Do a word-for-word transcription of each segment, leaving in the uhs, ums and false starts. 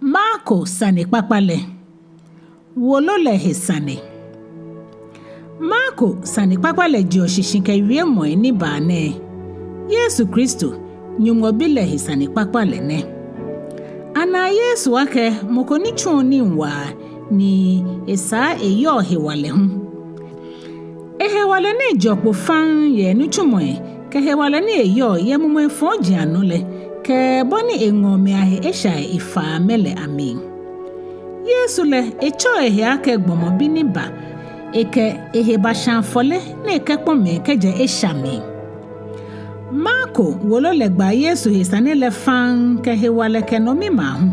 Marko sanekpakpa lɛ. Wolo lɛ he sane. Marko sanekpakpa lɛ jeɔ shishi kɛ wiemɔi ni baa nɛɛ. Yesu Kristo, Nyɔŋmɔ Bi lɛ, he sanekpakpa lɛ nɛ. Ana Yesu akɛ mɔ ko ni tsuɔ nii waa, ni esaa eyɔɔ hewalɛ hu. Ehewalɛ ni jeɔ kpo faŋŋ yɛ enitsumɔi kɛ hewalɛ ni eyɔɔ yɛ mumɔi fɔji anɔ lɛ, kɛ bɔ ni eŋɔɔ mɛi ahe eshai efaa amɛ lɛ amli. Yesu lɛ, etsɛɔ ehe akɛ gbɔmɔ bi ni ba, ekɛ ehe bashã afɔle ni ekɛkpɔ mɛi kɛjɛ esha mli. Marko wolo lɛ gbaa Yesu he sane lɛ faŋŋ kɛ hewalɛ kɛ nɔmimaa hu,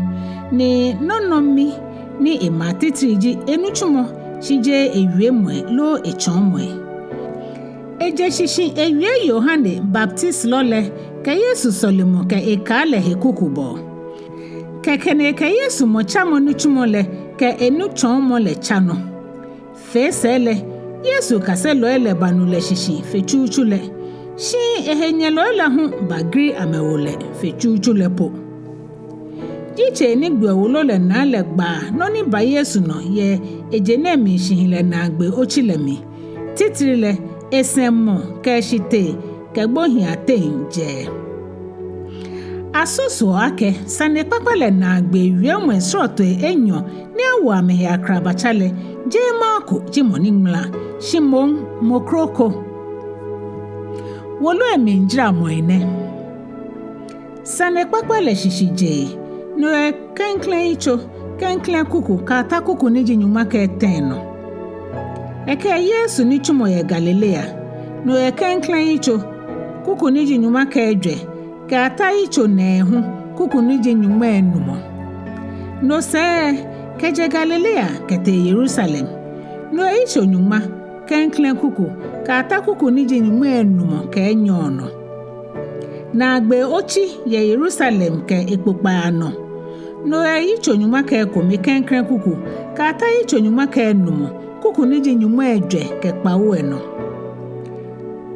ni nɔ nɔŋŋ ni emaa titri ji enitsumɔ, shi jeee ewiemɔi loo etsɔɔmɔi. Eje shishi ewie Yohane Baptisilɔ lɛ kɛ Yesu sɔlemɔ kɛ ekaa lɛ he kukubɔɔ. Kɛkɛ ni ekɛ Yesu mɔtsamɔ nitsumɔ lɛ kɛ enitsɔɔmɔ lɛ tsa nɔ. Fee sɛɛ lɛ, Yesu kaselɔi lɛ banu lɛ shishi fe tsutsu lɛ, shi ehenyɛlɔi lɛ hu bagri amɛwo lɛ fe tsutsu lɛ po. Jitsei ni gbeɔ wolo lɛ naa lɛ gbaa nɔ ni ba Yesu nɔ yɛ eje nɛɛ mli shihilɛ naagbee otsi lɛ mli, titri lɛ, esɛŋmɔ kɛ eshitee kɛ gbohii ateŋ jɛɛ. Asusuɔ akɛ sanekpakpa lɛ naagbee wiemɔi srɔtoi enyɔ ni awo amɛhe akrabatsa lɛ, jeee Marko ji mɔ ni ŋmala, shi moŋ mɔ kroko. Wolo lɛ mli jaramɔi nɛ. Sanekpakpa lɛ shishijee, no yɛ klɛŋklɛŋ yitso, klɛŋklɛŋ kuku kɛyata kuku ni ji nyɔŋma kɛ etɛ nɔ. Ekɛ Yesu nitsumɔ yɛ Galilea, no yɛ klɛŋklɛŋ yitso, kuku ni ji nyɔŋma kɛ ejwɛ, kɛyata yitso nɛɛhu, kuku ni ji nyɔŋmai enumɔ. No sɛɛ, kɛjɛ Galilea kɛtee Yerusalem, no yɛ yitso nyɔŋma, klɛŋklɛŋ kuku kɛyata kuku ni ji nyɔŋmai enumɔ kɛ enyɔ nɔ. Naagbee otsi yɛ Yerusalem kɛ ekpokpai anɔ, no yɛ yitso nyɔŋma kɛ ekome, klɛŋklɛŋ kuku kɛyata yitso nyɔŋma kɛ enumɔ, kuku ni ji nyɔŋmai ejwɛ kɛ kpawo lɛ nɔ.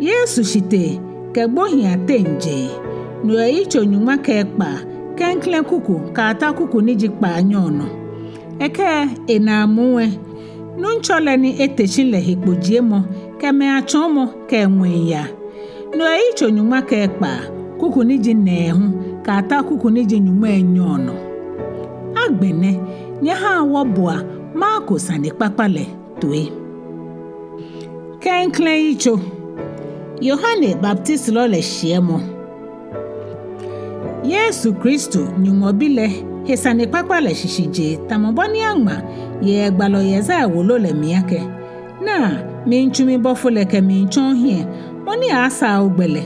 Yesu shitee kɛ gbohii ateŋ jɛɛ, no yɛ yitso nyɔŋma kɛ ekpaa, klɛŋklɛŋ kuku kɛyata kuku ni ji kpaanyɔ nɔ. Ekɛ enaamu lɛ, Nuŋtsɔ lɛ ni ete shi lɛ he kpojiemɔ kɛ mɛi atsɔɔmɔ kɛ eŋwɛi yaa, no yɛ yitso nyɔŋma kɛ ekpaa, kuku ni ji nɛɛhu kɛyata kuku ni ji nyɔŋmai enyɔ nɔ. Agbɛnɛ, nyɛhaa wɔboa Marko sanekpakpa lɛ toi. Klɛŋklɛŋ yitso. Yohane Baptisilɔ lɛ shiɛmɔ. Yesu Kristo, Nyɔŋmɔ Bi lɛ, he sanekpakpa lɛ shishijee, tamɔ bɔ ni aŋma yɛ gbalɔ Yesaia wolo lɛ mli akɛ: Naa, miitsu mibɔfo lɛ kɛmiitsɔ ohiɛ, mɔ ni aaasaa ogbɛ lɛ.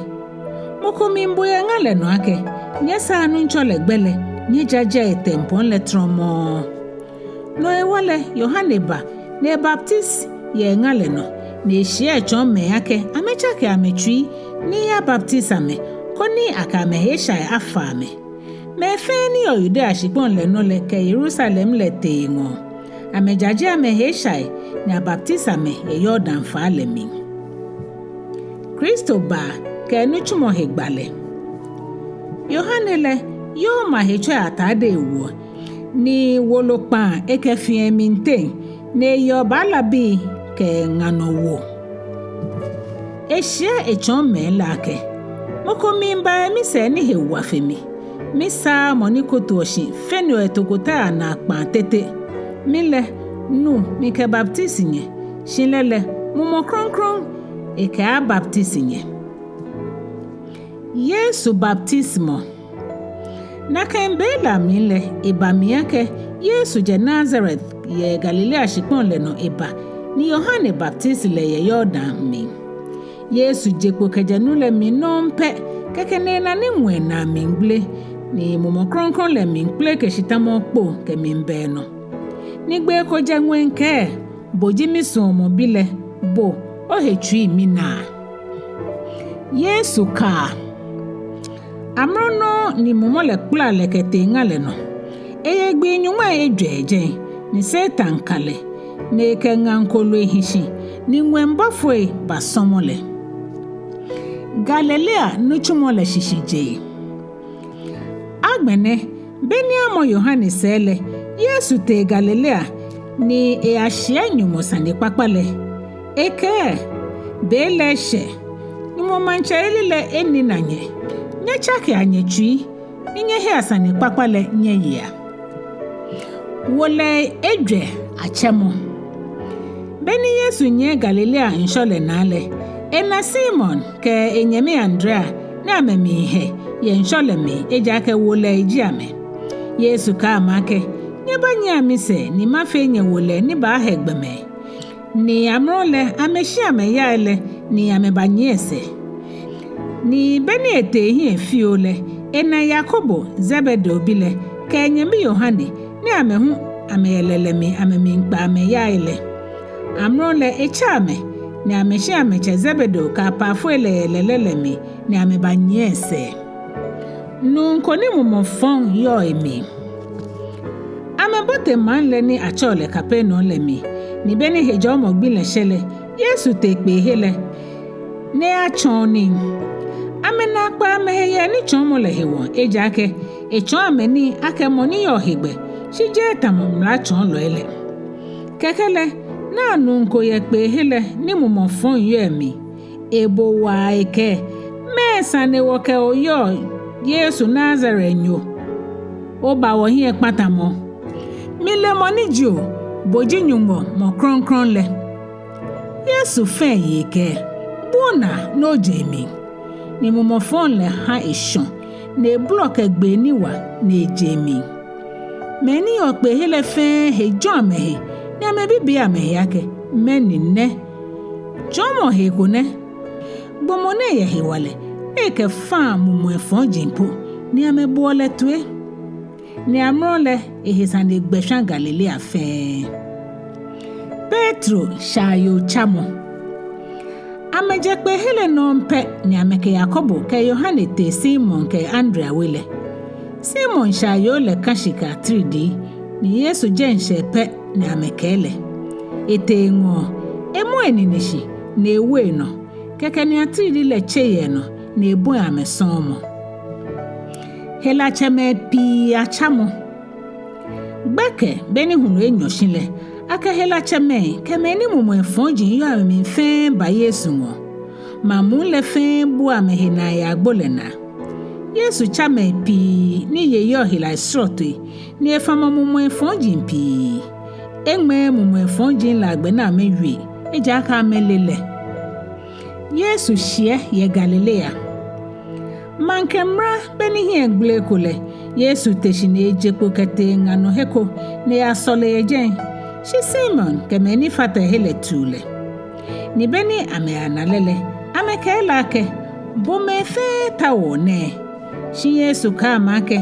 Mɔ ko miibo yɛ ŋa lɛ nɔ akɛ: Nyɛsaa Nuŋtsɔ lɛ gbɛ lɛ, nyɛjajea etempɔŋ lɛ trɔmɔɔ. No hewɔ lɛ, Yohane ba, ni ebaptisi yɛ ŋa lɛ nɔ, ni eshiɛ etsɔɔ mɛi akɛ amɛtsake amɛtsui ni eyabaptisi amɛ, koni akɛ amɛhe eshai afa amɛ. Mɛi fɛɛ ni yɔɔ Yudea shikpɔŋ lɛ nɔ lɛ kɛ Yerusalem lɛ tee eŋɔɔ. Amɛjaje amɛhe eshai, ni abaptisi amɛ yɛ Yordan faa lɛ mli. Kristo baa kɛ enitsumɔ he gbalɛ. Yohane lɛ, yooma hetsɔi atade ewoɔ, ni wolo kpaa ekɛfiɔ emli teŋ, ni eyeɔ baalabii kɛ ŋa nɔ wo. Eshiɛ etsɔɔ mɛi lɛ akɛ: Mɔ ko miiba yɛ misɛɛ ni he wa fe mi. Misaaa mɔ ni kotoɔ shi fɛneɔ etokotai anaa kpaa tete. Mi lɛ, nu mikɛbaptisi nyɛ, shi lɛ lɛ, Mumɔ Krɔŋkrɔŋ ekɛaabaptisi nyɛ. Yesu baptisimɔ. Nakai be lɛ amli lɛ, eba mli akɛ Yesu jɛ Nazaret yɛ Galilea shikpɔŋ lɛ nɔ eba, ni Yohane baptisi lɛ yɛ Yordan mli. Yesu je kpo kɛjɛ nu lɛ mli nɔŋŋ pɛ, kɛkɛ ni ena ni ŋwɛi naa miigbele, ni Mumɔ Krɔŋkrɔŋ lɛ miikpeleke shi tamɔ okpo kɛmiiba enɔ. Ni gbee ko jɛ ŋwɛi kɛɛ: Bo ji misuɔmɔ Bi lɛ, bo ohe tsui minaa. Yesu kaa. Amrɔ nɔŋŋ ni mumɔ lɛ kpala lɛ kɛtee ŋa lɛ nɔ. Eye gbii nyɔŋmai ejwɛ jɛi, ni Satan ka lɛ, ni ekɛ ŋaŋ kooloi hi shi, ni ŋwɛi bɔfoi basɔmɔ lɛ. Galilea nitsumɔ lɛ shishijee. Agbɛnɛ, Be ni amɔ Yohane sɛɛ lɛ, Yesu tee Galilea ni eyashiɛ Nyɔŋmɔ sanekpakpa lɛ. Ekɛɛ, be lɛ eshɛ, Nyɔŋmɔ maŋtsɛyeli lɛ enina nyɛ. Nyɛtsakea nyɛtsui, ni nyɛhea sanekpakpa lɛ nyɛyea. Wolɛi ejwɛ atsɛmɔ. Be ni Yesu nyiɛ Galilea ŋshɔ lɛ naa lɛ, ena Simon kɛ enyɛmi Andrea ni amɛmiihɛ yɛ ŋshɔ lɛ mli, ejaakɛ wolɛi ji amɛ. Yesu kɛɛ amɛ akɛ, nyɛbanyiɛ misɛɛ ni mafee nyɛ wolɛi ni baahɛ gbɔmɛi. Ni amrɔ lɛ amɛshi amɛyae lɛ ni amɛbanyiɛ esɛɛ. Ni be ni etee ehiɛ fioo lɛ, ena Yakobo, Zebedeo bi lɛ, kɛ enyɛmi Yohane, ni amɛ hu amɛyɛ lɛlɛ mli amɛmiikpa amɛyae lɛ. Amrɔ lɛ etsɛ amɛ ni amɛshi amɛtsɛ Zebedeo kɛ apaafoi lɛ yɛ lɛlɛ lɛ mli ni amɛbanyiɛ esɛɛ. Nuu ko ni mumɔ fɔŋ yɔɔ emli. Amɛbote maŋ lɛ ni atsɛɔ lɛ Kapernaum lɛ mli, ni be ni hejɔɔmɔ gbi lɛ shɛ lɛ, Yesu tee kpeehe lɛ ni eyatsɔɔ nii. Amɛnaa kpɛ amɛhe yɛ enitsɔɔmɔ lɛ hewɔ, ejaakɛ etsɔɔ amɛ nii akɛ mɔ ni yɔɔ hegbɛ, shi jeee tamɔ mlatsɔɔlɔi lɛ. Kɛkɛ lɛ, naa nuu ko yɛ kpeehe lɛ ni mumɔ fɔŋ yɔɔ emli. Ebo waa ekɛɛ, mɛɛ sane wɔkɛ bo yɔɔ, Yesu Nazaretnyo? Oba wɔhiɛ kpatamɔ. Mile mɔ ni ji o, bo ji Nyɔŋmɔ Mɔ Krɔŋkrɔŋ lɛ. Yesu fɛɛ ye ekɛɛ, buɔ naa ni oje mimli. Ni mumɔ fɔŋ lɛ ha eshɔ, ni ebolɔ kɛ gbee ni wa ni eje mli. Mɛi ni yɔɔ kpeehe lɛ fɛɛ he jɔ amɛhe, ni amɛbibiɔ amɛhe akɛ, mɛni nɛ? Jɔɔmɔ hee ko nɛ? Gbɔmɔ nɛɛ yɛ hewalɛ, ni ekɛfaa mumɔi fɔji po, ni amɛboɔ lɛ toi. Ni amrɔ lɛ, ehe sane gbɛ shwa Galilea fɛɛ. Petro shaayoo tsamɔ. Amɛjɛ kpeehe lɛ nɔŋŋ pɛ ni amɛkɛ Yakobo kɛ Yohane tee Simon kɛ Andrea we lɛ. Simon shaayoo lɛ ka shi kɛ atiridii, ni Yesu jɛ ŋshɛ pɛ ni amɛkɛɛ lɛ. Etee eŋɔɔ, emɔ enine shi, ni ewo enɔ. Kɛkɛ ni atiridi lɛ tse yɛ enɔ, ni ebɔi amɛ sɔɔmɔ. Helatsɛmɛi pii atsamɔ. Gbɛkɛ be ni hulu enyɔ shi lɛ, akɛ helatsɛmɛi kɛ mɛi ni mumɔi fɔji yɔɔ amɛmli fɛɛ ba Yesu ŋɔɔ. Maŋ muu lɛ fɛɛ bua amɛhe naa yɛ agbo lɛ naa. Yesu tsa mɛi pii ni yei yɔɔ helai srɔtoi, ni efamɔ mumɔi fɔji pii. Eŋmɛɛɛ mumɔi fɔji lɛ agbɛ ni amɛwie, ejaakɛ amɛle lɛ. Yesu shiɛ yɛ Galilea. Maŋkɛ mra be ni hiɛ gbele ko lɛ, Yesu te shi ni eje kpo kɛtee ŋa nɔ he ko, ni eyasɔle yɛ jɛi. Shi Simon kɛ mɛi ni fata ehe lɛ tiu lɛ. Ni be ni amɛyana lɛ lɛ, amɛkɛɛ lɛ akɛ, bo mɛi fɛɛ taoɔ nɛɛ. Shi Yesu kɛɛ amɛ akɛ,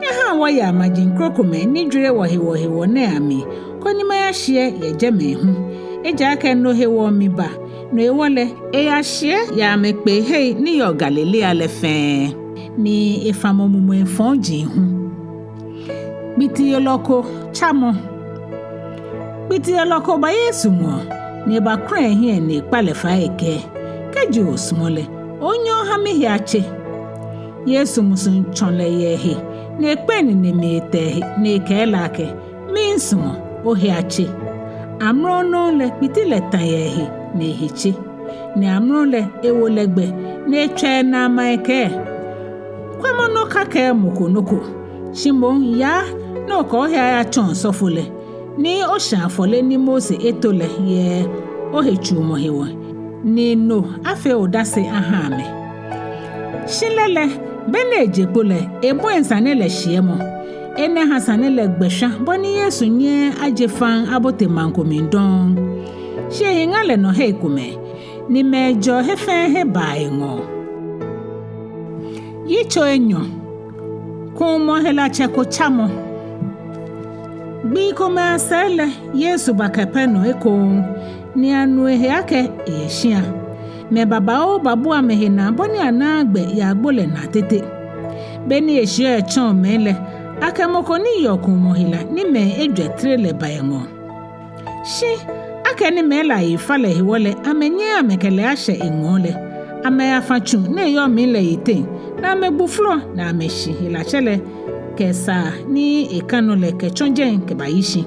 nyɛhaa wɔyaa maji krokomɛi ni jwere wɔhe wɔhe nɛɛ amli, koni mayashiɛ yɛ jɛmɛ hu. Ejaakɛ no hewɔ miba, no hewɔ lɛ, eyashiɛ yɛ amɛkpeehei ni yɔɔ Galilea lɛ fɛɛ, ni efamɔ mumɔi fɔji hu. Kpitielɔ ko tsamɔ. Kpitielɔ ko ba Yesu ŋɔɔ, ni ebakulɛ ehiɛ ni ekpa lɛ fai ekɛɛ, kɛji osumɔ lɛ, onyɛ oha mihe atse. Yesu musuŋ tsɔ lɛ yɛ ehe, ni ekpɛ enine mli eta ehe, ni ekɛɛ lɛ akɛ, miisumɔ, ohe atse. Amrɔ nɔŋŋ lɛ kpiti lɛ ta yɛ ehe, ni ehe tse. Ni amrɔ lɛ ewo lɛ gbɛ, ni etswa enaa ema ekɛɛ, kwɛmɔ ni okakɛɛ mɔ ko nɔ ko. Shi moŋ yaa ni okɛ ohe ayatsɔɔ osɔfo lɛ, ni oshã afɔle ni Mose eto lɛ yɛ ohetsuumɔ hewɔ, ni no afee odase aha amɛ. Shi lɛ lɛ, be ni eje kpo lɛ, ebɔi sane lɛ shiɛmɔ. Enɛ ha sane lɛ gbɛ shwa bɔ ni Yesu nyɛɛɛ aje faŋŋ abote maŋ ko mli dɔŋŋ. Shi ehi ŋa lɛ nɔ hei komɛi, ni mɛi jɛɔ he fɛɛ he baa eŋɔɔ. Yitso enyɔ. Kuumɔ helatsɛ ko tsamɔ. Gbii komɛi asɛɛ lɛ, Yesu ba Kapernaum ekoŋŋ, ni anu ehe akɛ eyɛ shia. Mɛi babaoo babua amɛhe naa bɔ ni anaaa gbɛ yɛ agbo lɛ naa tete. Be ni eshiɛɔ etsɔɔ mɛi lɛ, akɛ mɔ ko ni yeɔ kuumɔ hela ni mɛi ejwɛ tere lɛ ba eŋɔɔ. Shi akɛni mɛi lɛ ayi fa lɛ hewɔ lɛ, amɛnyɛɛɛ amɛkɛ lɛ ashɛ eŋɔɔ lɛ, amɛyafa tsu ni eyɔɔ mli lɛ yiteŋ, ni amɛgbu flɔ ni amɛshi helatsɛ lɛ kɛ saa ni ekã nɔ lɛ kɛtsɔ jɛi kɛbayi shi.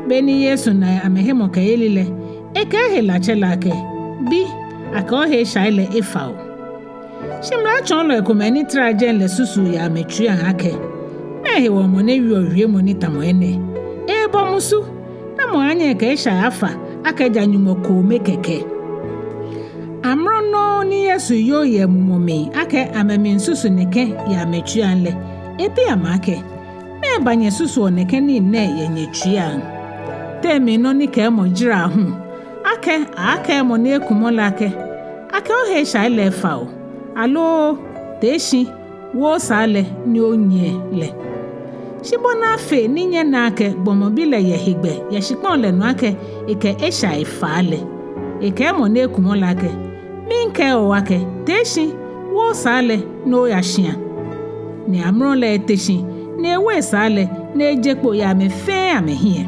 Beni Yesu na amɛhemɔkɛyeli lɛ, ekɛɛ helatsɛ lɛ akɛ, "Bi, akɛ ohe eshai lɛ efa o." Shi mlatsɔɔlɔi komɛi ni tara jɛi lɛ susu yɛ amɛtsuiiaŋ akɛ, "Mɛɛ hewɔ mɔ nɛɛ wieɔ wiemɔ ni tamɔ enɛ? Ebɔ musu, namɔ aaanyɛ ekɛ eshai afa akɛ ja Nyɔŋmɔ kome kɛkɛ?" Amrɔ nɔŋŋ ni Yesu yoo yɛ mumɔ mli akɛ amɛmiisusu nɛkɛ yɛ amɛtsuiiaŋ lɛ, ebi amɛ akɛ, "Mɛɛba nyɛsusuɔ nɛkɛ nii nɛɛ yɛ nyɛtsuiiaŋ? Te mli nɔ nikɛɛmɔ jara hu, akɛ aaakɛɛ mɔ ni ekumɔ lɛ akɛ, 'Akɛ ohe eshai lɛ efa o,' aloo, 'Tee shi, wo osaa lɛ ni onyiɛ lɛ'? Shi bɔ ni afee ni nyɛna akɛ gbɔmɔ bi lɛ yɛ hegbɛ yɛ shikpɔŋ lɛ nɔ akɛ ekɛ eshai faa lɛ, ekɛɛ mɔ ni ekumɔ lɛ akɛ, 'Miikɛɛ o akɛ, tee shi, wo osaa lɛ ni oya shia.' Ni amrɔ lɛ ete shi, ni ewo esaa lɛ, ni eje kpo yɛ amɛ fɛɛ amɛhiɛ.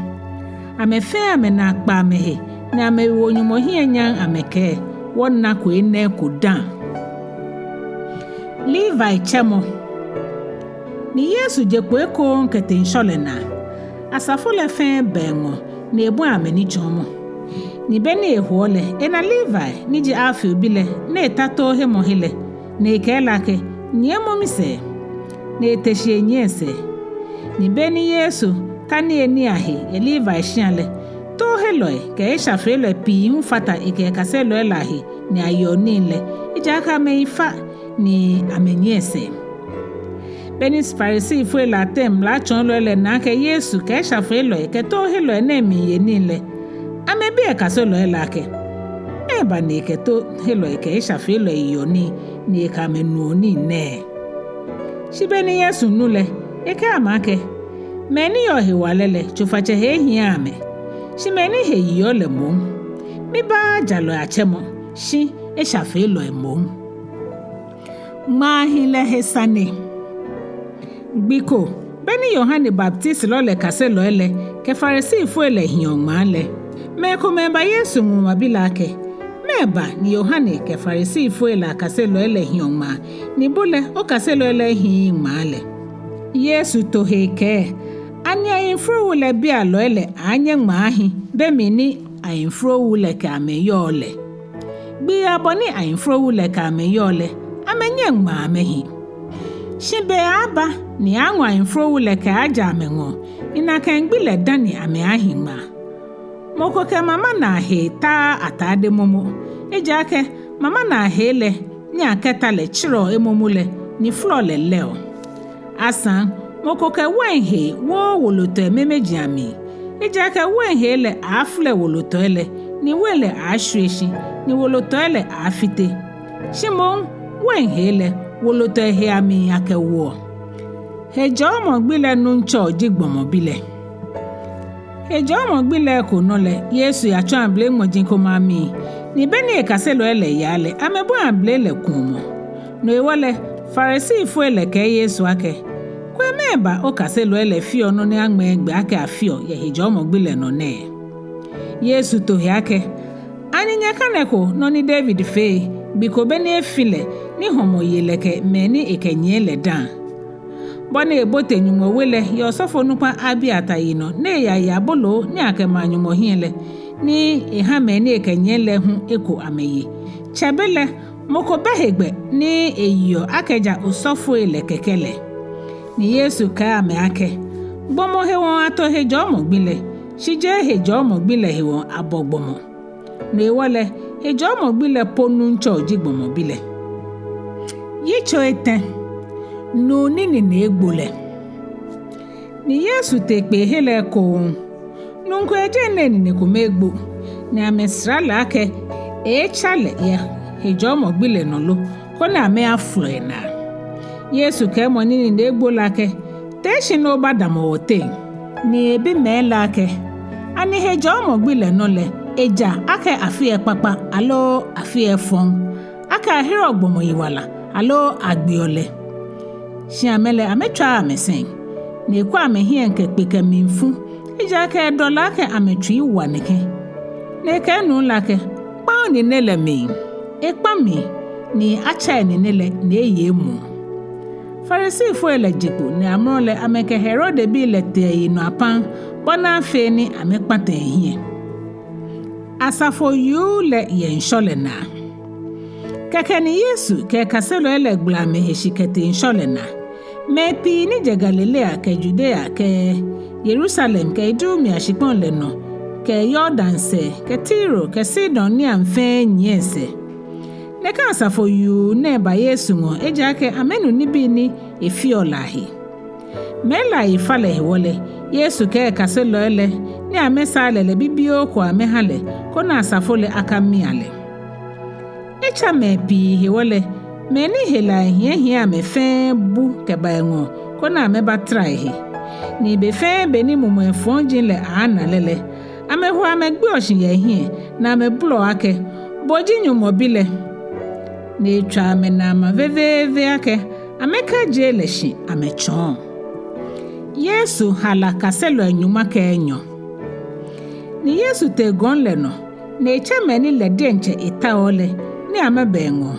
Amɛ fɛɛ amɛnaa kpa amɛhe, ni amɛwo Nyɔŋmɔ hiɛ nyam amɛkɛɛ, 'Wɔnako enɛ eko dã.'" Levi tsɛmɔ. Ni Yesu je kpo ekoŋŋ kɛtee ŋshɔ lɛ naa. Asafo lɛ fɛɛ bɛ eŋɔɔ, ni ebɔi amɛ nitsɔɔmɔ. Ni beni ehoɔ lɛ, ena Levi ni ji Alfeo bi lɛ ni eta toohemɔhe lɛ, ni ekɛɛ lɛ akɛ, "Nyiɛmɔ misɛɛ." Ni ete shi enyiɛ esɛɛ. Ni beni Yesu ta niyenii ahe yɛ Levi shia lɛ, toohelɔi kɛ eshafeelɔi pii hu fata ekɛ ekaselɔi lɛ ahe ni ayeɔ nii lɛ, ejaakɛ amɛyi fa ni amɛnyiɛ esɛɛ. Beni Farisifoi lɛ ateŋ mlatsɔɔlɔi lɛ na akɛ Yesu kɛ eshafeelɔi kɛ toohelɔi nɛɛ miiye nii lɛ, amɛbi ekaselɔi lɛ akɛ, "Mɛɛba ni ekɛ toohelɔi kɛ eshafeelɔi yeɔ nii, ni ekɛ amɛ nuɔ nii nɛɛ?" Shi beni Yesu nu lɛ, ekɛɛ amɛ akɛ, "Mɛi ni yɔɔ hewalɛ lɛ, tsofatsɛ he ehiaaa amɛ, shi mɛi ni he yeɔ lɛ moŋ. Mibaaa jalɔi atsɛmɔ, shi eshafeelɔi moŋ." Ŋmaahilɛ he sane. Gbi ko, beni Yohane Baptisilɔ lɛ kaselɔi lɛ kɛ Farisifoi lɛ hiɔ ŋmaa lɛ, mɛi komɛi ba Yesu ŋɔɔ babi lɛ akɛ, "Mɛɛba ni Yohane kɛ Farisifoi lɛ akaselɔi lɛ hiɔ ŋmaa, ni bo lɛ okaselɔi lɛ hiii ŋmaa lɛ?" Yesu to he ekɛɛ, "Ani ayemforowu lɛ bialɔi lɛ aaanyɛ ŋmaa ahi be mli ni ayemforowu lɛ kɛ amɛ yɔɔ lɛ? Gbii abɔ ni ayemforowu lɛ kɛ amɛ yɔɔ lɛ, amɛnyɛŋ ŋmaa amɛhi. Shi be aaaba ni aaaŋɔ ayemforowu lɛ kɛaaja amɛŋɔɔ, ni nakai gbi lɛ dani amɛaahi ŋmaa. Mɔ ko kɛ mama naa hee taaa atade momo, ejaakɛ mama naa hee lɛ ni akɛta lɛ tsirɛɔ emomo lɛ, ni flɔɔ lɛ lɛɔ. Asaŋ, mɔ ko kɛ wain hee wooo wolotɔi memeji amli, ejaakɛ wain hee lɛ aaaflɛ wolotɔi lɛ, ni wain lɛ aaashwie shi, ni wolotɔi lɛ aaafite. Shi moŋ wain hee lɛ, wolotɔi hee amli akɛwoɔ. Hejɔɔmɔ gbi lɛ nuŋtsɔ ji gbɔmɔ bi lɛ." Hejɔɔmɔ gbi lɛ eko nɔ lɛ, Yesu yatsɔ abele ŋmɔji komɛi amli, ni beni ekaselɔi lɛ yaa lɛ, amɛbɔi abele lɛ kuumɔ. No hewɔ lɛ, Farisifoi lɛ kɛɛ Yesu akɛ, "Kwɛ mɛɛba okaselɔi lɛ feɔ nɔ ni aŋmɛɛɛ gbɛ akɛ afeɔ yɛ hejɔɔmɔ gbi lɛ nɔ nɛɛ?" Yesu to he akɛ, "Ani nyɛkanɛko nɔ ni David fee gbi ko beni efi lɛ ni hɔmɔ ye lɛ kɛ mɛi ni ekɛnyiɛ lɛ dã? Bɔ ni ebote Nyɔŋmɔ we lɛ yɛ osɔfonukpa Abiathar yinɔ ni eyaye aboloo ni akɛmaa Nyɔŋmɔ hiɛ lɛ, ni eha mɛi ni ekɛnyiɛ lɛ hu eko amɛye. Tsɛbelɛ mɔ ko bɛ hegbɛ ni eyeɔ akɛ ja osɔfoi lɛ kɛkɛ lɛ." Ni Yesu kɛɛ amɛ akɛ, "Gbɔmɔ hewɔ ato hejɔɔmɔ gbi lɛ, shi jeee hejɔɔmɔ gbi lɛ hewɔ abɔ gbɔmɔ. No hewɔ lɛ, hejɔɔmɔ gbi lɛ po nuŋtsɔ ji gbɔmɔ bi lɛ." Yitso etɛ. Nuu ni enine egbo lɛ. Ni Yesu tee kpeehe lɛ ekoŋŋ. Nuu ko yɛ jɛi ni enine kome egbo, ni amɛsra lɛ akɛ eeetsa lɛ yɛ hejɔɔmɔ gbi lɛ nɔ lo, koni amɛyafolɔ enaa. Yesu kɛɛ mɔ ni enine egbo lɛ akɛ, "Tee shi ni obadamɔ wɔteŋ." Ni ebi mɛi lɛ akɛ, "Ani hejɔɔmɔ gbi lɛ nɔ lɛ, eja akɛ afeɔ ekpakpa aloo afeɔ efɔŋ, akɛ ahereɔ gbɔmɔ yiwala aloo agbeɔ lɛ?" Shi amɛ lɛ amɛtswaaa amɛsɛŋ, ni ekɔ amɛhiɛ kɛkpe kɛ mlifu, ejaakɛ edɔ lɛ akɛ amɛtsui wa nɛkɛ. Ni ekɛɛ nuu lɛ akɛ, "Kpa onine lɛ mli." Ekpa mli, ni atsa enine lɛ ni eye emuu. Farisifoi lɛ je kpo ni amrɔ lɛ amɛkɛ Herodebii lɛ tee eyinɔ apam, bɔ ni afee ni amɛkpata ehiɛ. Asafo yuu lɛ yɛ ŋshɔ lɛ naa. Kɛkɛ ni Yesu kɛ ekaselɔi lɛ gbala amɛhe shi kɛtee ŋshɔ lɛ naa. Mɛi pii ni jɛ Galilea kɛ Yudea kɛ Yerusalem kɛ Idumea shikpɔŋ lɛ nɔ kɛ Yordan sɛɛ kɛ Tiro kɛ Sidon niiaŋ fɛɛ nyiɛ esɛɛ. Nɛkɛ asafo yuu nɛɛ ba Yesu ŋɔɔ, ejaakɛ amɛnu nibii ni efeɔ lɛ ahe. Mɛi lɛ ayifalɛ hewɔ lɛ, Yesu kɛɛ ekaselɔi lɛ ni amɛsaa lɛ lɛ bibioo ko amɛha lɛ, koni asafo lɛ akamia lɛ. Etsa mɛi pii hewɔ lɛ, mɛi ni helai hiɛhiɛ amɛ fɛɛ bu kɛba eŋɔɔ, koni amɛbatara ehe. Ni be fɛɛ be ni mumɔi fɔji lɛ aana lɛ lɛ, amɛhoɔ amɛgbeɔ shi yɛ ehiɛ, ni amɛbolɔɔ akɛ: "Bo ji Nyɔŋmɔ Bi lɛ." Ni etswa amɛnaa ma veveeve akɛ amɛkajie lɛ shi amɛtsɔɔ. Yesu hala kaselɔi nyɔŋma kɛ enyɔ. Ni Yesu tee gɔŋ lɛ nɔ, ni etsɛ mɛi ni lɛ diɛŋtsɛ etaoɔ lɛ ni amɛba eŋɔɔ.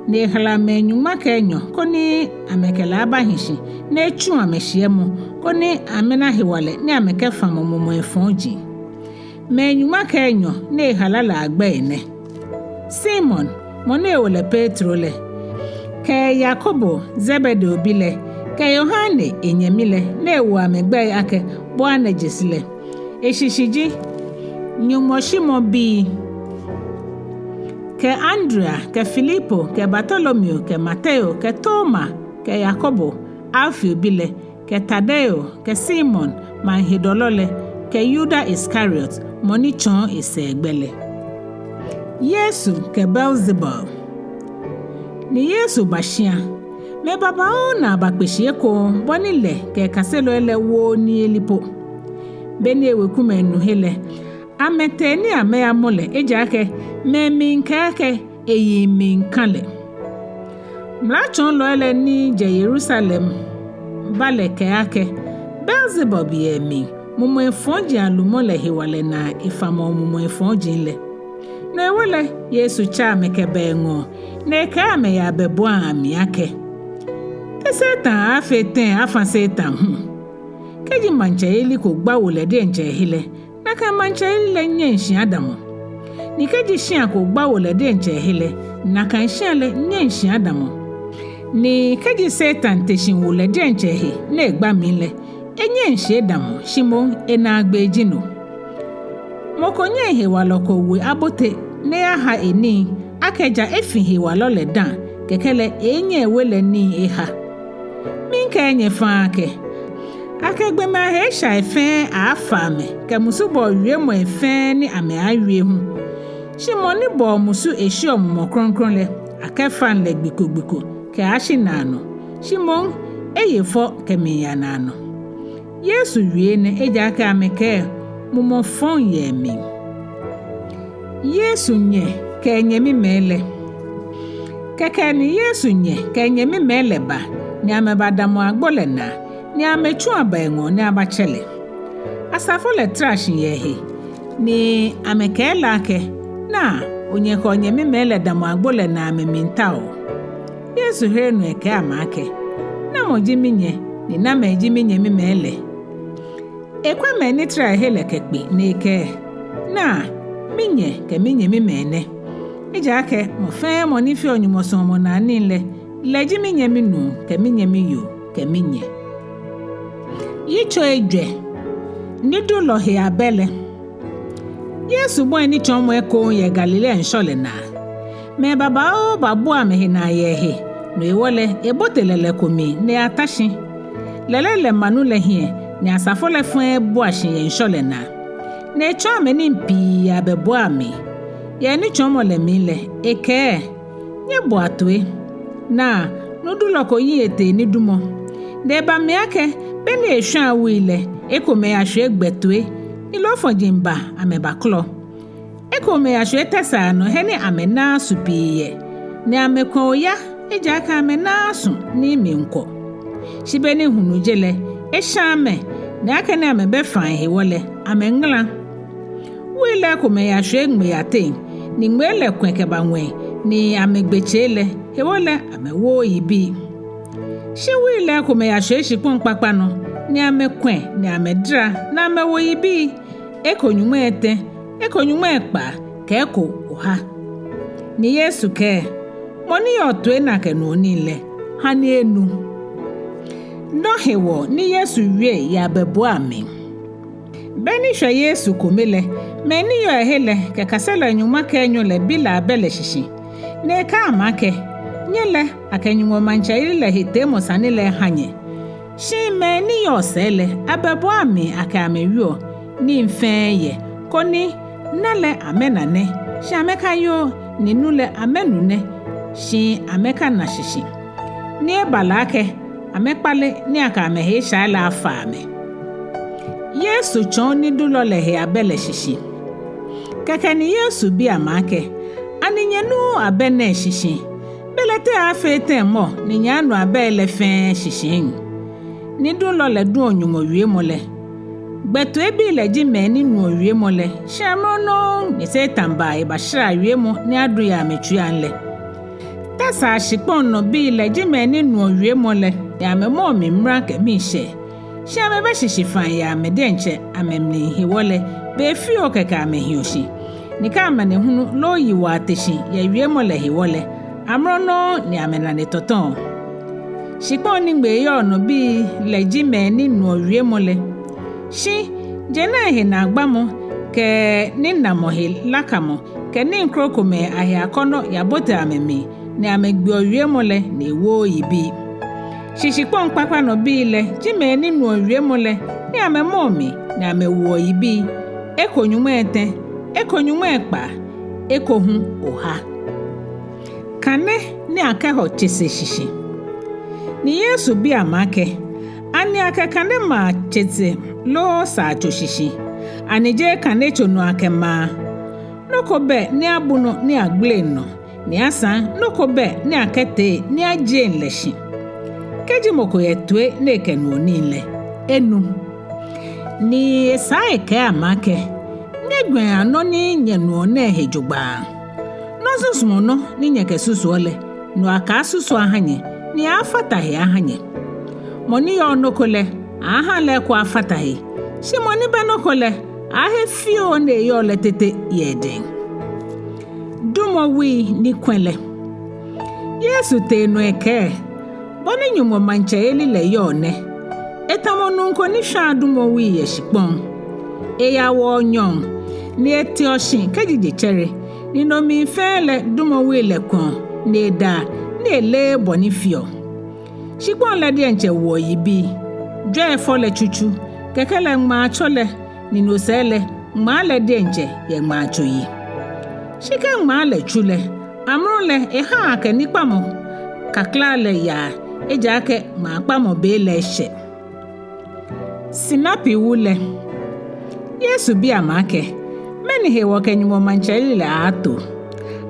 Ni ehala mɛi nyɔŋma kɛ enyɔ, koni amɛkɛ lɛ abahi shi, ni etsu amɛshiɛmɔ, koni amɛna hewalɛ ni amɛkɛfamɔ mumɔi fɔji. Mɛi nyɔŋma kɛ enyɔ ni ehala lɛ agbɛi nɛ: Simon, mɔ ni ewo lɛ Petro lɛ, kɛ Yakobo, Zebedeo bi lɛ, kɛ Yohane enyɛmi lɛ ni ewo amɛ gbɛi akɛ Boanerges lɛ. Eshishi ji: Nyɔŋmɔshimɔbii. Kɛ Andrea, kɛ Filipo, kɛ Bartolomeo, kɛ Mateo, kɛ Toma, kɛ Yakobo, Alfeo bi lɛ, kɛ Tadeo, kɛ Simon, maŋhedɔlɔ lɛ, kɛ Yuda Iskariot, mɔ ni tsɔɔ esɛɛ gbɛ lɛ. Yesu kɛ Beelzebul. Ni Yesu ba shia. Mɛi babaoo naa bakpe shi ekoŋŋ, bɔ ni lɛ kɛ ekaselɔi lɛ wooo niyeli po. Be ni ewekumɛi nu he lɛ, amɛtee ni amɛyamɔ lɛ, ejaakɛ mɛi miikɛɛ akɛ eyiŋ miika lɛ. Mlatsɔɔlɔi lɛ ni jɛ Yerusalem ba lɛ kɛɛ akɛ Beelzebul yɛ emli, mumɔi fɔji alumɔ lɛ hewalɛ naa efamɔɔ mumɔi fɔji lɛ. No hewɔ lɛ, Yesu tsɛ amɛ kɛba eŋɔɔ, ni ekɛɛ amɛ yɛ abɛbuai amli akɛ: Te Satan aaafee tɛŋŋ afa Satan hu? Kɛji maŋtsɛyeli ko gba wo lɛ diɛŋtsɛ ehe lɛ, nakai maŋtsɛyeli lɛ nyɛŋ shi adamɔ. Ni kɛji shia ko gba wo lɛ diɛŋtsɛ ehe lɛ, nakai shia lɛ nyɛŋ shi adamɔ. Ni kɛji Satan te shi wo lɛ diɛŋtsɛ ehe ni egba mli lɛ, enyɛŋ shi edamɔ, shi moŋ enaagbee ji no. Mɔ ko nyɛŋ hewalɔ ko we abote ni eyaha enii, akɛ ja efi hewalɔ lɛ dã, kɛkɛ lɛ eeenyɛ ewe lɛ nii eha. Miikɛɛ nyɛ faŋŋ akɛ, akɛ gbɔmɛi ahe eshai fɛɛ aaafa amɛ, kɛ musubɔɔ wiemɔi fɛɛ ni amɛaawie hu. Shi mɔ ni bɔɔ musu eshiɔ Mumɔ Krɔŋkrɔŋ lɛ, akɛfaŋ lɛ gbi ko gbi ko kɛyashi naanɔ, shi moŋ eye fɔ kɛmiiya naanɔ. Yesu wie enɛ ejaakɛ amɛkɛɛ mumɔ fɔŋ yɛ emli. Yesu nyɛ kɛ enyɛmimɛi lɛ. Kɛkɛ ni Yesu nyɛ kɛ enyɛmimɛi lɛ ba, ni amɛbadamɔ agbo lɛ naa, ni amɛtsu aba eŋɔɔ ni abatsɛ lɛ. Asafo lɛ tara shi yɛ ehe, ni amɛkɛɛ lɛ akɛ: Naa, onyɛ kɛ onyɛmimɛi lɛ damɔ agbo lɛ naa amɛmiitao. Yesu here nɔ ekɛɛ amɛ akɛ: Namɔ ji minyɛ, ni namɛi ji minyɛmimɛi lɛ? Ekwɛ mɛi ni tara ehe lɛ kɛkpe ni ekɛɛ: Naa, minyɛ kɛ minyɛmimɛi nɛ. Ejaakɛ mɔ fɛɛ mɔ ni feɔ Nyɔŋmɔ suɔmɔnaa nii lɛ, lɛ ji minyɛmi nuu kɛ minyɛmi yoo kɛ minyɛ. Yitso ejwɛ. Nidulɔ he abɛ lɛ. Yesu bɔi nitsɔɔmɔ ekoŋŋ yɛ Galilea ŋshɔ lɛ naa. Mɛi babaoo babua amɛhe naa yɛ ehe, no hewɔ lɛ ebote lɛlɛ ko mli ni eyata shi. Lɛlɛ lɛ ma nu lɛ hiɛ, ni asafo lɛ fɛɛ bua shi yɛ ŋshɔ lɛ naa. Ni etsɔɔ amɛ nii pii yɛ abɛbuai amli. Yɛ enitsɔɔmɔ lɛ mli lɛ, ekɛɛ: Nyɛboa toi. Naa, nudulɔ ko yiŋ etee nidumɔ. Ni eba mli akɛ, be ni eshwãa wui lɛ, ekomɛi yashwie gbɛ toi, ni loofɔji ba amɛbakɔlɔ. Ekomɛi yashwie tɛsaa nɔ he ni amɛnaaa su pii yɛ, ni amɛkɔ oya, ejaakɛ amɛnaaa su ni miikwɔ. Shi be ni hulu je lɛ, eshã amɛ, ni akɛni amɛbɛ fai hewɔ lɛ, amɛŋala. Wui lɛ ekomɛi yashwie ŋmei ateŋ, ni ŋmei lɛ kwɛ̃ kɛba ŋwɛi, ni amɛgbe tsei lɛ, hewɔ lɛ amɛwooo yibii. Shi wui lɛ ekomɛi yashwie shikpɔŋ kpakpa nɔ, ni amɛkwɛ̃, ni amɛdara, ni amɛwo yibii, eko nyɔŋmai etɛ, eko nyɔŋmai ekpaa, kɛ eko oha. Ni Yesu kɛɛ: Mɔ ni yɔɔ toi ni akɛnuɔ nii lɛ, ha ni enu. Nɔ hewɔ ni Yesu wie yɛ abɛbuai amli. Be ni shwɛ Yesu kome lɛ, mɛi ni yɔɔ ehe lɛ kɛ kaselɔi nyɔŋma kɛ enyɔ lɛ bi lɛ abɛ lɛ shishi, ni ekɛɛ amɛ akɛ: Nyɛ lɛ, akɛ Nyɔŋmɔ maŋtsɛyeli lɛ he teemɔ sane lɛ ha nyɛ. Shi mɛi ni yɔɔ sɛɛ lɛ, abɛbuai amli akɛ amɛ wieɔ, nii fɛɛ yɛ, koni na lɛ amɛna nɛ, shi amɛkayeɔ, ni nu lɛ amɛnu nɛ, shi amɛkana shishi. Ni eba lɛ akɛ amɛkpale ni akɛ amɛhe eshai lɛ afa amɛ. Yesu tsɔɔ nidulɔ lɛ he abɛ lɛ shishi. Kɛkɛ ni Yesu bi amɛ akɛ: Ani nyɛnuuu abɛ nɛɛ shishi? Belɛ te aaafee tɛŋŋ mɔ ni nyɛaanu abɛi lɛ fɛɛ shishi? Nidulɔ lɛ duɔ Nyɔŋmɔ wiemɔ lɛ. Gbɛtoibii lɛ ji mɛi ni nuɔ wiemɔ lɛ, shi amrɔ nɔŋŋ ni Satan baa ebasharaa wiemɔ ni adu yɛ amɛtsuiaŋ lɛ. Tɛsaa shikpɔŋ nɔ bii lɛ ji mɛi ni nuɔ wiemɔ lɛ, ni amɛmɔɔ mli mra kɛ miishɛɛ. Shi amɛbɛ shishifai yɛ amɛ diɛŋtsɛ amɛmli hewɔ lɛ, be fioo kɛkɛ amɛhiɔ shi. Ni kɛ amanehulu loo yiwaa te shi yɛ wiemɔ lɛ hewɔ lɛ, amrɔ nɔŋŋ ni amɛnane tɔtɔɔ. Shikpɔŋ ni ŋmei yɔɔ nɔ bii lɛ ji mɛi ni nuɔ wiemɔ lɛ. Shi je nɛɛ he naagbamɔ kɛ ninamɔ he lakamɔ kɛ nii krokomɛi ahe akɔnɔ yabote amɛmli, ni amɛgbeɔ wiemɔ lɛ ni ewooo yibii. Shi shikpɔŋ kpakpa nɔ bii lɛ ji mɛi ni nuɔ wiemɔ lɛ, ni amɛmɔɔ mli, ni amɛwoɔ yibii, eko nyɔŋmai etɛ, eko nyɔŋmai ekpaa, eko hu oha. Kane ni akɛhɔ tsese shishi. Ni Yesu bi amɛ akɛ: Ani akɛ kane maa tsese loo saatso shishi? Ani jeee kanetso nɔ akɛmaa? Nɔ ko bɛ ni abu nɔ ni agbeleŋ nɔ, ni asaŋ nɔ ko bɛ ni akɛtee ni ajieŋ lɛ shi. Kɛji mɔ ko yɛ toi ni ekɛnuɔ nii lɛ, enu. Ni esaa ekɛɛ amɛ akɛ: Nyɛjwɛŋa nɔ ni nyɛnuɔ nɛɛ he jogbaŋŋ. Nɔ susumɔ nɔ ni nyɛkɛsusuɔ lɛ, no akaasusu aha nyɛ, ni aaafata he aha nyɛ. Mɔ ni yɔɔ nɔ ko lɛ, aaaha lɛ eko afata he. Shi mɔ ni bɛ nɔ ko lɛ, aaahe fioo ni eyɔɔ lɛ tete yɛ edɛŋ. Dumɔwui ni kwɛ̃ lɛ. Yesu tee nɔ ekɛɛ: Bɔ ni Nyɔŋmɔ maŋtsɛyeli lɛ yɔɔ nɛ: Etamɔ nuu ko ni shwãa dumɔwui yɛ shikpɔŋ. Eyawɔɔ nyɔɔŋ, ni eteɔ shi kɛji je tsɛre, ni no mli fɛɛ lɛ dumɔwui lɛ kwɛ̃ɔ, ni edaa, ni eleee bɔ ni feɔ. Shikpɔŋ lɛ diɛŋtsɛ woɔ yibii. Jwɛi fɔ lɛ tsutsu, kɛkɛ lɛ ŋmaa tso lɛ, ni no sɛɛ lɛ ŋmaa lɛ diɛŋtsɛ yɛ ŋmaa tso yi. Shi kɛ ŋmaa lɛ tsu lɛ, amrɔ lɛ ehaa akɛ nikpamɔ kakla lɛ yaa, ejaakɛ ŋmaakpamɔ be lɛ eshɛ. Sinapi wu lɛ. Yesu bi amɛ akɛ: Mɛni hewɔ kɛ Nyɔŋmɔ maŋtsɛyeli lɛ aaato?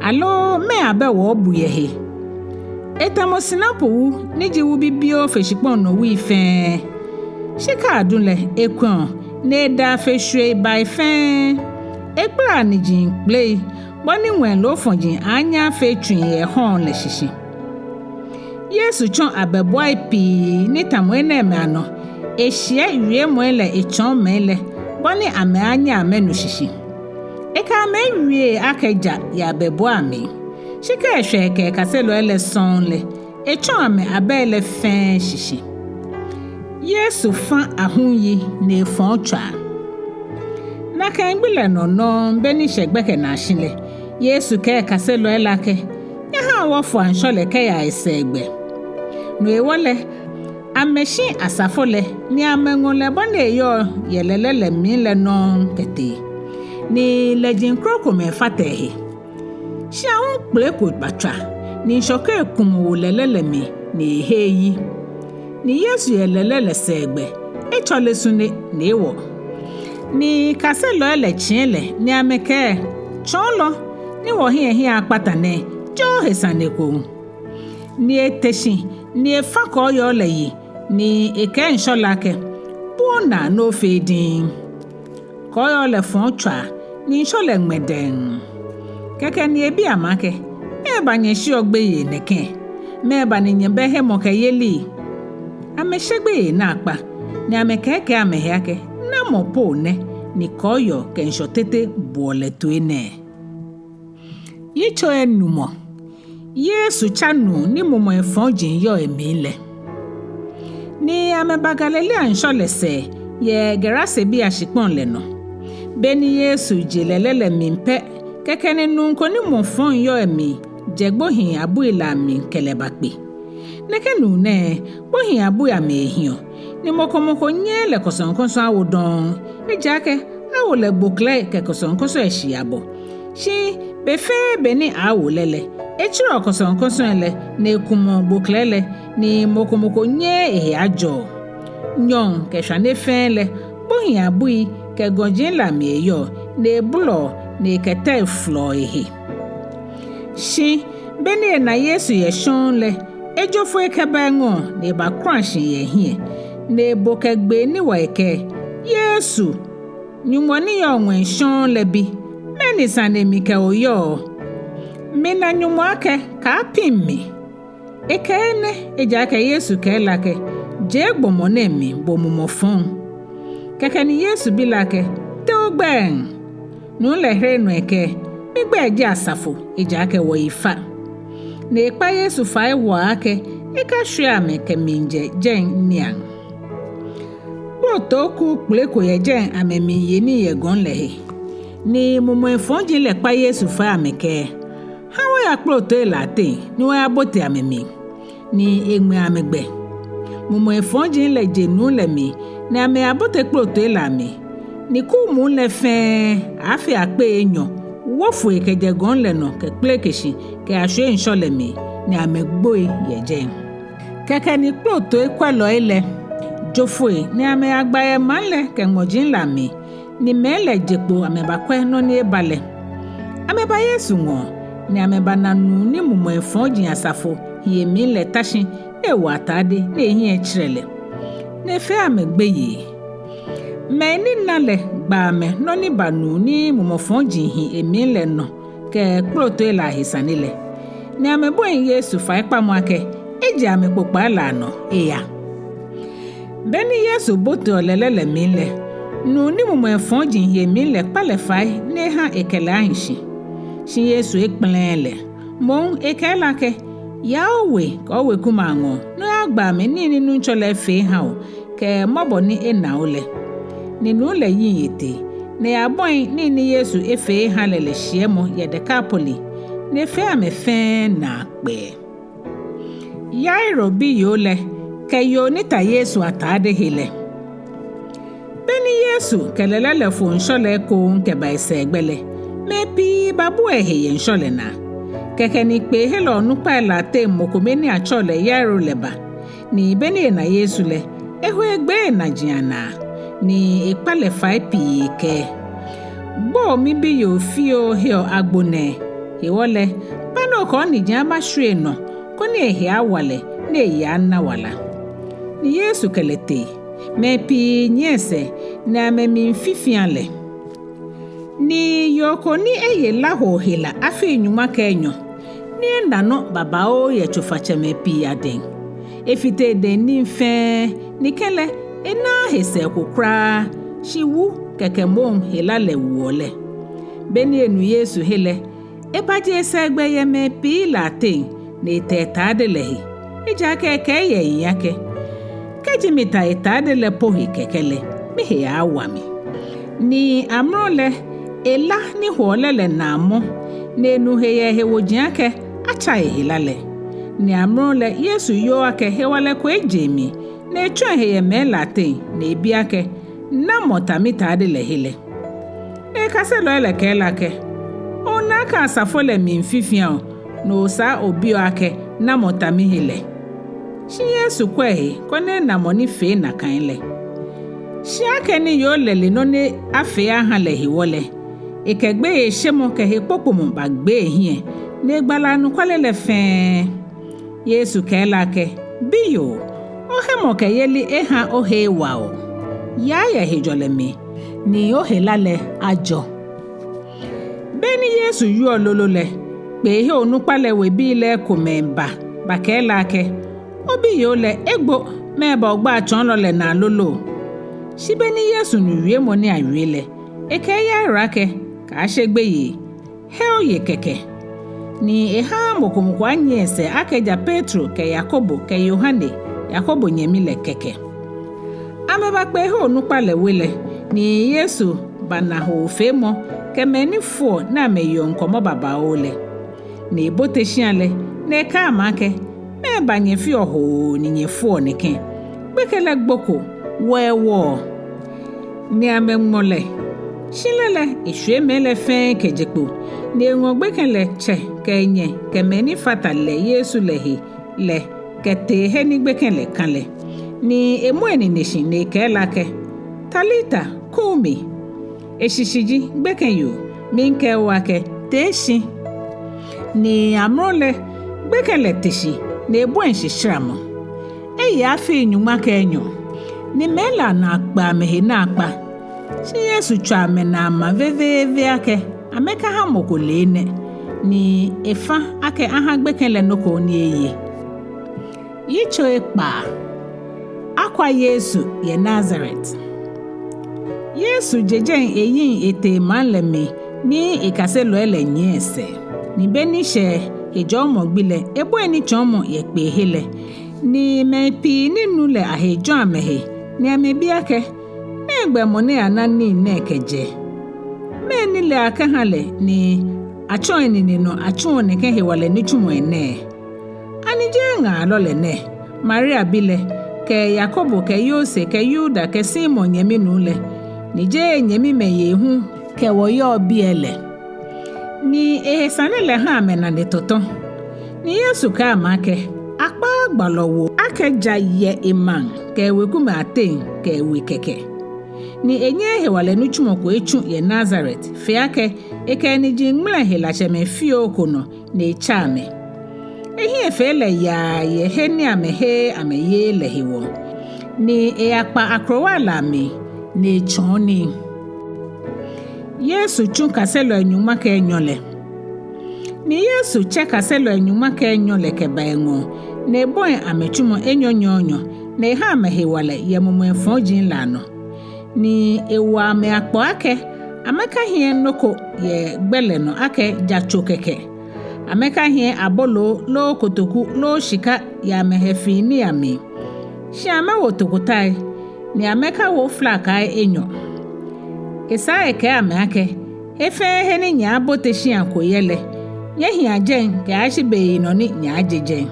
Aloo mɛɛ abɛ wɔɔbu yɛ he? Etamɔ sinapi wu ni ji wu bibioo fe shikpɔŋ nɔ wui fɛɛ. Shi kɛ adu lɛ, ekwɛ̃ɔ, ni edaa fe shwiei bai fɛɛ. Ekpalaa niji kpelei, bɔ ni ŋwɛi loofɔji aaanyɛ afee tsui yɛ ehɔɔŋ lɛ shishi. Yesu tsɔ abɛbuai pii ni tamɔ enɛɛmɛi anɔ eshiɛ wiemɔi lɛ etsɔɔ mɛi lɛ, bɔ ni amɛaanyɛ amɛnu shishi. Ekɛ amɛ ewie akɛ ja yɛ abɛbuai amli. Shi kɛ eshwɛ ekɛ ekaselɔi lɛ sɔŋŋ lɛ, etsɔ amɛ abɛi lɛ fɛɛ shishi. Yesu fã ahum yi ni efɔ̃ otswaa. Nakai gbi lɛ nɔ nɔŋŋ, be ni eshɛ gbɛkɛ naashi lɛ, Yesu kɛɛ ekaselɔi lɛ akɛ: Nyɛhaa wɔfoa ŋshɔ lɛ kɛya esɛɛgbɛ. No hewɔ lɛ, amɛshi asafo lɛ, ni amɛŋɔ lɛ bɔ ni eyɔɔ yɛ lɛlɛ lɛ mli lɛ nɔŋŋ kɛtee. Ni lɛji krokomɛi fata ehe. Shi ahum kpele ko batswa, ni ŋshɔkei kumɔ wo lɛlɛ lɛ mli, ni ehe eyi. Ni Yesu yɛ lɛlɛ lɛ sɛɛgbɛ, etsɔ lɛ sune, ni ewɔ. Ni kaselɔi lɛ tsiɛ lɛ, ni amɛkɛɛ: Tsɔɔlɔ, ni wɔhiɛ hiɛ akpata nɛɛ, jeee ohe sane ko. Ni ete shi, ni efã kɔɔyɔɔ lɛ yi, ni ekɛɛ ŋshɔ lɛ akɛ: Bu onaa ni ofee diŋŋ. Kɔɔyɔɔ lɛ fɔ̃ otswaa, ni ŋshɔ lɛ ŋmɛ dɛŋŋ. Kɛkɛ ni ebi amɛ akɛ: Mɛɛba nyɛsheɔ gbeyei nɛkɛ? Mɛɛba ni nyɛbɛ hemɔkɛyeli? Amɛshe gbeyei naakpa, ni amɛkɛɛkɛɛ amɛhe akɛ, namɔ po nɛ ni kɔɔyɔɔ kɛ ŋshɔ tete boɔ lɛ toi nɛɛ? Yitso enumɔ. Yesu tsa nuu ni mumɔi fɔji yɔɔ emli lɛ. Ni amɛba Galilea ŋshɔ lɛ sɛɛ yɛ Gerasebii ashikpɔŋ lɛ nɔ. Beni Yesu je lɛlɛ lɛ mli pɛ, kɛkɛ ni nuu ko ni mumɔ fɔŋ yɔɔ emli jɛ gbohii abui lɛ amli kɛ lɛ bakpe. Nɛkɛ nuu nɛɛ, gbohii abui amli ehiɔ, ni mɔ ko mɔ ko nyɛɛɛ lɛ kɔsɔŋkɔsɔ awo dɔŋŋ, ejaakɛ awo lɛ gboklɛi kɛ kɔsɔŋkɔsɔ lɛ shii abɔ. Shi be fɛɛ be ni awo lɛ lɛ, etsirɛɔ kɔsɔŋkɔsɔ lɛ, ni ekumɔɔ gboklɛi lɛ, ni mɔ ko mɔ ko nyɛɛɛ ehe ajɔɔ. Nyɔɔŋ kɛ shwane fɛɛ lɛ, gbohii abui kɛ gɔji lɛ amli eyɔɔ, ni ebolɔɔ, ni ekɛ tɛi folɔɔ ehe. Shi beni ena Yesu yɛ shɔŋŋ lɛ, ejo foi kɛba eŋɔɔ, ni ebakula shi yɛ ehiɛ, ni ebo kɛ gbee ni wa ekɛɛ, Yesu, Nyɔŋmɔ ni yɔɔ ŋwɛi shɔŋŋ lɛ bi, mɛni sane mikɛ bo yɔɔ? Mina Nyɔŋmɔ akɛ, kaapiŋ mi. Ekɛɛ enɛ, ejaakɛ Yesu kɛɛ lɛ akɛ, je gbɔmɔ nɛɛ mli, bo mumɔ fɔŋ. Kɛkɛ ni Yesu bi lɛ akɛ, te ogbɛi? Nuu lɛ here nɔ ekɛɛ, migbɛi ji Asafo, ejaakɛ wɔyi fa. Ni ekpa Yesu fai waa akɛ, ekashwie amɛ kɛmiijɛ jɛi niiaŋ. Kplotoo kuu kpele ko yɛ jɛi amɛmiiye nii yɛ gɔŋ lɛ he. Ni mumɔi fɔji lɛ kpa Yesu fai amɛkɛɛ, ha wɔya kplotoi lɛ ateŋ ni wɔyabote amɛmli. Ni eŋmɛ amɛ gbɛ. Mumɔi fɔji lɛ je nuu lɛ mli, ni amɛyabote kplotoi lɛ amli. Ni kuu muu lɛ fɛɛ, aaafee akpei enyɔ, wo foi kɛjɛ gɔŋ lɛ nɔ kɛkpeleke shi kɛyashwie ŋshɔ lɛ mli, ni amɛgboi yɛ jɛi. Kɛkɛ ni kplotoikwɛlɔi lɛ jo foi, ni amɛyagba yɛ maŋ lɛ kɛ ŋmɔji lɛ amli, ni mɛi lɛ je kpo amɛbakwɛ nɔ ni eba lɛ. Amɛba Yesu ŋɔɔ, ni amɛbana nuu ni mumɔi fɔji Asafo hi emli lɛ ta shi, ni ewo atade, ni ehiɛ tserɛ lɛ. Ni efee amɛ gbeyei. Mɛi ni na lɛ gba amɛ nɔ ni ba nuu ni mumɔ fɔji hi emli lɛ nɔ kɛ kplotoi lɛ ahe sane lɛ. Ni amɛbɔi Yesu faikpamɔ akɛ, eje amɛkpokpaa lɛ anɔ eya. Beni Yesu boteɔ lɛlɛ lɛ mli lɛ, nuu ni mumɔi fɔji hi emli lɛ kpa lɛ fai ni eha ekɛ lɛ ahi shi. Shi Yesu ekpɛlɛɛɛ lɛ. Moŋ ekɛɛ lɛ akɛ, yaa owe kɛ owekumɛi aŋɔɔ, ni oyagba amɛ nii ni Nuŋtsɔ lɛ efee eha o, kɛ mɔbɔ ni ena o lɛ. Ni nuu lɛ yiŋ etee, ni eyabɔi nii ni Yesu efee eha lɛ lɛ shiɛmɔ yɛ Dekapoli, ni efee amɛ fɛɛ naakpɛɛ. Yairo biyoo lɛ kɛ yoo ni ta Yesu atade he lɛ. Beni Yesu kɛ lɛlɛ lɛ fo ŋshɔ lɛ ekoŋŋ kɛba esɛɛgbɛ lɛ, mɛi pii babua ehe yɛ ŋshɔ lɛ naa. Kɛkɛ ni kpeehelɔ onukpai lɛ ateŋ mɔ kome ni atsɛɔ lɛ Yairo lɛ ba. Ni beni ena Yesu lɛ, eho egbee enaji anaa, ni ekpa lɛ fai pii ekɛɛ, gbo, mibiyoo fioo heɔ agbo nɛɛ. Hewɔ lɛ, ba ni okɛ oniji abashwie enɔ, koni ehe awa lɛ, ni eyi ana wala. Ni Yesu kɛ lɛ tee, mɛi pii nyiɛ esɛɛ, ni amɛmiififia lɛ. Ni yoo ko ni eye lahoo hela afii nyɔŋma kɛ enyɔ, ni ena nɔ babaoo yɛ tsofatsɛmɛi pii adɛŋ. Efite edɛŋ nii fɛɛ, ni kɛlɛ, enaaa he sɛɛ ko kwraa, shi wu kɛkɛ moŋ hela lɛ woɔ lɛ. Beni enu Yesu he lɛ, ebaje esɛɛgbɛ yɛ mɛi pii lɛ ateŋ, ni eta etade lɛ he. Ejaakɛ ekɛɛ yɛ eyiŋ akɛ, kɛji mita etade lɛ po he kɛkɛ lɛ, mihe aaawa mi. Ni amrɔ lɛ, ela ni hoɔ lɛ lɛ naa mɔ, ni enu he yɛ ehewoji akɛ atsa ehela lɛ. Ni amrɔ lɛ Yesu yooo akɛ hewalɛ ko eje emli, ni etsɔ ehe yɛ mɛi lɛ ateŋ, ni ebi akɛ, namɔ ta mitade lɛ he lɛ? Ni ekaselɔi lɛ kɛɛ lɛ akɛ, ona akɛ asafo lɛ miififia o, ni osaa obiɔ akɛ, namɔ ta mihe lɛ? Shi Yesu kwɛ ehe, koni ena mɔ ni fee nakai lɛ. Shi akɛni yoo lɛ le nɔ ni afee aha lɛ hewɔ lɛ, ekɛ gbeyeishemɔ kɛ hekpokpomɔ bagbee ehiɛ, ni egba lɛ anɔkwale lɛ fɛɛ. Yesu kɛɛ lɛ akɛ, biyoo, ohemɔkɛyeli eha ohe ewa o. Yaa yɛ hejɔlɛ mli, ni ohela lɛ ajɔ. Beni Yesu wieɔ lolo lɛ, kpeehe onukpa lɛ webii lɛ ekomɛi ba, bakɛɛ lɛ akɛ, obiyoo lɛ egbo, Mɛɛba ogba tsɔɔlɔ lɛ naa lolo? Shi be ni Yesu nu wiemɔ ni awie lɛ, ekɛɛ Yairo akɛ, kaashe gbeyei, he oye kɛkɛ. Ni ehaaa mɔ ko mɔ ko anyiɛ esɛɛ akɛ ja Petro kɛ Yakobo kɛ Yohane, Yakobo nyɛmi lɛ kɛkɛ. Amɛbakpe he onukpa lɛ we lɛ, ni Yesu bana hoofeemɔ kɛ mɛi ni foɔ ni amɛyeɔ ŋkɔmɔ babaoo lɛ. Ni ebote shia lɛ, ni ekɛɛ amɛ akɛ, mɛɛba nyɛfeɔ hoo ni nyɛfoɔ nɛkɛ? Gbekɛ lɛ gboko, wɔ ewɔɔ. Ni amɛŋmɔ lɛ. Shi lɛ lɛ, eshwie mɛi lɛ fɛɛ kɛje kpo, ni eŋɔ gbekɛ lɛ tsɛ kɛ enyɛ kɛ mɛi ni fata lɛ Yesu lɛ he lɛ kɛtee he ni gbekɛ lɛ ka lɛ. Ni emu enine shi ni ekɛɛ lɛ akɛ, Talita kumi, eshishi ji, gbekɛyoo, miikɛɛ bo akɛ, tee shi. Ni amrɔ lɛ, gbekɛ lɛ te shi ni ebɔi shisharamɔ. Eye afii nyɔŋma kɛ enyɔ, ni mɛi lɛ anaa kpɛ amɛhe naakpa. Shi Yesu tswa amɛnaa ma veveeve akɛ amɛkaha mɔ ko le enɛ, ni efa akɛ aha gbekɛ lɛ nɔ ko ni eye. Yitso ekpaa. Akwa Yesu yɛ Nazaret. Yesu je jɛi eyiŋ etee maŋ lɛ mli ni ekaselɔi lɛ nyiɛ esɛɛ. Ni be ni shɛ hejɔɔmɔ gbi lɛ, ebɔi nitsɔɔmɔ yɛ kpeehe lɛ. Ni mɛi pii ni nu lɛ ahe jɔ amɛhe, ni amɛbi akɛ, nɛgbɛ mɔ nɛɛ ana nii nɛɛ kɛjɛ? Mɛni lɛ akɛha lɛ ni atsɔ enine nɔ atsuɔ nɛkɛ hewalɛ nitsumɔi nɛɛ? Ani jeee ŋaalɔ lɛ nɛ, Maria bi lɛ, kɛ Yakobo kɛ Yose kɛ Yuda kɛ Simon nyɛminuu lɛ, ni jeee enyɛmimɛi yei hu kɛ wɔ yɔɔ biɛ lɛ? Ni ehe sane lɛ ha amɛnane tɔtɔ. Ni Yesu kɛɛ amɛ akɛ, akpaaa gbalɔ woo akɛ ja yɛ emaŋ kɛ ewekumɛi ateŋ kɛ ewe kɛkɛ. Ni enyɛɛɛ hewalɛ nitsumɔ ko etsu yɛ Nazaret, fe akɛ ekɛ eniji ŋmlɛ helatsɛmɛi fioo ko nɔ ni etsa amɛ. Ehiɛ fee lɛ yaa yɛ he ni amɛheee amɛyeee lɛ hewɔ. Ni eyakpa akrowa lɛ amli ni etsɔɔ nii. Yesu tsu kaselɔi nyɔŋma kɛ enyɔ lɛ. Ni Yesu tsɛ kaselɔi nyɔŋma kɛ enyɔ lɛ kɛba eŋɔɔ, ni ebɔi amɛtsumɔ enyɔnyɔɔnyɔ, ni eha amɛ hewalɛ yɛ mumɔi fɔji lɛ anɔ. Ni ewo amɛ akpɔ akɛ amɛkahiɛ nɔ ko yɛ gbɛ lɛ nɔ akɛ ja tso kɛkɛ. Amɛkahiɛ aboloo loo kotoku loo shika yɛ amɛhefii nii amli. Shi amɛwo tokotai, ni amɛkawo flakai enyɔ. Esaa ekɛɛ amɛ akɛ, he fɛɛ he ni nyɛaabote shia ko yɛ lɛ, nyɛhia jɛi kɛyashi beyinɔ ni nyɛaaje jɛi.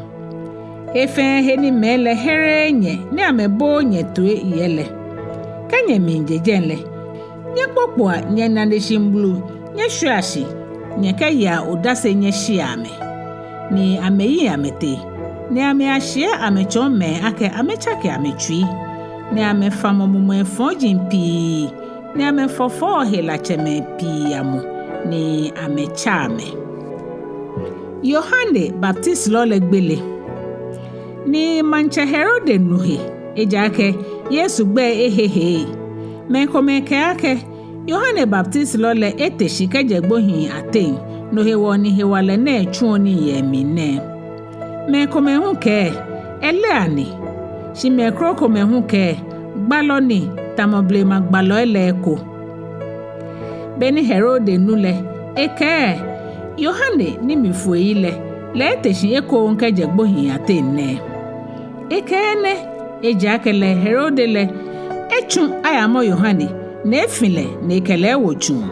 He fɛɛ he ni mɛi lɛ hereee nyɛ ni amɛbooo nyɛ toi yɛ lɛ, kɛ nyɛmiije jɛi lɛ, nyɛkpokpoa nyɛnaneshi mlu, nyɛshwiea shi, nyɛkɛyea odase nyɛshia amɛ. Ni amɛyiŋ amɛtee, ni amɛyashiɛ amɛtsɔɔ mɛi akɛ amɛtsake amɛtsui, ni amɛfamɔ mumɔi fɔji pii, ni amɛfɔfɔɔ helatsɛmɛi pii amɔ, ni amɛtsa amɛ. Yohane Baptisilɔ lɛ gbele. Ni maŋtsɛ Herode nu he, ejaakɛ Yesu gbɛi ehehe. Mɛi komɛi kɛɛ akɛ, Yohane Baptisilɔ lɛ ete shi kɛjɛ gbohii ateŋ, no hewɔ ni hewalɛ nɛɛ tsuɔ nii yɛ emli nɛɛ. Mɛi komɛi hu kɛɛ, Eliya ni. Shi mɛi krokomɛi hu kɛɛ, gbalɔ ni, tamɔ blema gbalɔi lɛ eko. Be ni Herode nu lɛ, ekɛɛ, Yohane ni mi foi lɛ, lɛ ete shi ekoŋŋ kɛjɛ gbohii ateŋ nɛɛ. Ekɛɛ enɛ, ejaakɛ lɛ Herode lɛ etsu ayamɔ Yohane, ni efi lɛ ni ekɛ lɛ ewo tsuŋ.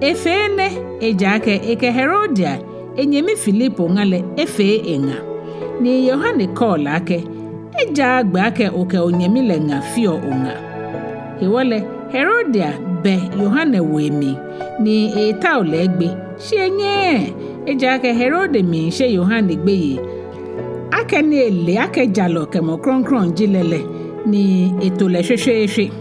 Efee enɛ, ejaakɛ ekɛ Herodia, enyɛmi Filipo ŋa lɛ efee eŋa. Ni Yohane kɛɔ lɛ akɛ, ejaaa gbɛ akɛ okɛ onyɛmi lɛ ŋa feɔ oŋa. Hewɔ lɛ Herodia bɛ Yohane wo emli, ni eetao lɛ egbe, shi enyɛɛɛ, ejaakɛ Herode miishe Yohane gbeyei, akɛni ele akɛ jalɔ kɛ mɔ krɔŋkrɔŋ ji lɛ lɛ, ni eto lɛ shweshweeshwe.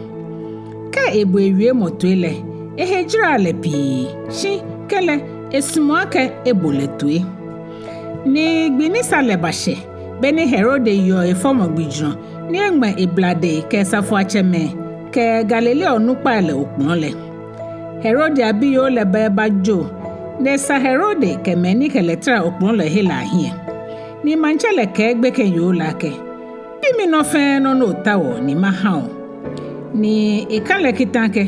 Kɛ ebo ewiemɔ toi lɛ, ehe jaraa lɛ pii, shi kɛlɛ esumɔɔ akɛ ebo lɛ toi. Ni gbi ni sa lɛ bashɛ, be ni Herode yeɔ efɔmɔ gbijurɔ, ni eŋmɛ ebladei kɛ asafoiatsɛmɛi kɛ Galilea onukpai lɛ okplɔ lɛ. Herodia biyoo lɛ ba ebajo, ni esa Herode kɛ mɛi ni kɛ lɛ tara okplɔ lɛ he lɛ ahiɛ. Ni maŋtsɛ lɛ kɛɛ gbekɛyoo lɛ akɛ, Bi mi nɔ fɛɛ nɔ ni otaoɔ ni maha o. Ni ekã lɛ kitã akɛ,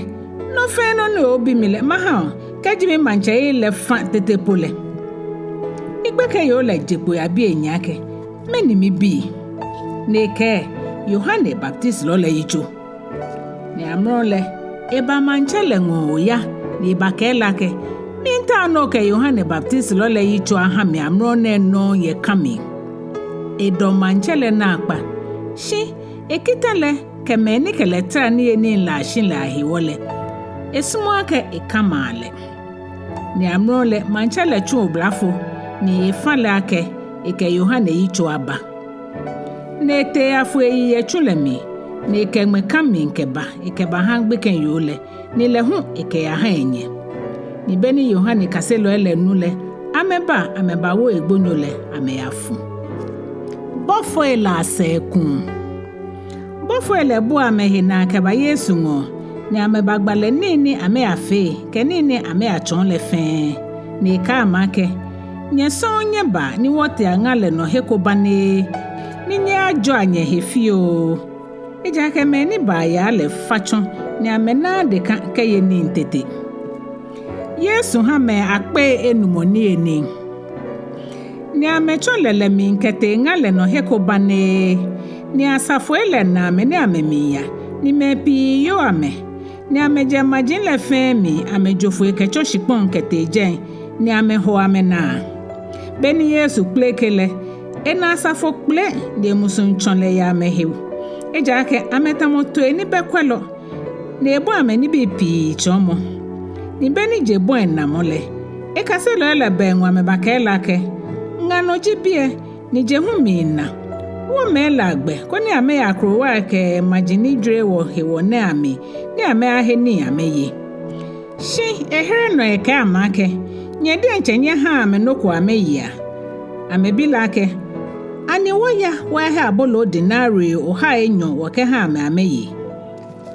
nɔ fɛɛ nɔ ni obi mi lɛ maha o, kɛji mimaŋtsɛyeli lɛ fã tete po lɛ. Ni gbekɛyoo lɛ je kpo eyabi enyɛ akɛ, mɛni mibi? Ni ekɛɛ, Yohane Baptisilɔ lɛ yitso. Ni amrɔ lɛ, eba maŋtsɛ lɛ ŋɔɔ oya, ni ebakɛɛ lɛ akɛ, miitao ni okɛ Yohane Baptisilɔ lɛ yitso aha mi amrɔ nɛɛ nɔŋŋ yɛ kã mli. Edɔ maŋtsɛ lɛ naakpa, shi ekitã lɛ kɛ mɛi ni kɛ lɛ tara niyenii lɛ ashi lɛ ahewɔ lɛ, esumɔɔɔ akɛ ekãmaa lɛ. Ni amrɔ lɛ maŋtsɛ lɛ tsu oblafo, ni efã lɛ akɛ ekɛ Yohane yitso aba. Ni etee eyafo eyi yɛ tsu lɛ mli, ni ekɛ ŋmɛ kã mli kɛba, ekɛbaha gbekɛyoo lɛ, ni lɛ hu ekɛyaha enyɛ. Ni beni Yohane kaselɔi lɛ nu lɛ, amɛba, amɛbawo egbonyo lɛ, amɛyafu. Bɔfoi lɛ asɛɛkuu. Bɔfoi lɛ bua amɛhe naa kɛba Yesu ŋɔɔ, ni amɛbagba lɛ nii ni amɛyafee kɛ nii ni amɛyatsɔɔ lɛ fɛɛ. Ni ekɛɛ amɛ akɛ, nyɛ sɔŋŋ nyɛba ni wɔtee aŋa lɛ nɔ he ko banee, ni nyɛyajɔa nyɛhe fioo. Ejaakɛ mɛi ni baa yaa lɛ fa tsɔ, ni amɛnaaa dekã kɛye nii tete. Yesu ha mɛi akpei enumɔ niyenii. Ni amɛtsɔ lɛlɛ mli kɛtee ŋa lɛ nɔ he ko banee, ni asafoi lɛ na amɛ ni amɛmiiya, ni mɛi pii yoo amɛ, ni amɛjɛ maji lɛ fɛɛ mli amɛjo foi kɛtsɔ shikpɔŋ kɛtee jɛi, ni amɛho amɛnaa. Beni Yesu kpeleke lɛ, ena asafo kpele, ni emusuŋ tsɔ lɛ yɛ amɛhe. Ejaakɛ amɛtamɔ toi ni bɛ kwɛlɔ, ni ebɔ amɛ nibii pii tsɔɔmɔ. Ni beni je bɔi namɔ lɛ, ekaselɔi lɛ ba eŋɔɔ amɛbakɛɛ lɛ akɛ, ŋa nɔ ji biɛ, ni je hu miina. Wo mɛi lɛ agbɛ, koni amɛya akrowai kɛ maji ni jwere wɔ hewɔ nɛɛ amli, ni amɛyahe nii amɛye. Shi ehere nɔ ekɛɛ amɛ akɛ, nyɛ diɛŋtsɛ nyɛhaa amɛ nɔ ko amɛyea. Amɛbi lɛ akɛ, ani wɔya wɔyahe aboloo denari ohai enyɔ wɔkɛha amɛ amɛye?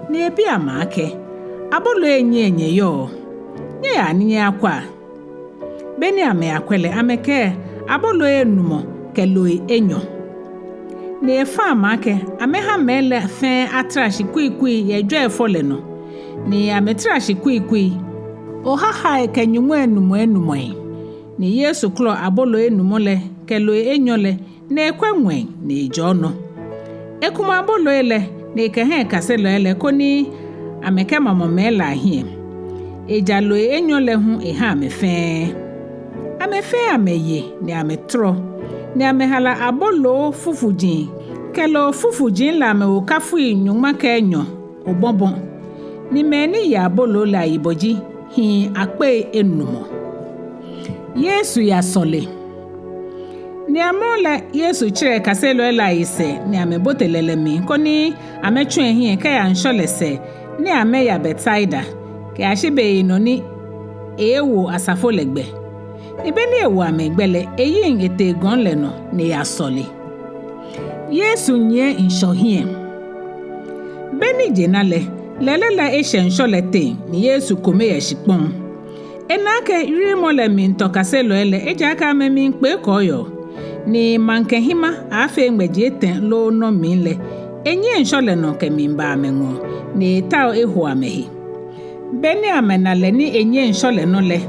Ni ebi amɛ akɛ, aboloo enyiɛ nyɛyɔɔ? Nyɛyaa ni nyɛyakwɛa. Beni amɛyakwɛ lɛ, amɛkɛɛ, aboloo enumɔ kɛ loi enyɔ. Ni efã amɛ akɛ amɛha mɛi lɛ fɛɛ atara shi kuikui yɛ jwɛi fɔ lɛ nɔ. Ni amɛtara shi kuikui, ohahai kɛ nyɔŋmai enumɔ enumɔi. Ni Yesu kɔlɔ aboloo enumɔ lɛ kɛ loi enyɔ lɛ, ni ekwɛ ŋwɛi, ni ejɔɔ nɔ. Ekumɔ aboloi lɛ, ni ekɛha ekaselɔi lɛ koni amɛkɛmamɔ mɛi lɛ ahiɛ. Eja loi enyɔ lɛ hu eha amɛ fɛɛ. Amɛ fɛɛ amɛye ni amɛtɔrɔ, ni amɛhala aboloo fufuji kɛ loo fufuji lɛ amɛwokafui nyɔŋma kɛ enyɔ obɔbɔ. Ni mɛi ni ye aboloo lɛ ayibɔ ji hii akpei enumɔ. Yesu yasɔle. Ni amrɔ lɛ Yesu tsirɛ ekaselɔi lɛ ayi sɛɛ ni amɛbote lɛlɛ mli koni amɛtsu ehiɛ kɛya ŋshɔ lɛ sɛɛ ni amɛya Betsaida, kɛyashi beyinɔ ni eewo asafo lɛ gbɛ. Ni beni ewo amɛ gbɛ lɛ, eyiŋ etee gɔŋ lɛ nɔ ni eyasɔle. Yesu nyiɛ ŋshɔ hiɛ. Beni je na lɛ, lɛlɛ lɛ eshɛ ŋshɔ lɛ teŋ ni Yesu kome yɛ shikpɔŋ. Ena akɛ wiemɔ lɛ miitɔ kaselɔi lɛ, ejaakɛ amɛmiikpee kɔɔyɔɔ. Ni maŋkɛ hima aaafee ŋmɛji etɛ loo nɔ mli lɛ, enyiɛ ŋshɔ lɛ nɔ kɛmiiba amɛŋɔɔ, ni eetao eho amɛhe. Beni amɛna lɛ ni enyiɛ ŋshɔ lɛ nɔ lɛ,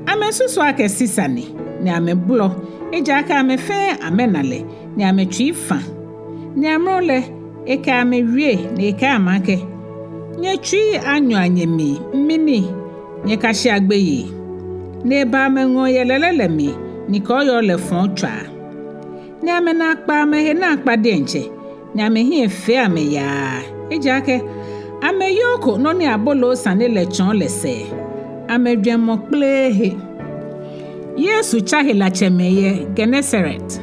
amɛsusu akɛ Sisa ni, ni amɛbolɔ, ejaakɛ amɛ fɛɛ amɛna lɛ, ni amɛtsui fã. Ni amrɔ lɛ, ekɛ amɛ wie, ni ekɛɛ amɛ akɛ, nyɛtsui anyɔa nyɛmli, mi ni, nyɛkashea gbeyei. Ni eba amɛŋɔɔ yɛ lɛlɛ lɛ mli, ni kɔɔyɔɔ lɛ fɔ̃ɔ tswaa. Ni amɛnaa kpa amɛhe naakpa diɛŋtsɛ, ni amɛhiɛ fee amɛ yaa, ejaakɛ amɛyooko nɔ ni aboloo sane lɛ tsɔɔ lɛ sɛɛ. Amɛjwɛŋmɔ kpeleee he. Yesu tsa helatsɛmɛi yɛ Genesaret.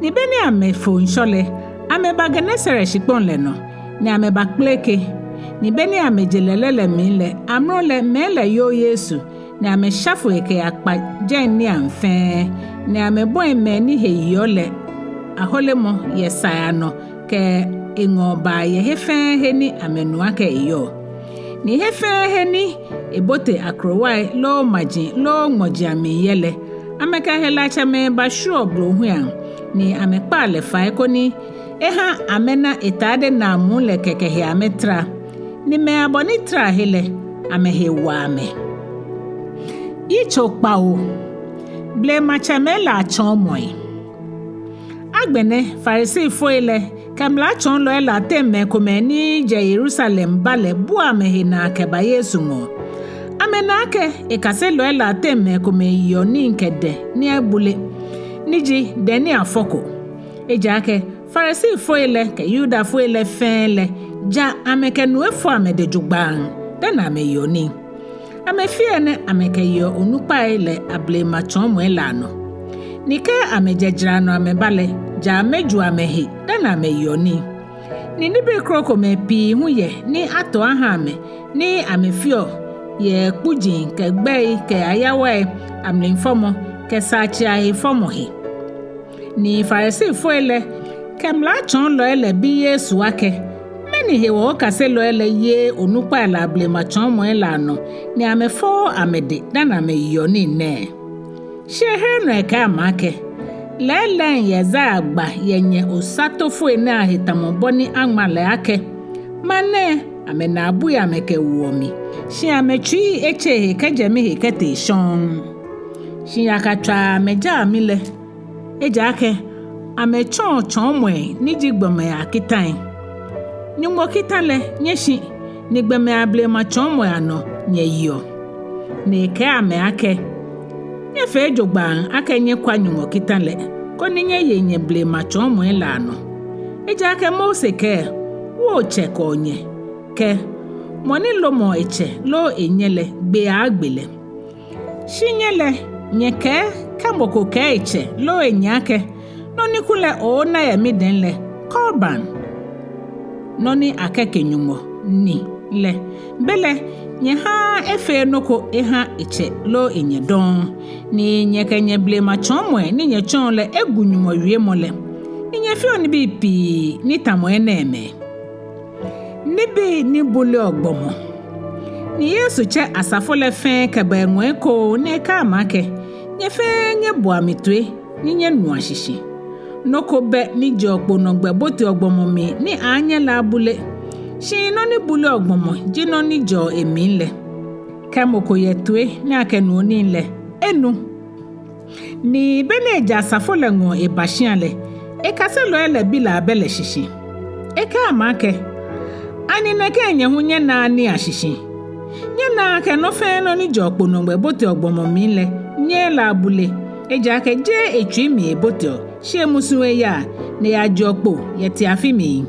Ni beni amɛfo ŋshɔ lɛ, amɛba Genesaret shikpɔŋ lɛ nɔ, ni amɛbakpeleke. Ni beni amɛje lɛlɛ lɛ mli lɛ, amrɔ lɛ mɛi lɛ yoo Yesu, ni amɛsha foi kɛyakpa jɛi niiaŋ fɛɛ, ni amɛbɔi mɛi ni he yeɔ lɛ aholemɔ yɛ sai anɔ kɛ eŋɔɔbaa yɛ he fɛɛ he ni amɛnu akɛ eyɔɔ. Ni he fɛɛ he ni ebote akrowai loo maji loo ŋmɔji amli yɛ lɛ, amɛkɛ helatsɛmɛi bashwieɔ blohuiaŋ, ni amɛkpaa lɛ fai koni eha amɛna etade naa muu lɛ kɛkɛ he amɛtara, ni mɛi abɔ ni tara he lɛ, amɛhe wa amɛ. Yitso kpawo. Blematsɛmɛi lɛ atsɔɔmɔi. Agbɛnɛ Farisifoi lɛ kɛ mlatsɔɔlɔi lɛ ateŋ mɛi komɛi ni jɛ Yerusalem ba lɛ bua amɛhe naa kɛba Yesu ŋɔɔ. Amɛna akɛ ekaselɔi lɛ ateŋ mɛi komɛi yeɔ nii kɛ dɛŋ ni ebule, ni ji dɛŋ ni afɔko. Ejaakɛ Farisifoi lɛ kɛ Yudafoi lɛ fɛɛ lɛ, ja amɛkɛ nu efɔ amɛdɛŋ jogbaŋŋ dani amɛyeɔ nii. Amɛfeɔ enɛ amɛkɛyeɔ onukpai lɛ ablematsɔɔmɔi lɛ anɔ. Ni kɛ amɛjɛ jara nɔ amɛba lɛ, ja amɛjuɔ amɛhe dani amɛyeɔ nii. Ni nibii krokomɛi pii hu yɛ ni ato aha amɛ, ni amɛfeɔ yɛ kpuji kɛ gbɛi kɛ ayawai amlifɔmɔ kɛ saatsei ahefɔmɔ he. Ni Farisifoi lɛ kɛ mlatsɔɔlɔi lɛ bi Yesu akɛ, mɛni hewɔ okaselɔi lɛ yeee onukpai lɛ ablematsɔɔmɔi lɛ anɔ ni amɛfɔɔɔ amɛdɛŋ dani amɛyeɔ nii nɛɛ? Shi ehere nɔ ekɛɛ amɛ akɛ, lɛɛlɛŋ Yesaia gba yɛ nyɛ osatofoi nɛɛ ahe tamɔ bɔ ni aŋma lɛ akɛ, maŋ nɛɛ, amɛnaa bui amɛkɛwoɔ mi, shi amɛtsui etse ehe kɛjɛ mihe kɛtee shɔŋŋ. Shi yakatswaa amɛjaa mi lɛ, ejaakɛ amɛtsɔɔ tsɔɔmɔi ni ji gbɔmɛi akitãi. Nyɔŋmɔ kita lɛ nyɛshi, ni gbɔmɛi ablematsɔɔmɔi anɔ nyɛyeɔ. Ni ekɛɛ amɛ akɛ, nyɛfee jogbaŋŋ akɛ nyɛkwa Nyɔŋmɔ kita lɛ, koni nyɛye nyɛblematsɔɔmɔi lɛ anɔ. Ejaakɛ Mose kɛɛ, wo otsɛ kɛ onyɛ, kɛ, mɔ ni lomɔɔ etsɛ loo enyɛ lɛ, gbee aaagbe lɛ. Shi nyɛ lɛ, nyɛkɛɛ kɛ mɔ ko kɛɛ etsɛ loo enyɛ akɛ, nɔ ni kulɛ oona yɛ midɛŋ lɛ, Korban, nɔ ni akɛke Nyɔŋmɔ ni lɛ, belɛ nyɛhaaa efee nɔ ko eha etsɛ loo enyɛ dɔŋŋ. Ni nyɛkɛ nyɛblematsɔɔmɔi ni nyɛtsɔɔ lɛ egu Nyɔŋmɔ wiemɔ lɛ, ni nyɛfeɔ nibii pii ni tamɔ enɛɛmɛi. Nibii ni buleɔ gbɔmɔ. Ni Yesu tsɛ asafo lɛ fɛɛ kɛba eŋɔɔ ekoŋŋ ni ekɛɛ amɛ akɛ, nyɛ fɛɛ nyɛboa mi toi ni nyɛnua shishi. Nɔ ko bɛ ni jeɔ kponogbɛ boteɔ gbɔmɔ mli ni aaanyɛ lɛ abule. Shi nɔ ni buleɔ gbɔmɔ ji nɔ ni jɛɔ emli lɛ. Kɛ mɔ ko yɛ toi ni akɛnuɔ nii lɛ, enu. Ni be ni eje asafo lɛ ŋɔɔ eba shia lɛ, ekaselɔi lɛ bi lɛ abɛ lɛ shishi. Ekɛɛ amɛ akɛ, ani nɛkɛ nyɛ hu nyɛnaaa nii ashishi? Nyɛnaaa akɛ nɔ fɛɛ nɔ ni jeɔ kponogbɛ boteɔ gbɔmɔ mli lɛ, nyɛɛɛ lɛ abule. Ejaakɛ jeee etsui mli eboteɔ, shi emusuŋ eyaa, ni eyajeɔ kpo yɛ tiafi mli.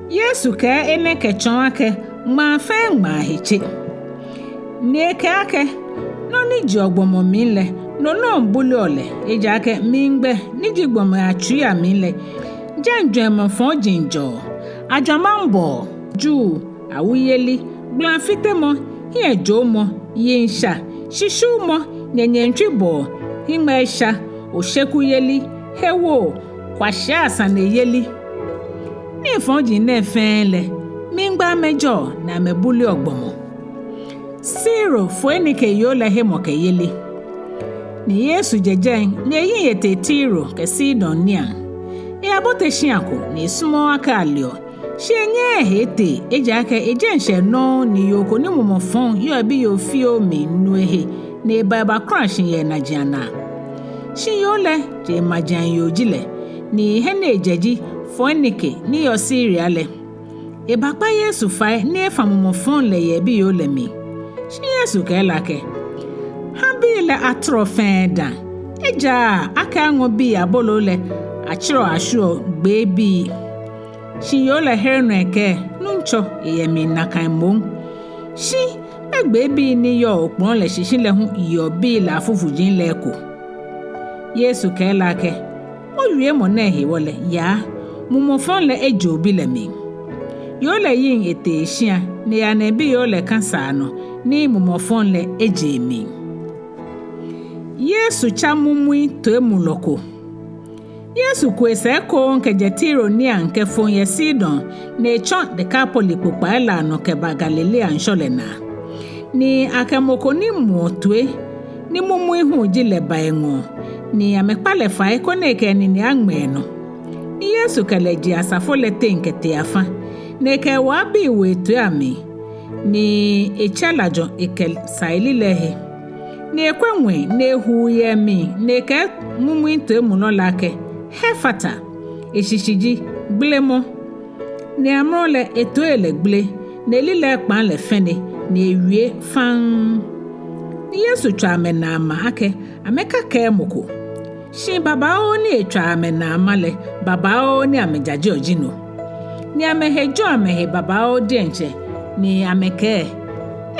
Yesu kɛɛ enɛ kɛtsɔɔ akɛ ŋmaa fɛɛ ŋmaa he tse. Ni ekɛɛ akɛ, nɔ ni jeɔ gbɔmɔ mli lɛ, no nɔŋŋ buleɔ lɛ, ejaakɛ mligbɛ ni ji gbɔmɛi atsuii amli lɛ, jɛi jwɛŋmɔ fɔji jɛɔ, ajwamaŋbɔɔ, juu, awuyeli, gbalafitemɔ, hiɛjoomɔ, yiŋsha, shishiumɔ, nyɛnyɛŋtswibɔɔ, hiŋmɛisha, oshekuyeli, hewoo, kwashiai asaneyeli. Nii fɔji nɛɛ fɛɛ lɛ, mligbɛ amɛjɛɔ ni amɛbuleɔ gbɔmɔ. Tiro Foinike yoo lɛ hemɔkɛyeli. Ni Yesu jɛ jɛi ni eyiŋ etee Tiro kɛ Sidon niiaŋ. Eyabote shia ko ni esumɔɔɔ akɛ aleɔ. Shi enyɛɛɛ ehe etee, ejaakɛ ejɛŋshɛ nɔŋŋ ni yoo ko ni mumɔ fɔŋ yɔɔ ebiyoo fioo mli nu ehe, ni eba ebakula shi yɛ enajiaŋ naa. Shi yoo lɛ, jeŋmajiaŋ yoo ji lɛ, ni he ni ejɛ ji Foinike ni yɔɔ Siria lɛ. Ebakpa Yesu fai ni efa mumɔ fɔŋ lɛ yɛ ebiyoo lɛ mli. Shi Yesu kɛɛ lɛ akɛ, ha bii lɛ atɔrɔ fɛɛ dã. Ejaaa akɛ aŋɔ bii aboloo lɛ atsirɔ ashwieɔ gbee bii. Shi yoo lɛ here nɔ ekɛɛ, Nuŋtsɔ, eyɛ mli nakai moŋ. Shi gbee bii ni yɔɔ okpɔlɔ lɛ shishi lɛ hu yeɔ bii lɛ afufuji lɛ eko. Yesu kɛɛ lɛ akɛ, owiemɔ nɛɛ hewɔ lɛ, yaa, mumɔ fɔŋ lɛ eje obi lɛ mli. Yoo lɛ yiŋ etee eshia, ni eyana ebiyoo lɛ kã saa nɔ, ni mumɔ fɔŋ lɛ eje emli. Yesu tsa mumui toimulɔ ko. Yesu ku esɛɛ ekoŋŋ kɛjɛ Tiro niiaŋ kɛfo yɛ Sidon, ni etsɔ Dekapoli kpokpai lɛ anɔ kɛba Galilea ŋshɔ lɛ naa. Ni akɛ mɔ ko ni muɔ toi, ni mumui hu ji lɛ ba eŋɔɔ, ni amɛkpa lɛ fai koni ekɛ enine aŋmɛ enɔ. Ni Yesu kɛ lɛ je asafo lɛ teŋ kɛtee afã, ni ekɛ ewɔɔbii wo etoi amli, ni etsɛ lajɔ ekɛsa elilɛi he. Ni ekwɛ ŋwɛi, ni ehu yɛ emli, ni ekɛɛ mumuitoimulɔ lɛ akɛ, "Efata," eshishi ji, "Gbelemɔ." Ni amrɔ lɛ etoii lɛ gbele, ni elilɛi kpãa lɛ fɛne, ni ewie faŋŋ. Ni Yesu tswa amɛnaa ma akɛ amɛkakɛɛ mɔ ko. Shi babaoo ni etswa amɛnaa ma lɛ, babaoo ni amɛjajeɔ ji no. Ni amɛhe jɔ amɛhe babaoo diɛŋtsɛ, ni amɛkɛɛ,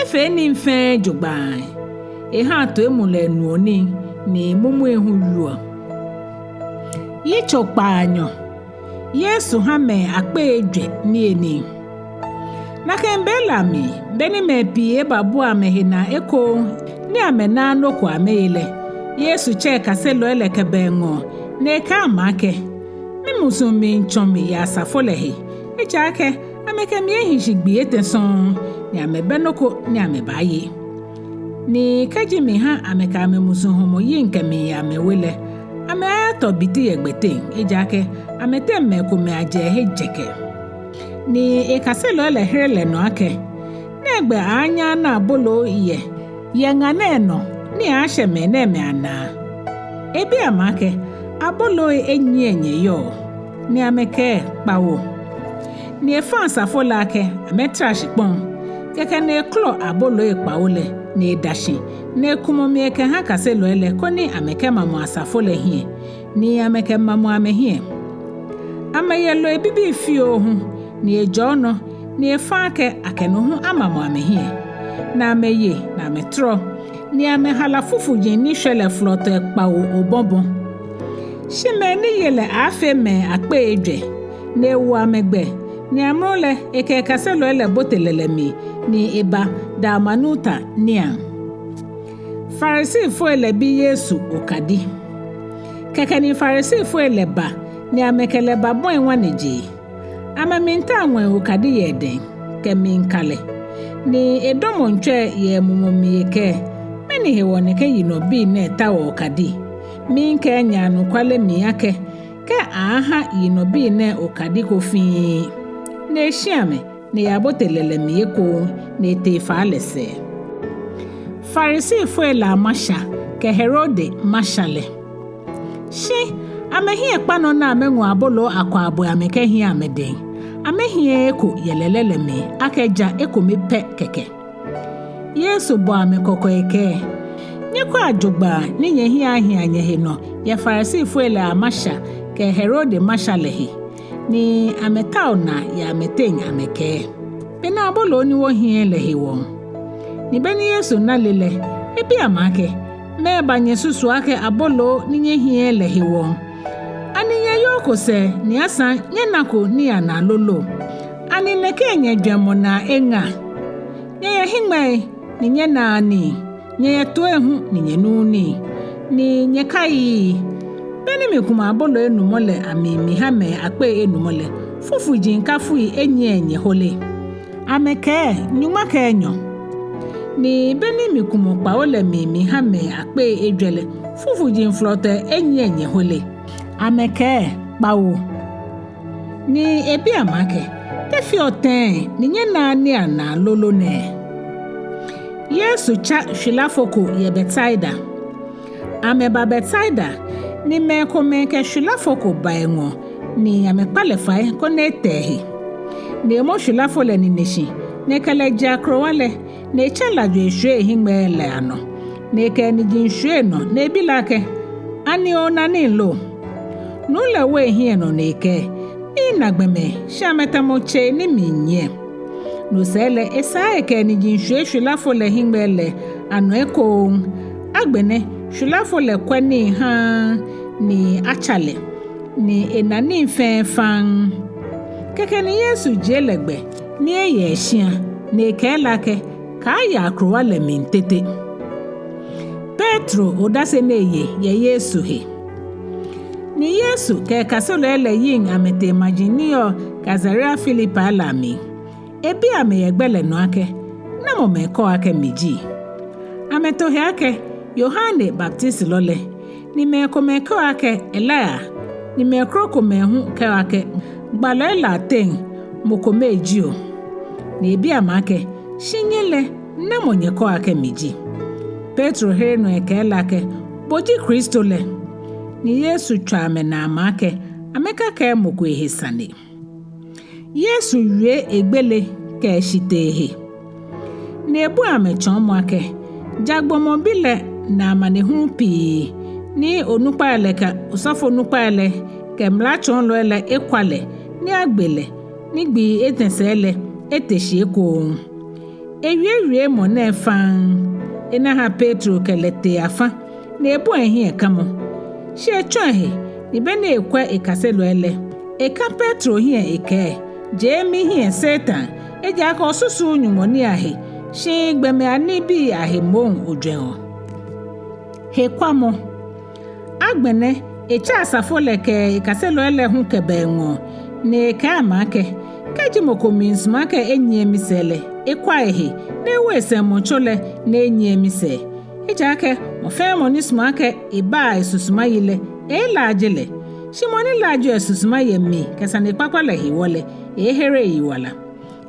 "Efee nii fɛɛ jogbaŋŋ. Ehaa toimulɔi nuɔ nii, ni mumui hu wieɔ." Yitso kpaanyɔ. Yesu ha mɛi akpei ejwɛ niyenii. Nakai be lɛ amli, be ni mɛi pii ebabua amɛhe naa ekoŋŋ ni amɛnaaa nɔ ko amɛye lɛ, Yesu tsɛ ekaselɔi lɛ kɛba eŋɔɔ, ni ekɛɛ amɛ akɛ, "Mimusuŋ miitsɔ mi yɛ asafo lɛ he, ejaakɛ amɛkɛ mi ehi shi gbii etɛ sɔŋŋ, ni amɛbɛ nɔ ko ni amɛbaaye. Ni kɛji miha amɛkɛ amɛmusuŋ hɔmɔ yiŋ kɛmiiya amɛwe lɛ, amɛaatɔ biti yɛ gbɛteŋ, ejaakɛ amɛteŋ mɛi komɛi ajɛ he jɛkɛ." Ni ekaselɔi lɛ here lɛ nɔ akɛ, "Nɛgbɛ aaanyɛ ana aboloo yɛ, yɛ ŋa nɛɛ nɔ ni aaashɛ mɛnɛɛmɛi anaa?" Ebi amɛ akɛ, "Aboloi enyiɛ nyɛyɔɔ?" Ni amɛkɛɛ, "Kpawo." Ni efã asafo lɛ akɛ amɛtara shikpɔŋ. Kɛkɛ ni ekɔlɔ aboloi kpawo lɛ, ni eda shi, ni ekumɔ mli ekɛha kaselɔi lɛ koni amɛkɛmamɔ asafo lɛ hiɛ, ni amɛkɛmamɔ amɛhiɛ. Amɛye loi bibii fioo hu, ni ejɔɔ nɔ, ni efã akɛ akɛ no hu amamɔ amɛhiɛ. Ni amɛye, ni amɛtɔrɔ, ni amɛhala fufuji ni shwɛ lɛ flɔtɔi kpawo obɔbɔ. Shi mɛi ni ye lɛ aaafee mɛi akpei ejwɛ, ni ewo amɛ gbɛ, ni amrɔ lɛ ekɛ ekaselɔi lɛ bote lɛlɛ mli, ni eba Dalmanuta niiaŋ. Farisifoi lɛ bi Yesu okadi. Kɛkɛ ni Farisifoi lɛ ba, ni amɛkɛ lɛ babɔi ŋwanejee. Amɛmiitao ŋwɛi okadi yɛ edɛŋ, kɛmiika lɛ. Ni edɔmɔ ŋtsɔi yɛ emumɔ mli ekɛɛ, "Mɛni hewɔ nɛkɛ yinɔbii nɛɛ taoɔ okadi? Miikɛɛ nyɛ anɔkwale mli akɛ, kɛ aaha yinɔbii nɛɛ okadi ko fiin." Ni eshi amɛ, ni eyabote lɛlɛ mli ekoŋŋ, ni etee faa lɛ sɛɛ. Farisifoi lɛ amasha kɛ Herode masha lɛ. Shi amɛhiɛ kpa nɔ ni amɛŋɔ aboloo akwaaboi amɛkɛhiɛ amɛdɛŋ. Amɛhiɛɛɛ eko yɛ lɛlɛ lɛ mli, akɛ ja ekome pɛ kɛkɛ. Yesu bɔ amɛ kɔkɔ ekɛɛ, "Nyɛkwɛa jogbaŋŋ ni nyɛhiɛ ahia nyɛhe nɔ yɛ Farisifoi lɛ amasha kɛ Herode masha lɛ he." Ni amɛtao naa yɛ amɛteŋ amɛkɛɛ, "Bɛ nɛ aboloo ni wɔhiɛɛɛ lɛ hewɔ?" Ni be ni Yesu na lɛ lɛ, ebi amɛ akɛ, "Mɛɛba nyɛsusuɔ akɛ aboloo ni nyɛhiɛɛɛ lɛ hewɔ? Ani nyɛyɔɔko sɛɛ ni asaŋ nyɛnako nii anaa lolo? Ani nɛkɛ nyɛjwɛŋmɔ naa eŋa? Nyɛyɛ hiŋmɛii ni nyɛnaaa nii, nyɛyɛ toii hu ni nyɛnuuu nii, ni nyɛkaiii. Be ni mikumɔ aboloo enumɔ lɛ amli miha mɛi akpei enumɔ lɛ, fufuji kafui enyiɛ nyɛhole?" Amɛkɛɛ, "Nyɔŋma kɛ enyɔ." Ni be ni mikumɔ kpawo lɛ mli miha mɛi akpei ejwɛ lɛ, fufuji flɔtɔi enyiɛ nyɛhole? Amɛkɛɛ, "Kpawo." Ni ebi amɛ akɛ, "Te feɔ tɛŋŋ ni nyɛnaaa nii anaa lolo nɛɛ?" Yesu tsa shwilafo ko yɛ Betsaida. Amɛba Betsaida, ni mɛi komɛi kɛ shwilafo ko ba eŋɔɔ, ni amɛkpa lɛ fai koni eta ehe. Ni emɔ shwilafo lɛ nine shi, ni ekɛ lɛ je akrowa lɛ, ni etsɛ lajɔ eshwie ehiŋmɛi lɛ anɔ, ni ekɛ eniji shwie enɔ, ni ebi lɛ akɛ, "Ani ona nii lo?" Nuu lɛ wo ehiɛ nɔ ni ekɛɛ, "Miina gbɔmɛi, shi amɛtamɔ tsei ni minyiɛ." No sɛɛ lɛ, esaa ekɛ eniji shwie shwilafo lɛ hiŋmɛi lɛ anɔ ekoŋŋ. Agbɛnɛ shwilafo lɛ kwɛ nii haaa ni atsa lɛ, ni ena nii fɛɛ faŋŋ. Kɛkɛ ni Yesu jie lɛ gbɛ ni eye eshia, ni ekɛɛ lɛ akɛ, "Kaaya akrowa lɛ mli tete." Petro odase ni eye yɛ Yesu he. Ni Yesu kɛ ekaselɔi lɛ yiŋ amɛtee maji ni yɔɔ Kaisarea Filipi lɛ amli. Ebi amɛ yɛ gbɛ lɛ nɔ akɛ, "Namɔ mɛi kɛɔ akɛ miji?" Amɛto he akɛ, "Yohane Baptisilɔ lɛ, ni mɛi komɛi kɛɔ akɛ Elia, Ni mɛi krokomɛi hu kɛɔ akɛ, gbalɔi lɛ ateŋ mɔ kome ji o. Ni ebi amɛ akɛ, shi nyɛ lɛ, namɔ nyɛkɛɔ akɛ mi ji? Petro here nɔ ekɛɛ lɛ akɛ, bo ji Kristo lɛ. Ni Yesu tswa amɛnaa ama akɛ amɛkakɛɛ mɔ ko ehe sane. Yesu wie egbele kɛ eshitee he. Ni ebua amɛ tsɔɔmɔ akɛ, ja gbɔmɔ bi lɛ na amanehulu pii, ni onukpai lɛ kɛ osɔfonukpai lɛ kɛ mlatsɔɔlɔi lɛ ekwa lɛ, ni agbe lɛ, ni gbii etɛ sɛɛ lɛ ete shi ekoŋŋ. Ewie wiemɔ nɛɛ faŋŋ. Enɛ ha Petro kɛ lɛ tee afã, ni ebɔi ehiɛ kamɔ. Shi etsɔ ehe, ni be ni ekwɛ ekaselɔi lɛ, eka Petro hiɛ ekɛɛ, jee mihiɛ Satan, ejaakɛ osusuuu Nyɔŋmɔ nii ahe, shi gbɔmɛi anibii ahe moŋ ojwɛŋɔ. Hekwamɔ. Agbɛnɛ, etsɛ asafo lɛ kɛ ekaselɔi lɛ hu kɛba eŋɔɔ, ni ekɛɛ amɛ akɛ, kɛji mɔ ko miisumɔ akɛ enyiɛ misɛɛ lɛ, ekwa ehe, ni ewo esɛŋmɔtso lɛ ni enyiɛ misɛɛ. Ejaakɛ mɔ fɛɛ mɔ ni sumɔɔ akɛ ebaa esusuma yi lɛ, eeelaaje lɛ. Shi mɔ ni laajeɔ esusuma yɛ mi kɛ sanekpakpa lɛ hewɔ lɛ, eeehere eyiwala.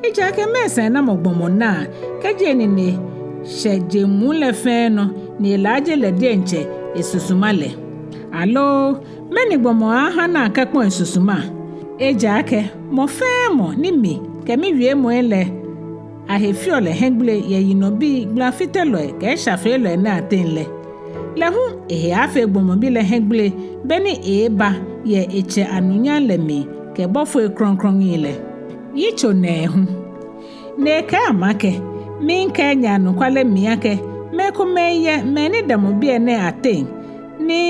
Ejaakɛ mɛɛ sɛɛnamɔ gbɔmɔ naa, kɛji enine shɛ je muu lɛ fɛɛ nɔ, ni elaaje lɛ diɛŋtsɛ esusuma lɛ? Aloo mɛni gbɔmɔ aaaha ni akɛkpɔ̃ esusuma? Ejaakɛ mɔ fɛɛ mɔ ni mi kɛ miwiemɔi lɛ ahe feɔ lɛ hiɛgbele yɛ yinɔbii gbalafitelɔi kɛ eshafeelɔi nɛɛ ateŋ lɛ, lɛ hu ehe aaafee gbɔmɔ bi lɛ hiɛgbele be ni eeeba yɛ etsɛ anunyam lɛ mli kɛ bɔfoi krɔŋkrɔŋi lɛ. Yitso nɛɛhu. Ni ekɛɛ amɛ akɛ, miikɛɛ nyɛ anɔkwale mli akɛ, mɛi komɛi yɛ mɛi ni damɔ biɛ nɛɛ ateŋ, ni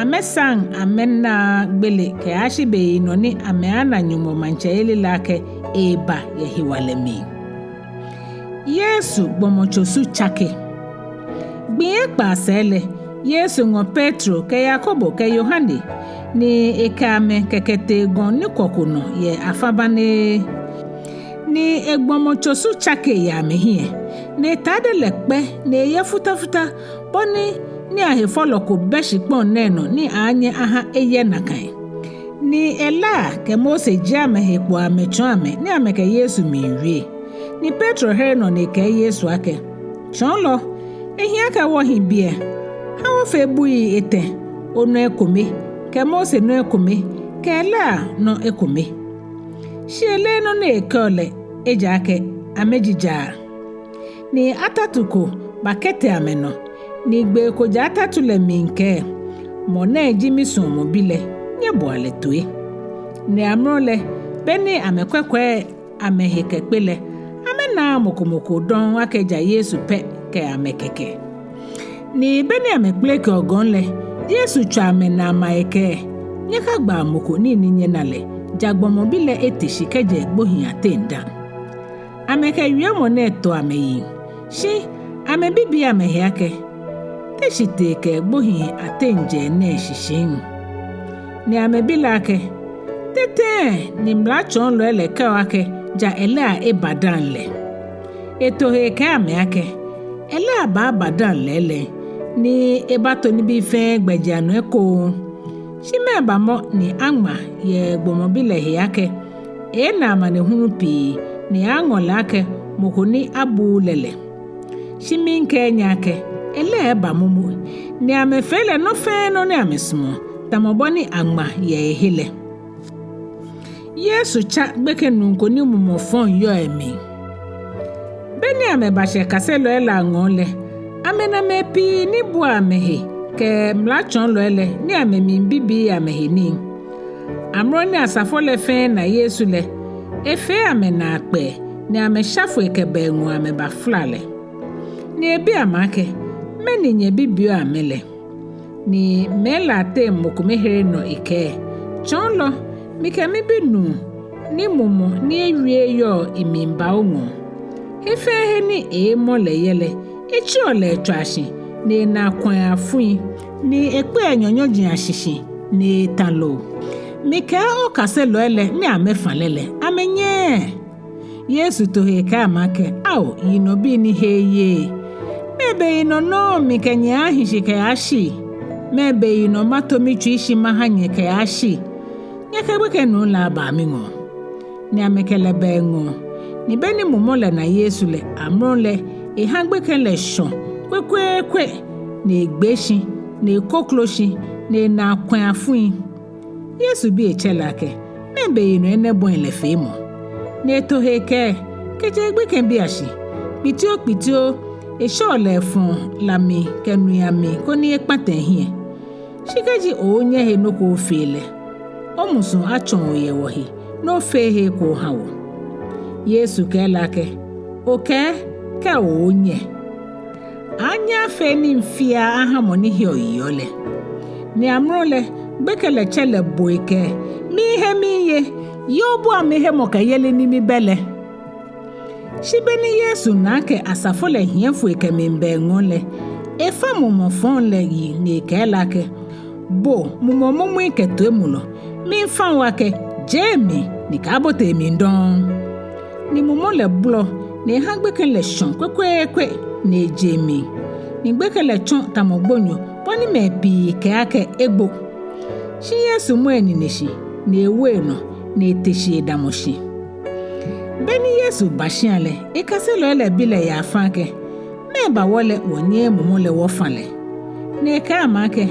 amɛsaŋ amɛnaaa gbele kɛyashi beyinɔ ni amɛaana Nyɔŋmɔ maŋtsɛyeli lɛ akɛ eeba yɛ hewalɛ mli. Yesu gbɔmɔtso su tsake. Gbii ekpaa sɛɛ lɛ, Yesu ŋɔ Petro kɛ Yakobo kɛ Yohane, ni ekɛ amɛ kɛkɛ tee gɔŋ ni kwɔ ko nɔ yɛ afã banee. Ni egbɔmɔtso su tsake yɛ amɛhiɛ, ni etade lɛ kpɛ, ni eyɛ futafuta, bɔ ni niiahefɔlɔ ko bɛ shikpɔŋ nɛɛ nɔ ni aaanyɛ aha eyɛ nakai. Ni Elia kɛ Mose jie amɛhe kpo amɛtsɔɔ amɛ ni amɛkɛ Yesu miiwie. Ni Petro here nɔ ni ekɛɛ Yesu akɛ, Tsɔɔlɔ, ehi akɛ wɔhi biɛ, ha wɔfee bui etɛ, onɔ ekome, kɛ Mose nɔ ekome, kɛ Elia nɔ ekome. Shi eleee nɔ ni ekɛɔ lɛ, ejaakɛ amɛjijaa. Ni atatu ko bakɛtee amɛnɔ, ni gbee ko jɛ atatu lɛ mli kɛɛ, Mɔ nɛ ji misuɔmɔ bi lɛ, nyɛboa lɛ toi. Ni amrɔ lɛ, be ni amɛkwɛkwɛɛ amɛhe kɛkpe lɛ, amɛnaaa mɔ ko mɔ ko dɔŋŋ akɛ ja Yesu pɛ kɛ amɛ kɛkɛ. Ni be ni amɛkpelekeɔ gɔŋ lɛ, Yesu tswa amɛnaa ama ekɛɛ, Nyɛkagbaa mɔ ko nii ni nyɛna lɛ, ja gbɔmɔ bi lɛ ete shi kɛjɛ gbohii ateŋ dã. Amɛkɛ wiemɔ nɛɛ to amɛyiŋ, shi amɛbibii amɛhe akɛ, Te shitee kɛ gbohii ateŋ jɛɛ nɛɛ shishiŋ? Ni amɛbi lɛ akɛ, Te tɛŋŋ ni mlatsɔɔlɔi lɛ kɛɔ akɛ ja Elia eba dã lɛ? Eto he ekɛɛ amɛ akɛ, Elia baaba dã lɛɛlɛŋ, ni ebato nibii fɛɛ gbɛjianɔ ekoŋŋ. Shi mɛɛba mɔ ni aŋma yɛ gbɔmɔ bi lɛ he akɛ, eeena amanehulu pii, ni aŋɔ lɛ akɛ mɔ ko ni abuuu lɛ lɛ? Shi miikɛɛ nyɛ akɛ, Elia eba momo, ni amɛfee lɛ nɔ fɛɛ nɔ ni amɛsumɔɔ, tamɔ bɔ ni aŋma yɛ ehe lɛ. Yesu tsa gbekɛ nuu ko ni mumɔ fɔŋ yɔɔ emli. Be ni amɛbashɛ kaselɔi lɛ aŋɔɔ lɛ, amɛna mɛi pii ni bua amɛhe kɛ mlatsɔɔlɔi lɛ ni amɛmiibibii amɛhe nii. Amrɔ ni asafo lɛ fɛɛ na Yesu lɛ, efee amɛ naakpɛɛ, ni amɛsha foi kɛba eŋɔɔ amɛbafla lɛ. Ni ebi amɛ akɛ, Mɛni nyɛbibiɔ amɛ lɛ? Ni mɛi lɛ ateŋ mɔ kome here nɔ ekɛɛ, Tsɔɔlɔ, mikɛ mibinuu ni mumɔ ni ewieee yɔɔ emli ba oŋɔɔ. He fɛɛ he ni eemɔ lɛ yɛ lɛ, etsiɔ lɛ etswaa shi, ni enaa kwɛ̃a afui, ni ekpeɔ enyanyɔji ashishi, ni eetã loo. Mikɛɛ okaselɔi lɛ ni amɛfã lɛ lɛ, amɛnyɛɛɛ. Yesu to he ekɛɛ amɛ akɛ, Ao, yinɔbii ni heee yeee! Mɛɛ beyinɔ nɔŋŋ mikɛ nyɛ aaahi shi kɛyashi? Mɛɛ beyinɔ mato mitsui shi maha nyɛ kɛyashi? Nyɛkɛ gbekɛ nuu lɛ aba miŋɔɔ. Ni amɛkɛ lɛ ba eŋɔɔ. Ni beni mumɔ lɛ na Yesu lɛ, amrɔ lɛ eha gbekɛ lɛ shɔ kwekweekwe, ni egbee shi, ni ekoklo shi, ni enaa kwɛ̃ afui. Yesu bi etsɛ lɛ akɛ, mɛɛ beyinɔ enɛ bɔi lɛ feemɔ? Ni eto he ekɛɛ, kɛjɛ egbekɛbiiashi, kpitiokpitio eshɛɔ lɛ efɔɔ la mli kɛ nui amli koni ekpata ehiɛ. Shi kɛji oonyɛ he nɔ ko ofee lɛ, omusuŋ atsɔɔ o yɛ wɔhe ni ofee he ko oha wɔ. Yesu kɛɛ lɛ akɛ, okɛɛ kɛ oonyɛ. Anyɛɛɛ afee nii fiaa aha mɔ ni heɔ yeɔ lɛ. Ni amrɔ lɛ, gbekɛ lɛ tsɛ lɛ bo ekɛɛ, miihe miiye, yoo obua mihemɔkɛyeli ni mibɛ lɛ. Shi beni Yesu na akɛ asafo lɛ hiɛ foi kɛmiiba eŋɔɔ lɛ, efa mumɔ fɔŋ lɛ yi ni ekɛɛ lɛ akɛ, bo mumɔ mumui kɛ toimulɔ, miifa o akɛ, je emli ni kaabote emli dɔŋŋ. Ni mumɔ lɛ bolɔ ni eha gbekɛ lɛ shɔ kwekweekwe ni eje emli. Ni gbekɛ lɛ tsɔ tamɔ gbonyo bɔ ni mɛi pii kɛɛ akɛ egbo. Shi Yesu mɔ enine shi ni ewo enɔ ni ete shi edamɔ shi. Beni Yesu ba shia lɛ, ekaselɔi lɛ bi lɛ yaafa akɛ, mɛɛba wɔ lɛ wɔnyɛɛɛ mumɔ lɛ wɔfa lɛ? Ni ekɛɛ amɛ akɛ,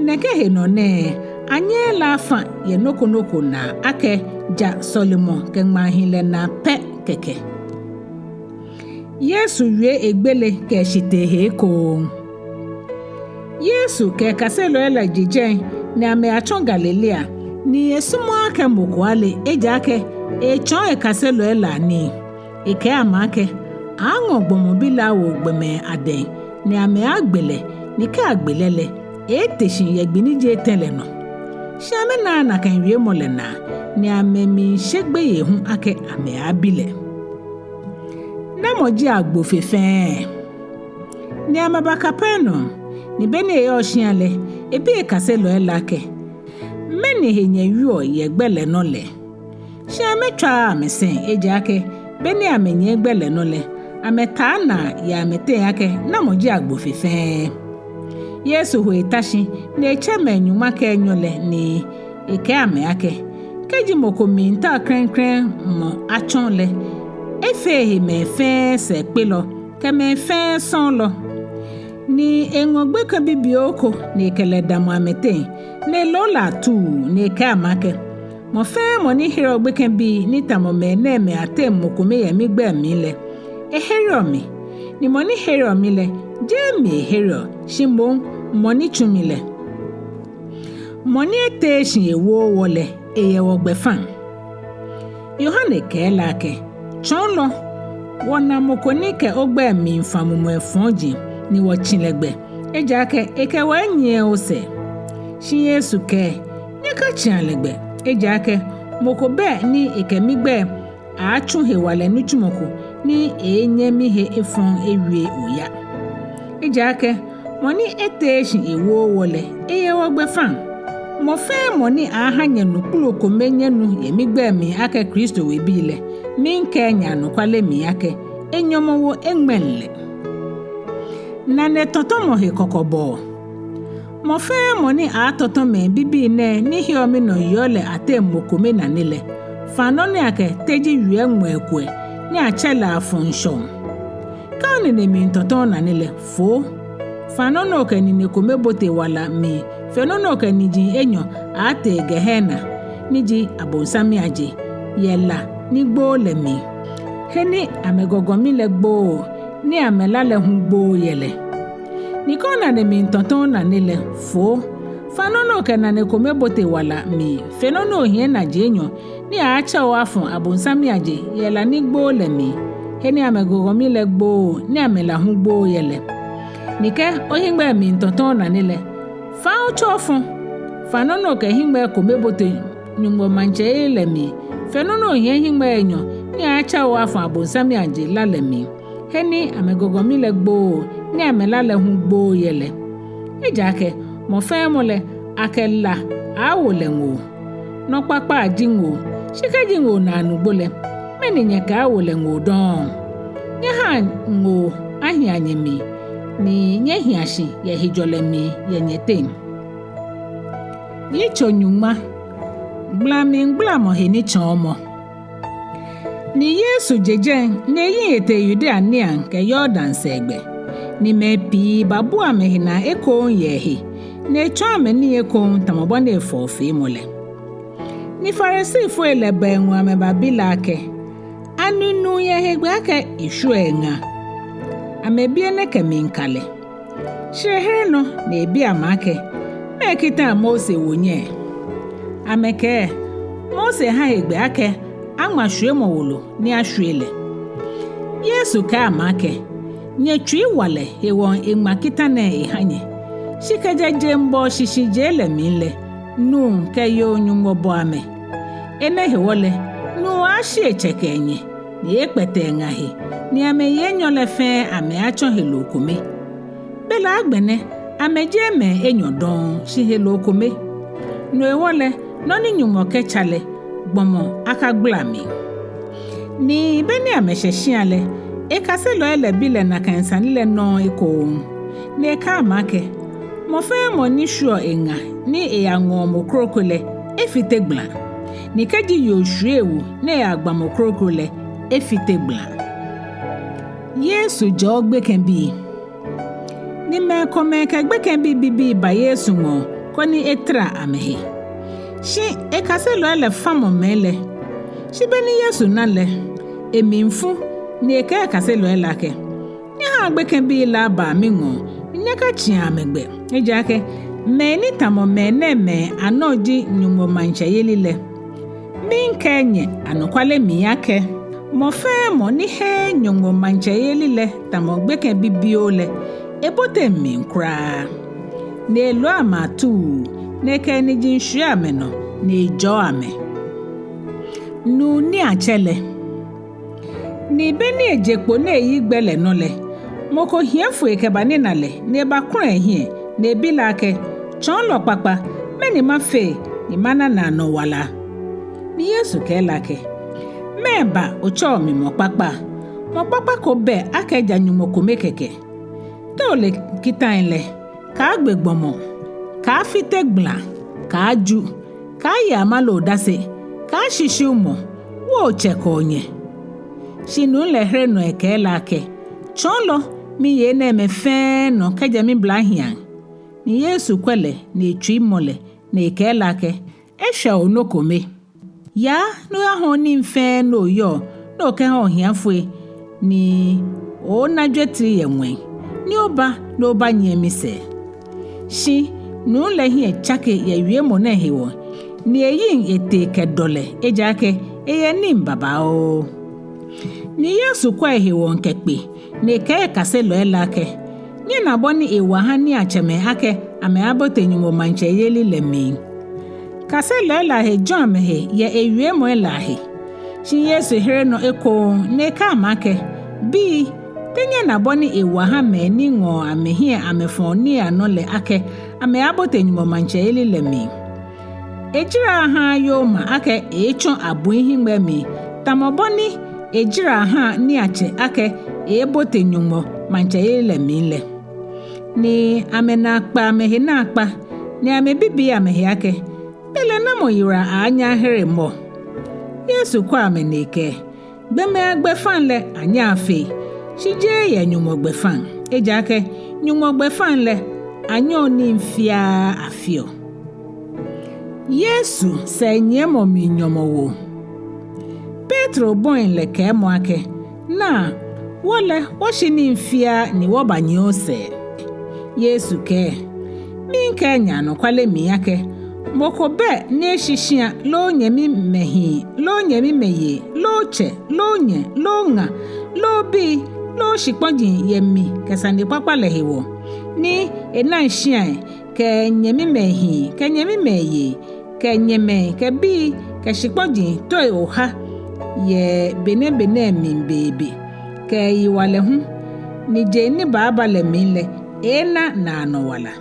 nɛkɛ henɔ nɛɛ, anyɛɛɛ lɛ afa yɛ nɔ ko nɔ ko naa akɛ ja sɔlemɔ kɛ ŋmaahiɛ lɛ naa pɛ kɛkɛ. Yesu wie egbele kɛ eshitee he ekoŋŋ. Yesu kɛ ekaselɔi lɛ je jɛi ni amɛyatsɔ Galilea, ni esumɔɔɔ akɛ mɔ ko ale, ejaakɛ etsɔɔ ekaselɔi lɛ anii. Ekɛɛ amɛ akɛ, aaaŋɔ gbɔmɔ bi lɛ awo gbɔmɛi adɛŋ, ni amɛaagbe lɛ, ni kɛ agbe lɛ lɛ, eeete shi yɛ gbi ni ji etɛ lɛ nɔ. Shi amɛnaaa nakai wiemɔ lɛ naa, ni amɛmiishe gbeyei hu akɛ amɛaabi lɛ. Namɔ ji agbo fe fɛɛ? Ni amɛba Kapernaum, ni beni eyɔɔ shia lɛ, ebi ekaselɔi lɛ akɛ, mɛni he nyɛwieɔ yɛ gbɛ lɛ nɔ lɛ? Shi amɛtswaaa amɛsɛŋ, ejaakɛ beni amɛnyiɛ gbɛ lɛ nɔ lɛ, amɛtaa naa yɛ amɛteŋ akɛ namɔ ji agbo fe fɛɛ. Yesu ho eta shi ni etsɛ mɛi nyɔŋma kɛ enyɔ lɛ ni ekɛɛ amɛ akɛ, kɛji mɔ ko miitao klɛŋklɛŋ mɔ atsɔ lɛ, efee ehe mɛi fɛɛ sɛɛkpelɔ kɛ mɛi fɛɛ sɔɔlɔ. Ni eŋɔ gbekɛ bibioo ko ni ekɛ lɛ damɔ amɛteŋ, ni eloo lɛ atuu ni ekɛɛ amɛ akɛ, mɔ fɛɛ mɔ ni hereɔ gbekɛbii ni tamɔ mɛnɛɛmɛi ateŋ mɔ kome yɛ migbɛi mli lɛ, ehereɔ mi. Ni mɔ ni hereɔ mi lɛ, jeee mi ehereɔ, shi moŋ mɔ ni tsu mi lɛ. Mɔ ni eteee shi ewooo wɔ lɛ, eyɛ wɔgbɛfaŋ. Yohane kɛɛ lɛ akɛ, tsɔɔlɔ, wɔna mɔ ko ni kɛ ogbɛi miifa mumɔi fɔji, ni wɔtsi lɛ gbɛ, ejaakɛ ekɛ wɔ enyiɛɛɛ osɛɛ. Shi Yesu kɛɛ, nyɛkatsĩa lɛ gbɛ, ejaakɛ mɔ ko bɛ ni ekɛ migbɛi aaatsu hewalɛ nitsumɔ ko ni eeenyɛ mihe efɔŋ ewie oya. Ejaakɛ mɔ ni eteee shi ewooo wɔ lɛ, eyɛ wɔgbɛfaŋ. Mɔ fɛɛ mɔ ni aaaha nyɛnu kpulu kome nyɛnu yɛ migbɛi mli akɛ Kristo webii lɛ, miikɛɛ nyɛ anɔkwale mli akɛ, enyɔmɔwoo eŋmɛŋ lɛ. Nane tɔtɔmɔ he kɔkɔbɔɔ. Mɔ fɛɛ mɔ ni aaatɔtɔ mɛi bibii nɛɛ ni heɔ minɔ yeɔ lɛ ateŋ mɔ kome nane lɛ, faa nɔ ni akɛ teji wiɛ ŋmɔ ekuɛ ni atsɛ lɛ afɔŋ shɔŋ. Kɛ onine miitɔtɔ onane lɛ, foo. Faa nɔ ni okɛ nine kome bote wala mli fe nɔ ni okɛ niji enyɔ aaatee Gehenna, ni ji Abonsam aje, yɛ la ni gbooo lɛ mli, he ni amɛgɔgɔmi lɛ gbooo, ni amɛla lɛ hu gbooo yɛ lɛ. Ni kɛ onane miitɔtɔ onane lɛ, foo. Faa nɔ ni okɛ nane kome bote wala mli fe nɔ ni ohiɛ naji enyɔ ni aaatsɛ o afɔ Abonsam aje yɛ la ni gbooo lɛ mli, he ni amɛgɔgɔmi lɛ gbooo, ni amɛla hu gbooo yɛ lɛ. Ni kɛ ohiŋmɛi miitɔtɔ onane lɛ, faa otsu ofɔ. Faa nɔ ni okɛ hiŋmɛi kome bote Nyɔŋmɔ maŋtsɛyeli lɛ mli fe nɔ ni ohiɛ hiŋmɛi enyɔ ni aaatsɛ o afɔ Abonsam aje la lɛ mli, he ni amɛgɔgɔmi lɛ gbooo, ni amɛla lɛ hu gbooo yɛ lɛ. Ejaakɛ mɔ fɛɛ mɔ lɛ, akɛ la aaawo lɛ ŋoo. Nɔ kpakpa ji ŋoo, shi kɛji ŋoo naa nugbo lɛ, mɛni nyɛkɛaawo lɛ ŋoo dɔŋŋ? Nyɛhaa ŋoo ahia nyɛmli, ni nyɛhia shi yɛ hejɔlɛ mli yɛ nyɛteŋ. Yitso nyɔŋma. Gblamigbalamɔ he nitsɔɔmɔ. Ni Yesu je jɛi ni eyi etee Yudea niiaŋ kɛ Yordan sɛɛgbɛ. Ni mɛi pii babua amɛhe naa ekoŋŋ yɛ ehe, ni etsɔɔ amɛ nii ekoŋŋ tamɔ bɔ ni efɔɔ feemɔ lɛ. Ni Farisifoi lɛ ba eŋɔɔ amɛbabi lɛ akɛ, ani nuu yɛ hegbɛ akɛ eshwieɔ eŋa? Amɛbi enɛ kɛmiika lɛ. Shi ehere nɔ ni ebi amɛ akɛ, mɛɛ kita Mose wo nyɛ? Amɛkɛɛ, Mose ha hegbɛ akɛ aŋma shwiemɔ wolo ni ashwie lɛ. Yesu kɛɛ amɛ akɛ, nyɛtsui walɛ hewɔ eŋma kita nɛɛ eha nyɛ. Shi kɛjɛ jeŋbɔɔ shishijee lɛ mli lɛ, nuu kɛ yoo Nyɔŋmɔ bɔ amɛ. Enɛ hewɔ lɛ, nuu aaashi etsɛ kɛ enyɛ, ni ekpɛtɛ eŋa he, ni amɛyi enyɔ lɛ fɛɛ amɛaatsɔ heloo kome. Belɛ agbɛnɛ, amɛjeee mɛi enyɔ dɔŋŋ, shi heloo kome. No hewɔ lɛ, nɔ ni Nyɔŋmɔ kɛtsa lɛ, gbɔmɔ akagbala mli. Ni be ni amɛshɛ shia lɛ, ekaselɔi lɛ bi lɛ nakai sane lɛ nɔŋŋ ekoŋŋ. Ni ekɛɛ amɛ akɛ, mɔ fɛɛ mɔ ni shwieɔ eŋa ni eyaŋɔɔ mɔ kroko lɛ, efite gbala. Ni kɛji yoo shwie ewu ni eyagbala mɔ kroko lɛ, efite gbala. Yesu jɔɔ gbekɛbii. Ni mɛi komɛi kɛ gbekɛbii bibii ba Yesu ŋɔɔ koni etara amɛhe. Shi ekaselɔi lɛ famɔ mɛi lɛ. Shi be ni Yesu na lɛ, emli fu, ni ekɛɛ ekaselɔi lɛ akɛ, nyɛhaa gbekɛbii lɛ abaa miŋɔɔ, ni nyɛkatsĩa amɛgbɛ. Ejaakɛ mɛi ni tamɔ mɛnɛɛmɛi anɔ ji Nyɔŋmɔ maŋtsɛyeli lɛ. Miikɛɛ nyɛ anɔkwale mli akɛ, mɔ fɛɛ mɔ ni heee Nyɔŋmɔ maŋtsɛyeli lɛ tamɔ gbekɛ bibioo lɛ, eboteŋ mli kwraa. Ni eloo amɛ atuu, ni ekɛ eniji shwie amɛnɔ, ni ejɔɔ amɛ. Nuu niiatsɛ lɛ. Ni be ni eje kpo ni eyi gbɛ lɛ nɔ lɛ, mɔ ko hiɛ foi kɛbanina lɛ, ni ebakulɔ ehiɛ, ni ebi lɛ akɛ, tsɔɔlɔ kpakpa, mɛni mafee ni mana naanɔ wala? Ni Yesu kɛɛ lɛ akɛ, mɛɛba otsɛɔ mi mɔ kpakpa? Mɔ kpakpa ko bɛ akɛ ja Nyɔŋmɔ kome kɛkɛ. Te ole kitai lɛ, kaagbe gbɔmɔ, kaafite gbala, kaaju, kaaye amale odase, kaashishiu mɔ, wo otsɛ kɛ onyɛ. Shi nuu lɛ here nɔ ekɛɛ lɛ akɛ, tsɔɔlɔ, miye enɛɛmɛi fɛɛ nɔ kɛjɛ miblahiaŋ. Ni Yesu kwɛ lɛ, ni etsui mɔ lɛ, ni ekɛɛ lɛ akɛ, eshwɛ bo nɔ kome. Yaa ni oyahɔɔ nii fɛɛ ni oyɔɔ, ni okɛha ohiafoi, ni oona jwetri yɛ ŋwɛi, ni oba ni obanyiɛ misɛɛ. Shi nuu lɛ hiɛ tsake yɛ wiemɔ nɛɛ hewɔ, ni eyiŋ etee kɛdɔlɛ, ejaakɛ eyɛ nii babaoo. Ni Yesu kwɛ ehewɔ kɛkpe, ni ekɛɛ ekaselɔi lɛ akɛ, nyɛna bɔ ni ewa ha niiatsɛmɛi akɛ amɛaabote Nyɔŋmɔ maŋtsɛyeli lɛ mli. Kaselɔi lɛ ahe jɔ amɛhe yɛ ewiemɔi lɛ ahe. Shi Yesu here nɔ ekoŋŋ ni ekɛɛ amɛ akɛ, bii, te nyɛna bɔ ni ewa ha mɛi ni ŋɔɔ amɛhiɛ amɛfɔɔ nii anɔ lɛ akɛ amɛaabote Nyɔŋmɔ maŋtsɛyeli lɛ mli? Ejara ahaaa yoma akɛ eeetsɔ abui hiŋmɛi mli, tamɔ bɔ ni ejara ahaa niiatsɛ akɛ eeebote Nyɔŋmɔ maŋtsɛyeli lɛ mli lɛ. Ni amɛnaa kpɛ amɛhe naakpa, ni amɛbibii amɛhe akɛ, belɛ namɔ yiwala aaanyɛ ahere mɔ? Yesu kwɛ amɛ ni ekɛɛ, gbɔmɛi agbɛfaŋ lɛ anyɛɔ afee, shi jeee yɛ Nyɔŋmɔ gbɛfaŋ. Ejaakɛ Nyɔŋmɔ gbɛfaŋ lɛ, anyɛɔ nii fiaa afeɔ. Yesu sɛɛnyiɛmɔ mli nyɔmɔwoo. Petro bɔi lɛ kɛɛmɔ akɛ, naa, wɔ lɛ wɔshi nii fiaa ni wɔbanyiɛ osɛɛ. Yesu kɛɛ, miikɛɛ nyɛ anɔkwale mli akɛ, mɔ ko bɛ ni eshi shia loo nyɛmimɛi hii loo nyɛmimɛi yei loo tsɛ loo nyɛ loo ŋa loo bii loo shikpɔji yɛ mi kɛ sanekpakpa lɛ hewɔ, ni enaŋ shiai kɛ nyɛmimɛi hii kɛ nyɛmimɛi yei kɛ nyɛmɛi kɛ bii kɛ shikpɔji toi oha yɛ benɛ benɛ mli beebe kɛ yiwalɛ hu, ni je ni baaba lɛ mli lɛ eeena naanɔ wala.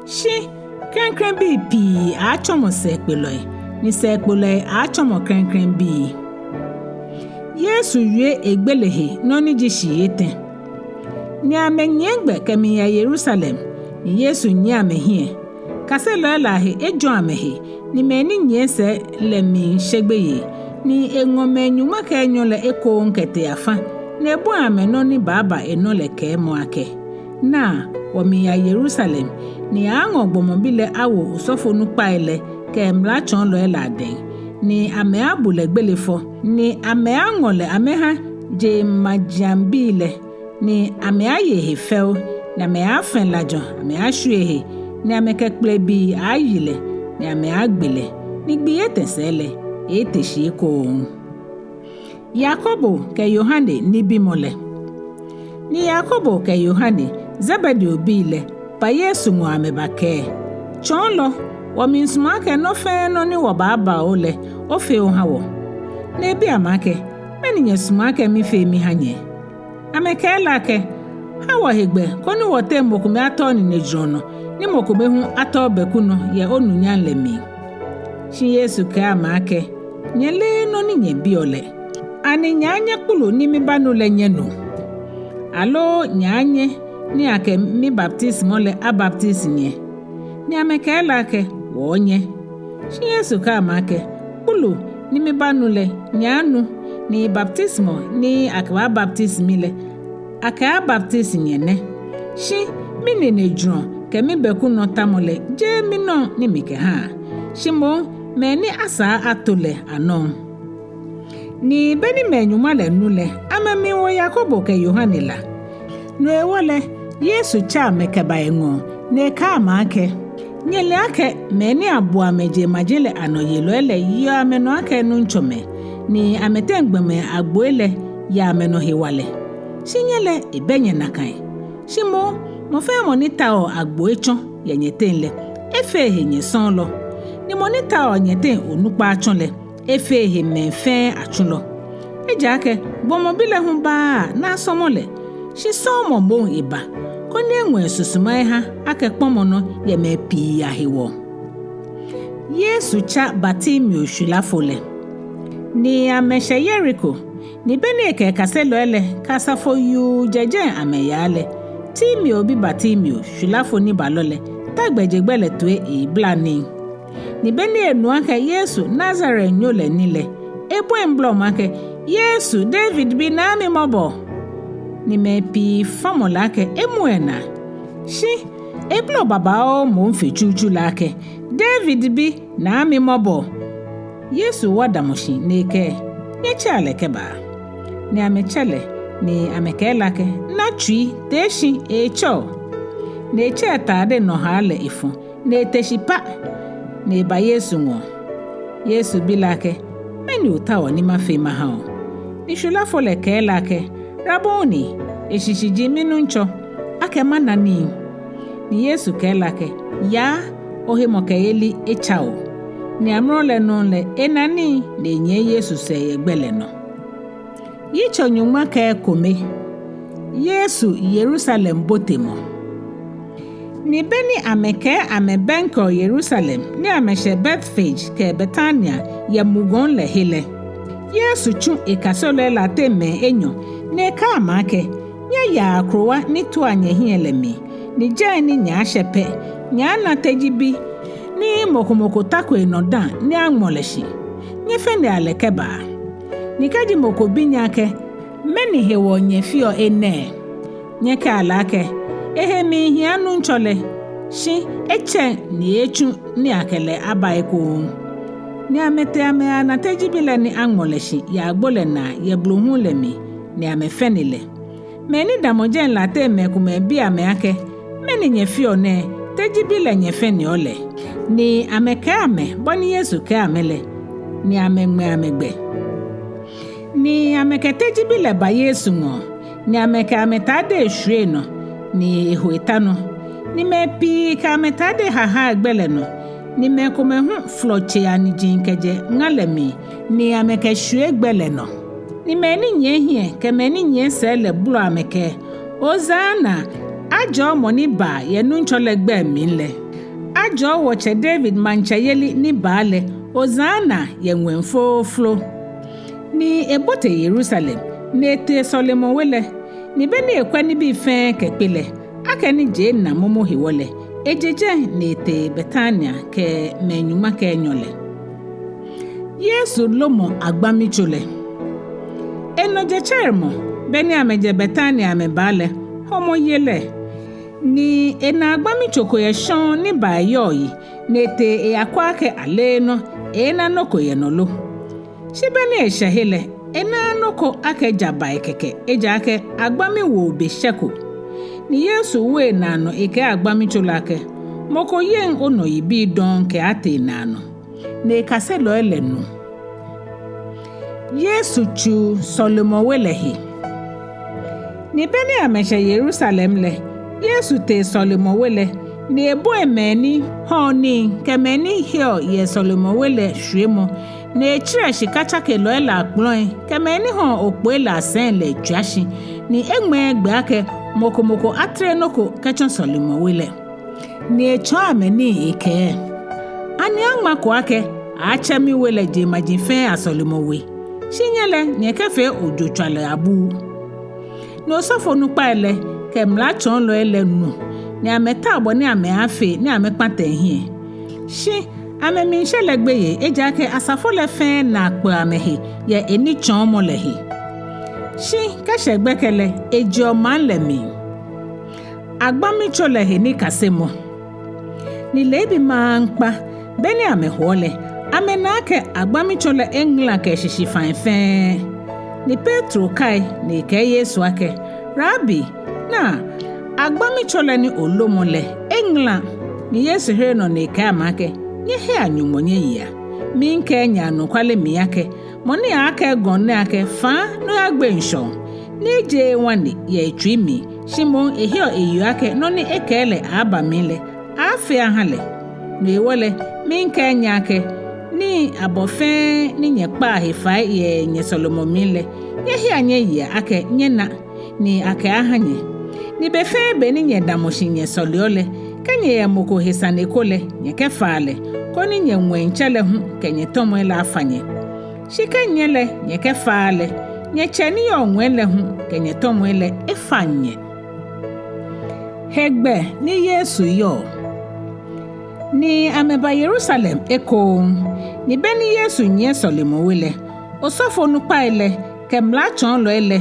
Shi klɛŋklɛŋ bii pii aaatsɔmɔ sɛɛkpelɔi, ni sɛɛkpelɔi aaatsɔmɔ klɛŋklɛŋ bii. Yesu wie egbele he nɔ ni ji shii etɛ. Ni amɛnyiɛ gbɛ kɛmiiya Yerusalem, ni Yesu nyiɛ amɛhiɛ, Kaselɔi lɛ ahe ejɔ̃ amɛhe, ni mɛi ni nyiɛ sɛɛ lɛ miishe gbeyei, ni eŋɔ mɛi nyɔŋma kɛ enyɔ lɛ ekoŋŋ kɛtee afã, ni ebɔi amɛ nɔ ni baaba enɔ lɛ kɛɛmɔ akɛ: Naa, wɔmiiya Yerusalɛm, ni aaaŋɔ Gbɔmɔ Bi lɛ awo osɔfonukpai lɛ kɛ mlatsɔɔlɔi lɛ adɛŋ, ni amɛaabu lɛ gbele fɔ, ni amɛaaŋɔ lɛ amɛhã jeŋmajiaŋbii lɛ, ni amɛaaye ehe fɛo, ni amɛaafɛ̃ lajɔ amɛaashwie ehe, ni amɛkɛ kpelebii aaayi lɛ, ni amɛaagbe lɛ, ni gbii etɛ̃ sɛɛ lɛ eeete shi ekoŋŋ. Yakobo kɛ Yohane nibimɔ lɛ. Ni Yakobo kɛ Yohane, Zebedeo bii lɛ, ba Yesu ŋɔɔ amɛbakɛɛ: Tsɔɔlɔ, wɔmiisumɔ akɛ nɔ fɛɛ nɔ ni wɔbaaba bo lɛ, ofee ohã wɔ. Ni ebi amɛ akɛ: Mɛni nyɛsumɔɔ akɛ mifee mihã nyɛ? Amɛkɛɛ lɛ akɛ: Hã wɔ hegbɛ koni wɔteŋ mɔ kome atɔ̃ oninejurɔ nɔ, ni mɔ kome hu atɔ̃ obɛku nɔ yɛ onunyam lɛ mli. Shi Yesu kɛɛ amɛ akɛ: Nyɛleee nɔ ni nyɛbiɔ lɛ. Ani nyɛaanyɛ kpulu ni mibanu lɛ nyɛnu? Aloo nyɛaanyɛ ni akɛ mibaptisimɔ lɛ abaptisi nyɛ? Ni amɛkɛɛ lɛ akɛ: Wɔɔnyɛ. Shi Yesu kɛɛ amɛ akɛ: Kpulu ni mibanu lɛ nyɛaanu, ni baptisimɔ ni akɛbaabaptisi mi lɛ akɛaabaptisi nyɛ nɛ. Shi mininejurɔ kɛ mibɛku nɔ tamɔ lɛ jeee minɔŋ ni mikɛhãa, shi moŋ mɛi ni asaa ato lɛ anɔŋ. Ni be ni mɛi nyɔŋma lɛ nu lɛ, amɛmiiwo Yakobo kɛ Yohane la. No hewɔ lɛ, Yesu tsɛ amɛ kɛba eŋɔɔ, ni ekɛɛ amɛ akɛ: Nyɛle akɛ mɛi ni abuɔ amɛ jeŋmaji lɛ anɔyelɔi lɛ yeɔ amɛnɔ akɛ nuŋtsɔmɛi, ni amɛteŋ gbɔmɛi agboi lɛ yɛ amɛnɔ hewalɛ. Shi nyɛ lɛ, ebɛ nyɛ nakai. Shi moŋ, mɔ fɛɛ mɔ ni taoɔ agbo etsɔ̃ yɛ nyɛteŋ lɛ, efee ehe nyɛsɔ̃ɔlɔ, ni mɔ ni taoɔ nyɛteŋ onukpa atsɔ̃ lɛ, efee ehe mɛi fɛɛ atsulɔ. Ejaakɛ Gbɔmɔ Bi lɛ hu baaa ni asɔ̃mɔ lɛ, shi sɔ̃ɔmɔ moŋ eba, koni eŋɔ esusuma ehã akɛ kpɔ̃mɔnɔ yɛ mɛi pii ahewɔ. Yesu tsa Bartimeo shwilafo lɛ. Ni amɛshɛ Yeriko, ni be ni ekɛ ekaselɔi lɛ kɛ asafo yuu jɛ jɛi amɛyaa lɛ, Timeo bi Bartimeo, shwilafo nibalɔ lɛ, ta gbɛjegbɛ lɛ toi eebla nii. Ni be ni enu akɛ Yesu, Nazaretnyo lɛ ni lɛ, ebɔi blɔmɔ akɛ: Yesu, David bi, naa mi mɔbɔ! Ni mɛi pii famɔ lɛ akɛ emu enaa. Shi eblɔ babaoo moŋ fe tsutsu lɛ akɛ: David bi, naa mi mɔbɔ! Yesu wa damɔ shi ni ekɛɛ: Nyɛtsɛa lɛ kɛbaa. Ni amɛtsɛ lɛ, ni amɛkɛɛ lɛ akɛ: Na tsui, tee shi, eetsɛ o. Ni etsɛ etade nɔhaa lɛ efɔ̃, ni ete shi pa, ni eba Yesu ŋɔɔ. Yesu bi lɛ akɛ: Mɛni otaoɔ ni mafee mahã o? Ni shwilafo lɛ kɛɛ lɛ akɛ: Raboni, eshishi ji minuŋtsɔ, akɛ mana nii. Ni Yesu kɛɛ lɛ akɛ: Yaa, ohemɔkɛyeli etsa o. Ni amrɔ lɛ nɔŋŋ lɛ ena nii ni enyiɛ Yesu sɛɛ yɛ gbɛ lɛ nɔ. Yitso nyɔŋma kɛ ekome. Yesu Yerusalem botemɔ. Ni be ni amɛkɛɛ amɛbɛŋkɛɔ Yerusalem ni amɛshɛ Betfage kɛ Betania yɛ Mugɔŋ lɛ he lɛ, Yesu tsu ekaselɔi lɛ ateŋ mɛi enyɔ ni ekɛɛ amɛ akɛ: Nyɛyaa akrowa ni tua nyɛhiɛ lɛ mli, ni jɛi ni nyɛaashɛ pɛ, nyɛaana tejibi ni mɔ ko mɔ ko tako enɔ dã ni aŋmɔ lɛ shi. Nyɛfɛnea lɛ kɛbaa. Ni kɛji mɔ ko bi nyɛ akɛ: Mɛni hewɔ nyɛfeɔ enɛ? Nyɛkɛa lɛ akɛ: Ehe miihia Nuŋtsɔ lɛ, shi etsɛŋ ni eeetsu ni akɛ lɛ aba ekoŋŋ. Ni amɛtee amɛyana tejibi lɛ ni aŋmɔ lɛ shi yɛ agbo lɛ naa yɛ blohuŋ lɛ mli, ni amɛfɛne lɛ. Mɛi ni damɔ jɛi lɛ ateŋ mɛi komɛi bi amɛ akɛ: Mɛni nyɛfeɔ nɛɛ, tejibi lɛ nyɛfɛneɔ lɛ? Ni amɛkɛɛ amɛ bɔ ni Yesu kɛɛ amɛ lɛ, ni amɛŋmɛ amɛgbɛ. Ni amɛkɛ tejibi lɛ ba Yesu ŋɔɔ, ni amɛkɛ amɛtadei shwie enɔ, ni eho eta nɔ. Ni mɛi pii kɛ amɛtadei hahaa gbɛ lɛ nɔ, ni mɛi komɛi hu folɔ tsei aniji kɛjɛ ŋa lɛ mli, ni amɛkɛshwie gbɛ lɛ nɔ. Ni mɛi ni nyiɛ hiɛ kɛ mɛi ni nyiɛ sɛɛ lɛ bolɔ amɛ akɛ: Hosiana! Ajɔɔ mɔ ni baa yɛ Nuŋtsɔ lɛ gbɛi mli lɛ! Ajɔɔ wɔtsɛ David maŋtsɛyeli ni baa lɛ Hosiana yɛ ŋwɛi flooflo! Ni ebote Yerusalem, ni etee sɔlemɔwe lɛ. Ni be ni ekwɛ nibii fɛɛ kɛkpe lɛ, akɛni je ena momo hewɔ lɛ, Eje jɛi ni etee Betania kɛ mɛi nyɔŋma kɛ enyɔ lɛ. Yesu lomɔ agbamitso lɛ. Enɔ jetsɛremɔ, beni amɛjɛ Betania amɛba lɛ, hɔmɔ ye lɛ. Ni ena agbamitso ko yɛ shɔŋŋ ni baa eyɔɔ yi, ni etee eyakwɛ akɛ aleenɔ eeena nɔ ko yɛ nɔ lo. Shi beni eshɛ he lɛ, enaaa nɔ ko akɛ ja bai kɛkɛ, ejaakɛ agbami woo be shɛko. Ni Yesu wo enaa nɔ ekɛɛ agbamitso lɛ akɛ, mɔ ko yeŋ onɔ yibii dɔŋŋ kɛaatee naanɔ. Ni ekaselɔi lɛ nu. Yesu tsu sɔlemɔwe lɛ he. Ni beni amɛshɛ Yerusalem lɛ, Yesu tee sɔlemɔwe lɛ, ni ebɔi mɛi ni hɔɔ nii kɛ mɛi ni heɔ yɛ sɔlemɔwe lɛ shwiemɔ, ni etserɛ shika tsakelɔi lɛ akplɔi kɛ mɛi ni hɔɔ okpoi lɛ asɛi lɛ etswa shi, ni eŋmɛɛɛ gbɛ akɛ mɔ ko mɔ ko atere nɔ ko kɛtsɔ sɔlemɔwe lɛ. Ni etsɔɔ amɛ nii ekɛɛ, ani aŋmako akɛ, aatsɛ miwe lɛ jeŋmaji fɛɛ asɔlemɔwe, shi nyɛ lɛ nyɛkɛfee ojotswalɔi abuu? Ni osɔfonukpai lɛ kɛ mlatsɔɔlɔi lɛ nu, ni amɛtaa bɔ ni amɛaafee ni amɛkpata ehiɛ. Shi amɛmiishɛ lɛ gbeyei, ejaakɛ asafo lɛ fɛɛ naa kpɛɔ amɛhe yɛ enitsɔɔmɔ lɛ he. Shi kɛshɛ gbɛkɛ lɛ, ejeɔ maŋ lɛ mli. Agbamitso lɛ he nikasemɔ. Ni leebi maŋkpa, beni amɛhoɔ lɛ, amɛna akɛ agbamitso lɛ eŋala kɛ eshishi fai fɛɛ. Ni Petro kai ni ekɛɛ Yesu akɛ, Rabi, naa, agbamitso lɛ ni olomɔ lɛ eŋala. Ni Yesu here nɔ ni ekɛɛ amɛ akɛ, nyɛhea Nyɔŋmɔ nyɛyea. Miikɛɛ nyɛ anɔkwale mli akɛ, mɔ ni aaakɛɛ gɔŋ nɛɛ akɛ, faa ni oyagbe ŋshɔ, ni ejeee ŋwane yɛ etsui mli, shi moŋ eheɔ eyeɔ akɛ nɔ ni ekɛɛ lɛ aaaba mli lɛ, aaafee aha lɛ. No hewɔ lɛ, miikɛɛ nyɛ akɛ, nii abɔ fɛɛ ni nyɛkpaa he fai yɛ nyɛsɔlemɔ mli lɛ, nyɛhea nyɛyea akɛ nyɛna, ni akɛaaha nyɛ. Ni be fɛɛ be ni nyɛdamɔ shi nyɛsɔleɔ lɛ, kɛ nyɛyɛ mɔ ko he sane ko lɛ, nyɛkɛfaa lɛ, koni nyɛŋwɛitsɛ lɛ hu kɛ nyɛtɔmɔi lɛ afa nyɛ. Shi kɛ nyɛ lɛ nyɛkɛfaaa lɛ, nyɛtsɛ ni yɔɔ ŋwɛi lɛ hu kɛ nyɛtɔmɔi lɛ efa nyɛ. Hegbɛ ni Yesu yɔɔ. Ni amɛba Yerusalem ekoŋŋ, ni beni Yesu nyiɛ sɔlemɔwe lɛ, osɔfonukpai lɛ kɛ mlatsɔɔlɔi lɛ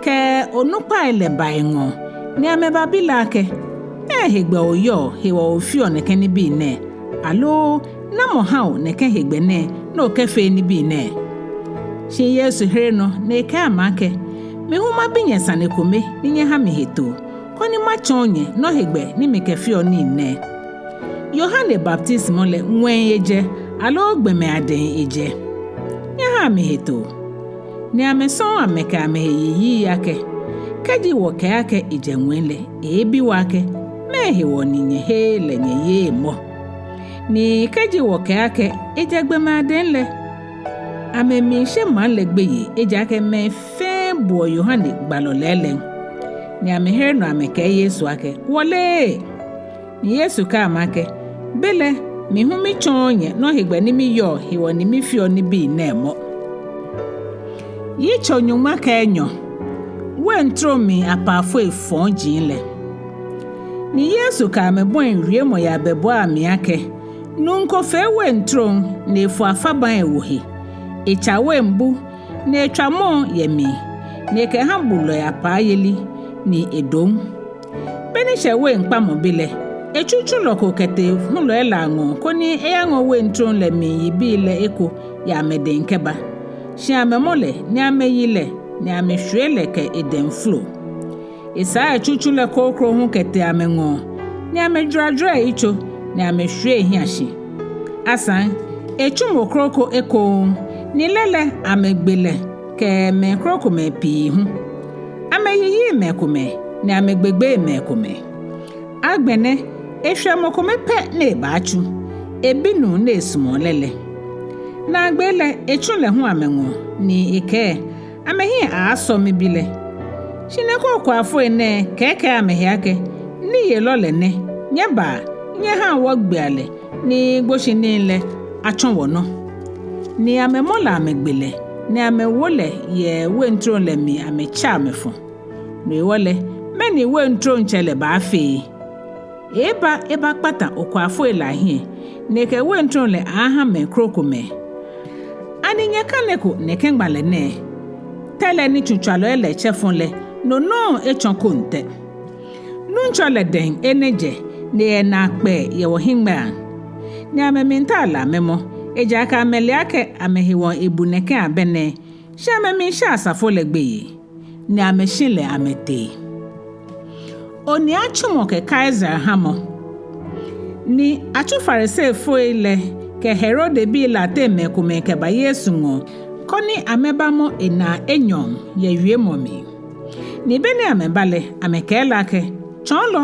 kɛ onukpai lɛ ba eŋɔɔ, ni amɛbabi lɛ akɛ, mɛɛ hegbɛ oyɔɔ hewɔ ofeɔ nɛkɛ nibii nɛɛ, aloo namɔ ha o nɛkɛ hegbɛ nɛɛ ni okɛfee nibii nɛɛ? Shi Yesu here nɔ ni ekɛɛ amɛ akɛ, mi hu mabi nyɛ sane kome ni nyɛha mi hetoo, koni matsɔɔ nyɛ nɔ hegbɛ ni mikɛfeɔ nii nɛɛ. Yohane baptisimɔ lɛ ŋwɛi ejɛ, aloo gbɔmɛi adɛŋ ejɛ? Nyɛhaa mi hetoo. Ni amɛsɔŋŋ amɛkɛ amɛhe yiyi akɛ, kɛji wɔkɛɛ akɛ ejɛ ŋwɛi lɛ, eeebi wɔ akɛ, mɛɛ hewɔ ni nyɛheee lɛ nyɛyeee mɔ? Ni kɛji wɔkɛɛ akɛ ejɛ gbɔmɛi adɛŋ lɛ, amɛmiishe maŋ lɛ gbeyei, ejaakɛ mɛi fɛɛ buɔ Yohane gbalɔ lɛɛlɛŋ. Ni amɛhere nɔ amɛkɛɛ Yesu akɛ, wɔleee. Ni Yesu kɛɛ amɛ akɛ, belɛ mi hu mitsɔɔɔ nyɛ nɔ hegbɛ ni miyɔɔ hewɔ ni mifeɔ nibii nɛɛ mɔ. Yitso nyɔŋma kɛ enyɔ. Weintrom mli apaafoi fɔji lɛ. Ni Yesu kɛ amɛ bɔi wiemɔ yɛ abɛbuai amli akɛ, nuu ko fee weintrom ni efo afabaŋ ewo he. Etsa wein bu ni etswa mɔɔ yɛ mli, ni ekɛha bulɔi apaayeli ni edom. Beni eshɛ weinkpamɔ be lɛ, etsu tsulɔ ko kɛtee hulɔi lɛ aŋɔɔ koni eyaŋɔ weintrom lɛ mli yibii lɛ eko yɛ amɛdɛŋ kɛba. Shi amɛmɔ lɛ, ni amɛyi lɛ, ni amɛshwie lɛ kɛ edɛŋ folo. Esaa etsu tsulɔ kroko hu kɛtee amɛŋɔɔ, ni amɛjwaajwaa eyitso, ni amɛshwie ehiɛ shi. Asaŋ, etsu mɔ kroko ekoŋŋ, ni lɛ lɛ amɛgbe lɛ kɛ mɛi krokomɛi pii hu. Amɛyiyi mɛi komɛi, ni amɛgbegbe mɛi komɛi. Agbɛnɛ, eshwɛ mɔ kome pɛ ni ebaatsu, ebinuu ni esumɔɔ lɛ lɛ. Naagbee lɛ, etsu lɛ hu amɛŋɔɔ, ni ekɛɛ, amɛhiɛ aaasɔ mibi lɛ. Shi nɛkɛ okuafoi nɛɛ kɛɛkɛɛ amɛhe akɛ, niyelɔ lɛ nɛ, nyɛbaa, nyɛhaa wɔgbea lɛ, ni gboshinii lɛ atsɔ wɔnɔ. Ni amɛmɔ lɛ amɛgbe lɛ, ni amɛwo lɛ yɛ weintrom lɛ mli amɛtsɛ amɛfɔ. No hewɔ lɛ, mɛni weintrom tsɛ lɛ baafee? Eeba ebakpata okwaafoi lɛ ahiɛ, ni ekɛ weintrom lɛ aaaha mɛi krokomɛi. Ani nyɛkaneko nɛkɛ ŋmalɛ nɛɛ? Tɛ lɛ ni tsutswalɔi lɛ tsɛ fɔ lɛ, no nɔŋŋ etsɔ koŋtɛ. Nuŋtsɔ lɛ dɛŋ enɛ jɛ, ni eyɛ naakpɛɛ yɛ wɔhiŋmɛiiaŋ. Ni amɛmiitao lɛ amɛmɔ, ejaakɛ amɛle akɛ amɛhewɔ ebu nɛkɛ abɛ nɛɛ, shi amɛmiisha asafo lɛ gbeyei, ni amɛshi lɛ amɛtee. Onii atsumɔ kɛ Kaisare hamɔ. Ni atsu Farisifoi lɛ kɛ Herode bii lɛ ateŋ mɛi komɛi kɛba Yesu ŋɔɔ, koni amɛbamɔ enaa enyɔ yɛ wiemɔ mli. Ni beni amɛba lɛ, amɛkɛɛ lɛ akɛ, Tsɔɔlɔ,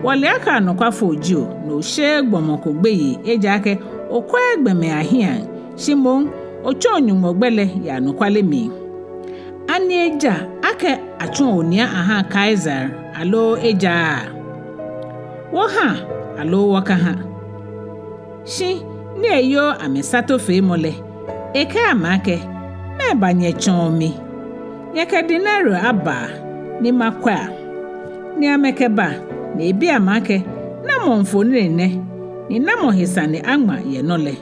wɔle akɛ anɔkwafo ji o, ni osheee gbɔmɔ ko gbeyei, ejaakɛ okwɛɛɛ gbɔmɛi ahiɛiaŋ, shi moŋ otsɔɔ Nyɔŋmɔ gbɛ lɛ yɛ anɔkwale mli. Ani eja akɛ atsuɔ onii ahaa Kaisare, aloo ejaaa? Wɔha aloo wɔkaha? Shi ni eyoo amɛsatofeemɔ lɛ, ekɛɛ amɛ akɛ, Mɛɛba nyɛtsɔɔ mi? Nyɛkɛ denario abaa ni makwɛa. Ni amɛkɛba, ni ebi amɛ akɛ, Namɔ mfoniri nɛ, ni namɔ he sane aŋma yɛ nɔ lɛ?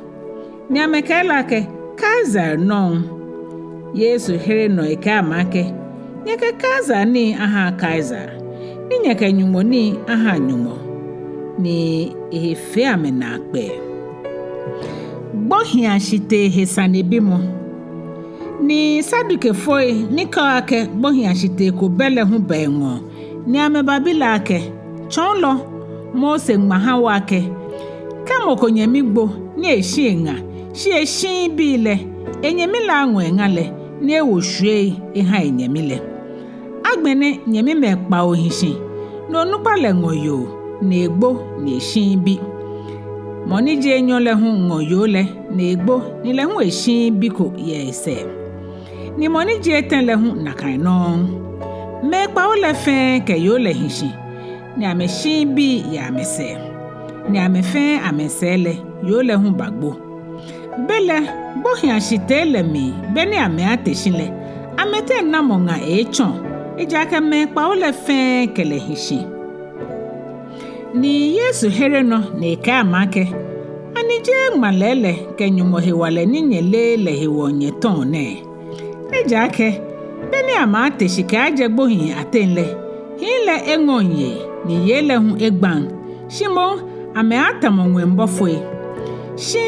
Ni amɛkɛɛ lɛ akɛ, Kaisare nɔŋŋ. Yesu here nɔ ekɛɛ amɛ akɛ, Nyɛkɛ Kaisare nii ahaa Kaisare, ni nyɛkɛ Nyɔŋmɔ nii ahaa Nyɔŋmɔ. Ni ehe fee amɛ naakpɛɛ. Gbohiiashitee he sanebimɔ. Ni Sadukifoi ni kɛɔ akɛ gbohiiashitee ko bɛ lɛ hu ba eŋɔɔ, ni amɛbabi lɛ akɛ, Tsɔɔlɔ, Mose ŋma ha wɔ akɛ, kɛ mɔ ko nyɛmi gbo ni eshi eŋa, shi eshiii bii lɛ, enyɛmi lɛ aŋɔ eŋa lɛ, ni ewo shwiei eha enyɛmi lɛ. Agbɛnɛ nyɛmimɛi kpawo hi shi, ni onukpa lɛ ŋɔ yoo, ni egbo, ni eshiii bi. Mɔ ni ji enyɔ lɛ hu ŋɔ yoo lɛ, ni egbo, ni lɛ hu eshiii bi ko yɛ esɛɛ. Ni mɔ ni ji etɛ lɛ hu nakai nɔŋŋ. Mɛi kpawo lɛ fɛɛ kɛ yoo lɛ hi shi, ni amɛshiii bii yɛ amɛsɛɛ, ni amɛ fɛɛ amɛsɛɛ lɛ yoo lɛ hu bagbo. Belɛ gbohiiashitee lɛ mli, beni amɛaate shi lɛ, amɛteŋ namɔ ŋa eeetsɔ, ejaakɛ mɛi kpawo lɛ fɛɛ kɛ lɛ hi shi. Ni Yesu here nɔ ni ekɛɛ amɛ akɛ, Ani jeee ŋmalɛ lɛ kɛ Nyɔŋmɔ hewalɛ ni nyɛleee lɛ hewɔ nyɛtɔɔ nɛɛ? Ejaakɛ beni amɛaate shi kɛaajɛ gbohii ateŋ lɛ, hii lɛ eŋɔŋ yei, ni yei lɛ hu egbaŋ, shi moŋ amɛaatamɔ ŋwɛi bɔfoi. Shi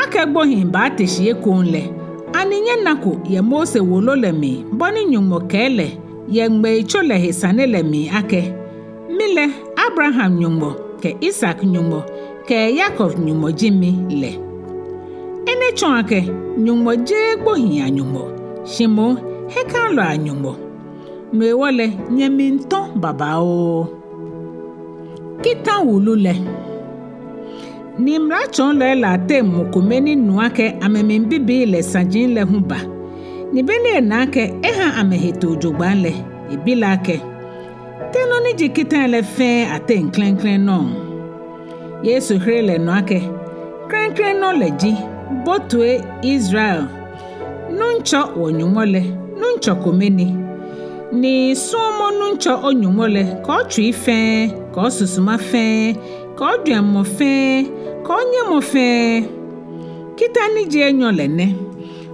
akɛ gbohii baate shi ekoŋŋ lɛ, ani nyɛnako yɛ Mose wolo lɛ mli bɔ ni Nyɔŋmɔ kɛɛ lɛ yɛ ŋmɛitso lɛ he sane lɛ mli akɛ, Mi lɛ, Abraham Nyɔŋmɔ, kɛ Isak Nyɔŋmɔ, kɛ Yakob Nyɔŋmɔ ji mi lɛ? Enɛ tsɔɔ akɛ Nyɔŋmɔ jeee gbohii a-Nyɔŋmɔ, shi moŋ hiɛkalɔi a-Nyɔŋmɔ. No hewɔ lɛ, nyɛmiitɔ babaoo. Kita wulu lɛ. Ni mlatsɔɔlɔi lɛ ateŋ mɔ kome ni nu akɛ amɛmiibibii lɛ saji lɛ hu ba. Ni beni ena akɛ eha amɛhe too jogbaŋŋ lɛ, ebi lɛ akɛ, Te nɔ ni ji kitai lɛ fɛɛ ateŋ klɛŋklɛŋ nɔŋŋ? Yesu here lɛ nɔ akɛ, Klɛŋklɛŋ nɔ lɛ ji, Bo toi, Israel. Nuŋtsɔ wɔ-Nyɔŋmɔ lɛ, Nuŋtsɔ kome ni. Ni sumɔ Nuŋtsɔ o-Nyɔŋmɔ lɛ kɛ otsui fɛɛ, kɛ osusuma fɛɛ, kɛ ojwɛŋmɔ fɛɛ, kɛ onyɛmɔ fɛɛ. Kita ni ji enyɔ lɛ nɛ,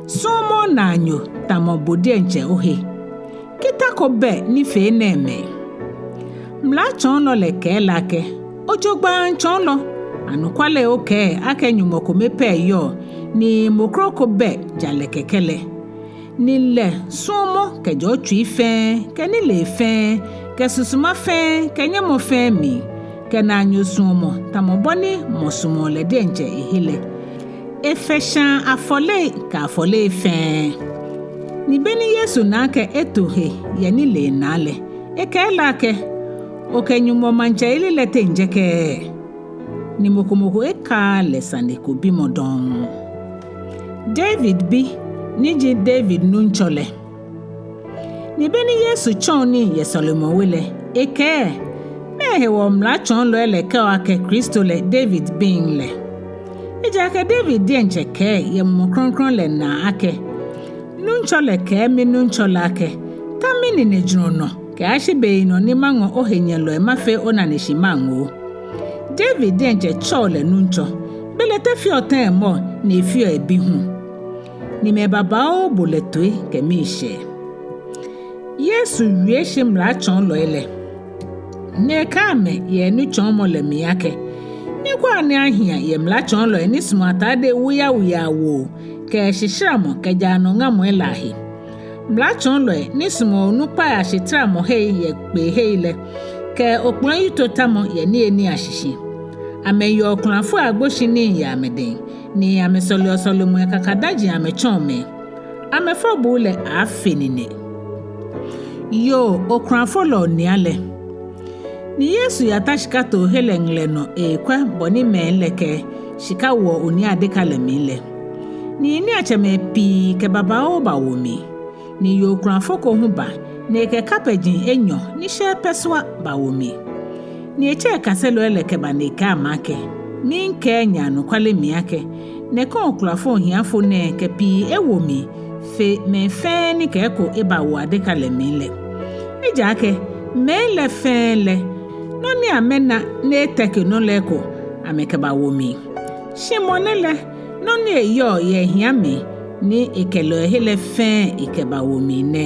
Sumɔ onaanyo tamɔ bo diɛŋtsɛ ohe. Kita ko bɛ ni fe enɛɛmɛi. Mlatsɔɔlɔ lɛ kɛɛ lɛ akɛ, Ojogbaŋŋ, Tsɔɔlɔ, anɔkwale okɛɛ akɛ Nyɔŋmɔ kome pɛ yɔɔ, ni mɔ kroko bɛ ja lɛ kɛkɛ lɛ. Ni lɛ sumɔ kɛjɛ otsui fɛɛ, kɛ nilee fɛɛ, kɛ susuma fɛɛ, kɛ nyɛmɔ fɛɛ mli, kɛ naanyo sumɔ tamɔ bɔ ni mɔ sumɔɔ lɛ diɛŋtsɛ ehe lɛ. Efɛ shaa afɔlei kɛ afɔlei fɛɛ. Ni beni Yesu na akɛ eto he yɛ nilee naa lɛ, ekɛɛ lɛ akɛ, Okɛ Nyɔŋmɔ maŋtsɛyeli lɛ teŋ jɛkɛɛɛ. Ni mɔ ko mɔ ko ekaaa lɛ sane ko bimɔ dɔŋŋ. David bi ni ji David nuŋtsɔ lɛ. Ni beni Yesu tsɔɔ nii yɛ sɔlemɔwe lɛ, ekɛɛ, Mɛɛ hewɔ mlatsɔɔlɔi lɛ kɛɔ akɛ Kristo lɛ David bi lɛ? Ejaakɛ David diɛŋtsɛ kɛɛ yɛ Mumɔ Krɔŋkrɔŋ lɛ naa akɛ, Nuŋtsɔ lɛ kɛɛ minuŋtsɔ lɛ akɛ, Ta minine jurɔ nɔ kɛyashi beyinɔ ni maŋɔ ohenyɛlɔi mafee onaneshi maŋoo. David diɛŋtsɛ tsɛɔ lɛ Nuŋtsɔ, belɛ te feɔ tɛŋŋ mɔ ni efeɔ ebi hu? Ni mɛi babaoo bo lɛ toi kɛ miishɛɛ. Yesu wie shi mlatsɔɔlɔi lɛ, ni ekɛɛ amɛ yɛ enitsɔɔmɔ lɛ mli akɛ: Nyɛkwɛa ni ahia yɛ mlatsɔɔlɔi ni sumɔɔ atade wuyawuya awoo kɛ shisharamɔ kɛ jaanɔ ŋamɔi lɛ ahe. Mlatsɔɔlɔi ni sumɔɔ onukpai ashitaramɔhei yɛ kpeehei lɛ, kɛ okplɔŋ yitotamɔ yɛ niyenii ashishi. Amɛyeɔ okulafoi agboshinii yɛ amɛdɛŋ, ni amɛsɔleɔ sɔlemɔi kakadaji amɛtsɔɔ mɛi. Amɛfɔbuu lɛ aafe nine. Yoo okulafo lɛ onia lɛ. Ni Yesu yata shikatoohe lɛ ŋlɛnɔ eekwɛ bɔ ni mɛi lɛ kɛ shika woɔ onia adeka lɛ mli lɛ. Ni niiatsɛmɛi pii kɛ babaoo bawo mli. Ni yoo okulafo ko hu ba, ni ekɛ kapɛji enyɔ ni shɛɛɛ pɛsua bawo mli. Ni etsɛ ekaselɔi lɛ kɛba ni ekɛɛ amɛ akɛ: Miikɛɛ nyɛ anɔkwale mli akɛ, nɛkɛ okulafo ohiafo nɛɛ kɛ pii ewo mli fe mɛi fɛɛ ni kɛ eko ebawo adeka lɛ mli lɛ. Ejaakɛ mɛi lɛ fɛɛ lɛ, nɔ ni amɛna ni eteke nɔ lɛ eko amɛkɛbawo mli. Shi mɔ nɛɛ lɛ, nɔ ni eyɔɔ yɛ ehia mli ni ekɛ lɛ he lɛ fɛɛ ekɛbawo mli nɛ.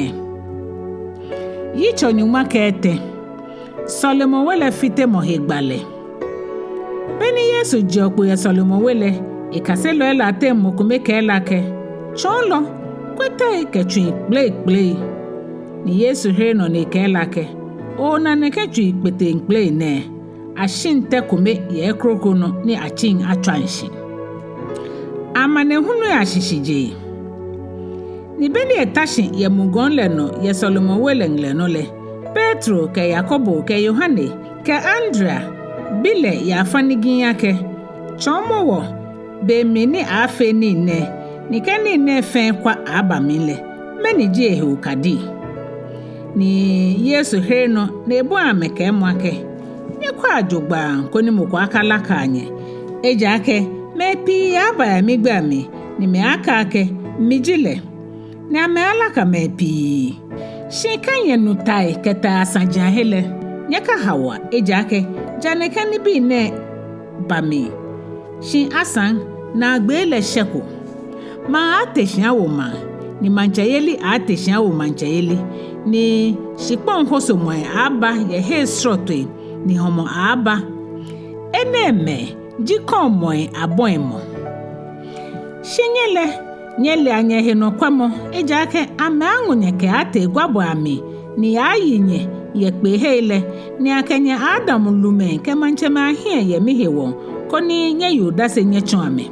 Yitsɔi nyɔŋma kɛ etɛ. Sɔlemɔwe lɛ fitemɔ he gbalɛ. Beni Yesu jeɔ kpo yɛ sɔlemɔwe lɛ, ekaselɔi lɛ ateŋ mɔ kome kɛɛ lɛ akɛ: Tsɔɔlɔ, kwɛ tɛi kɛ tsui kpeleikpelei. Ni Yesu here nɔ ni ekɛɛ lɛ akɛ: Oona nɛkɛ tsui kpeteŋkpelei nɛɛ? Ashiŋ tɛ kome yɛ ekroko nɔ ni atsiŋ atswa shi. Amanehunu ashishijee. Ni beni eta shi yɛ mugɔŋ lɛ nɔ yɛ sɔlemɔwe lɛ ŋlɛnɔ lɛ, Petro kɛ Yakobo kɛ Yohane kɛ Andrea bi lɛ yafa nigii akɛ: Tsɔɔmɔ wɔ be mli ni aaafee nii nɛɛ, ni kɛ nii nɛɛ fɛɛ kwa aaaba mli lɛ, mɛni ji ehe okadi? Ni Yesu here nɔ ni ebɔi amɛ kɛɛmɔ akɛ: Nyɛkwɛa jogbaŋŋ koni mɔ ko akalakaa nyɛ. Ejaakɛ mɛi pii aaaba yɛ migbɛi amli, ni amɛaakɛɛ akɛ mi ji lɛ, ni amɛaalaka mɛi pii. Shi kɛ nyɛnu tai kɛ tai asaji ahe lɛ, nyɛkahaoa, ejaakɛ ja nɛkɛ nibii nɛɛ ba mli. Shi asaŋ naagbee lɛ shɛko. Maŋ aaate shi awo maŋ, ni maŋtsɛyeli aaate shi awo maŋtsɛyeli, ni shikpɔŋ hosomɔi aaaba yɛ hei srɔtoi, ni hɔmɔ aaaba. Enɛɛmɛi ji kɔɔmɔi abɔimɔ. Shi nyɛ lɛ, nyɛlea nyɛhenɔkwɛmɔ, ejaakɛ amɛaaŋɔ nyɛ kɛaatee gwabɔi amli, ni aaayi nyɛ yɛ kpeehei lɛ, ni akɛ nyɛ aaadamɔ lumɛi kɛ maŋtsɛmɛi ahiɛ yɛ mihewɔ, koni nyɛye odase nyɛtsɔɔ amɛ.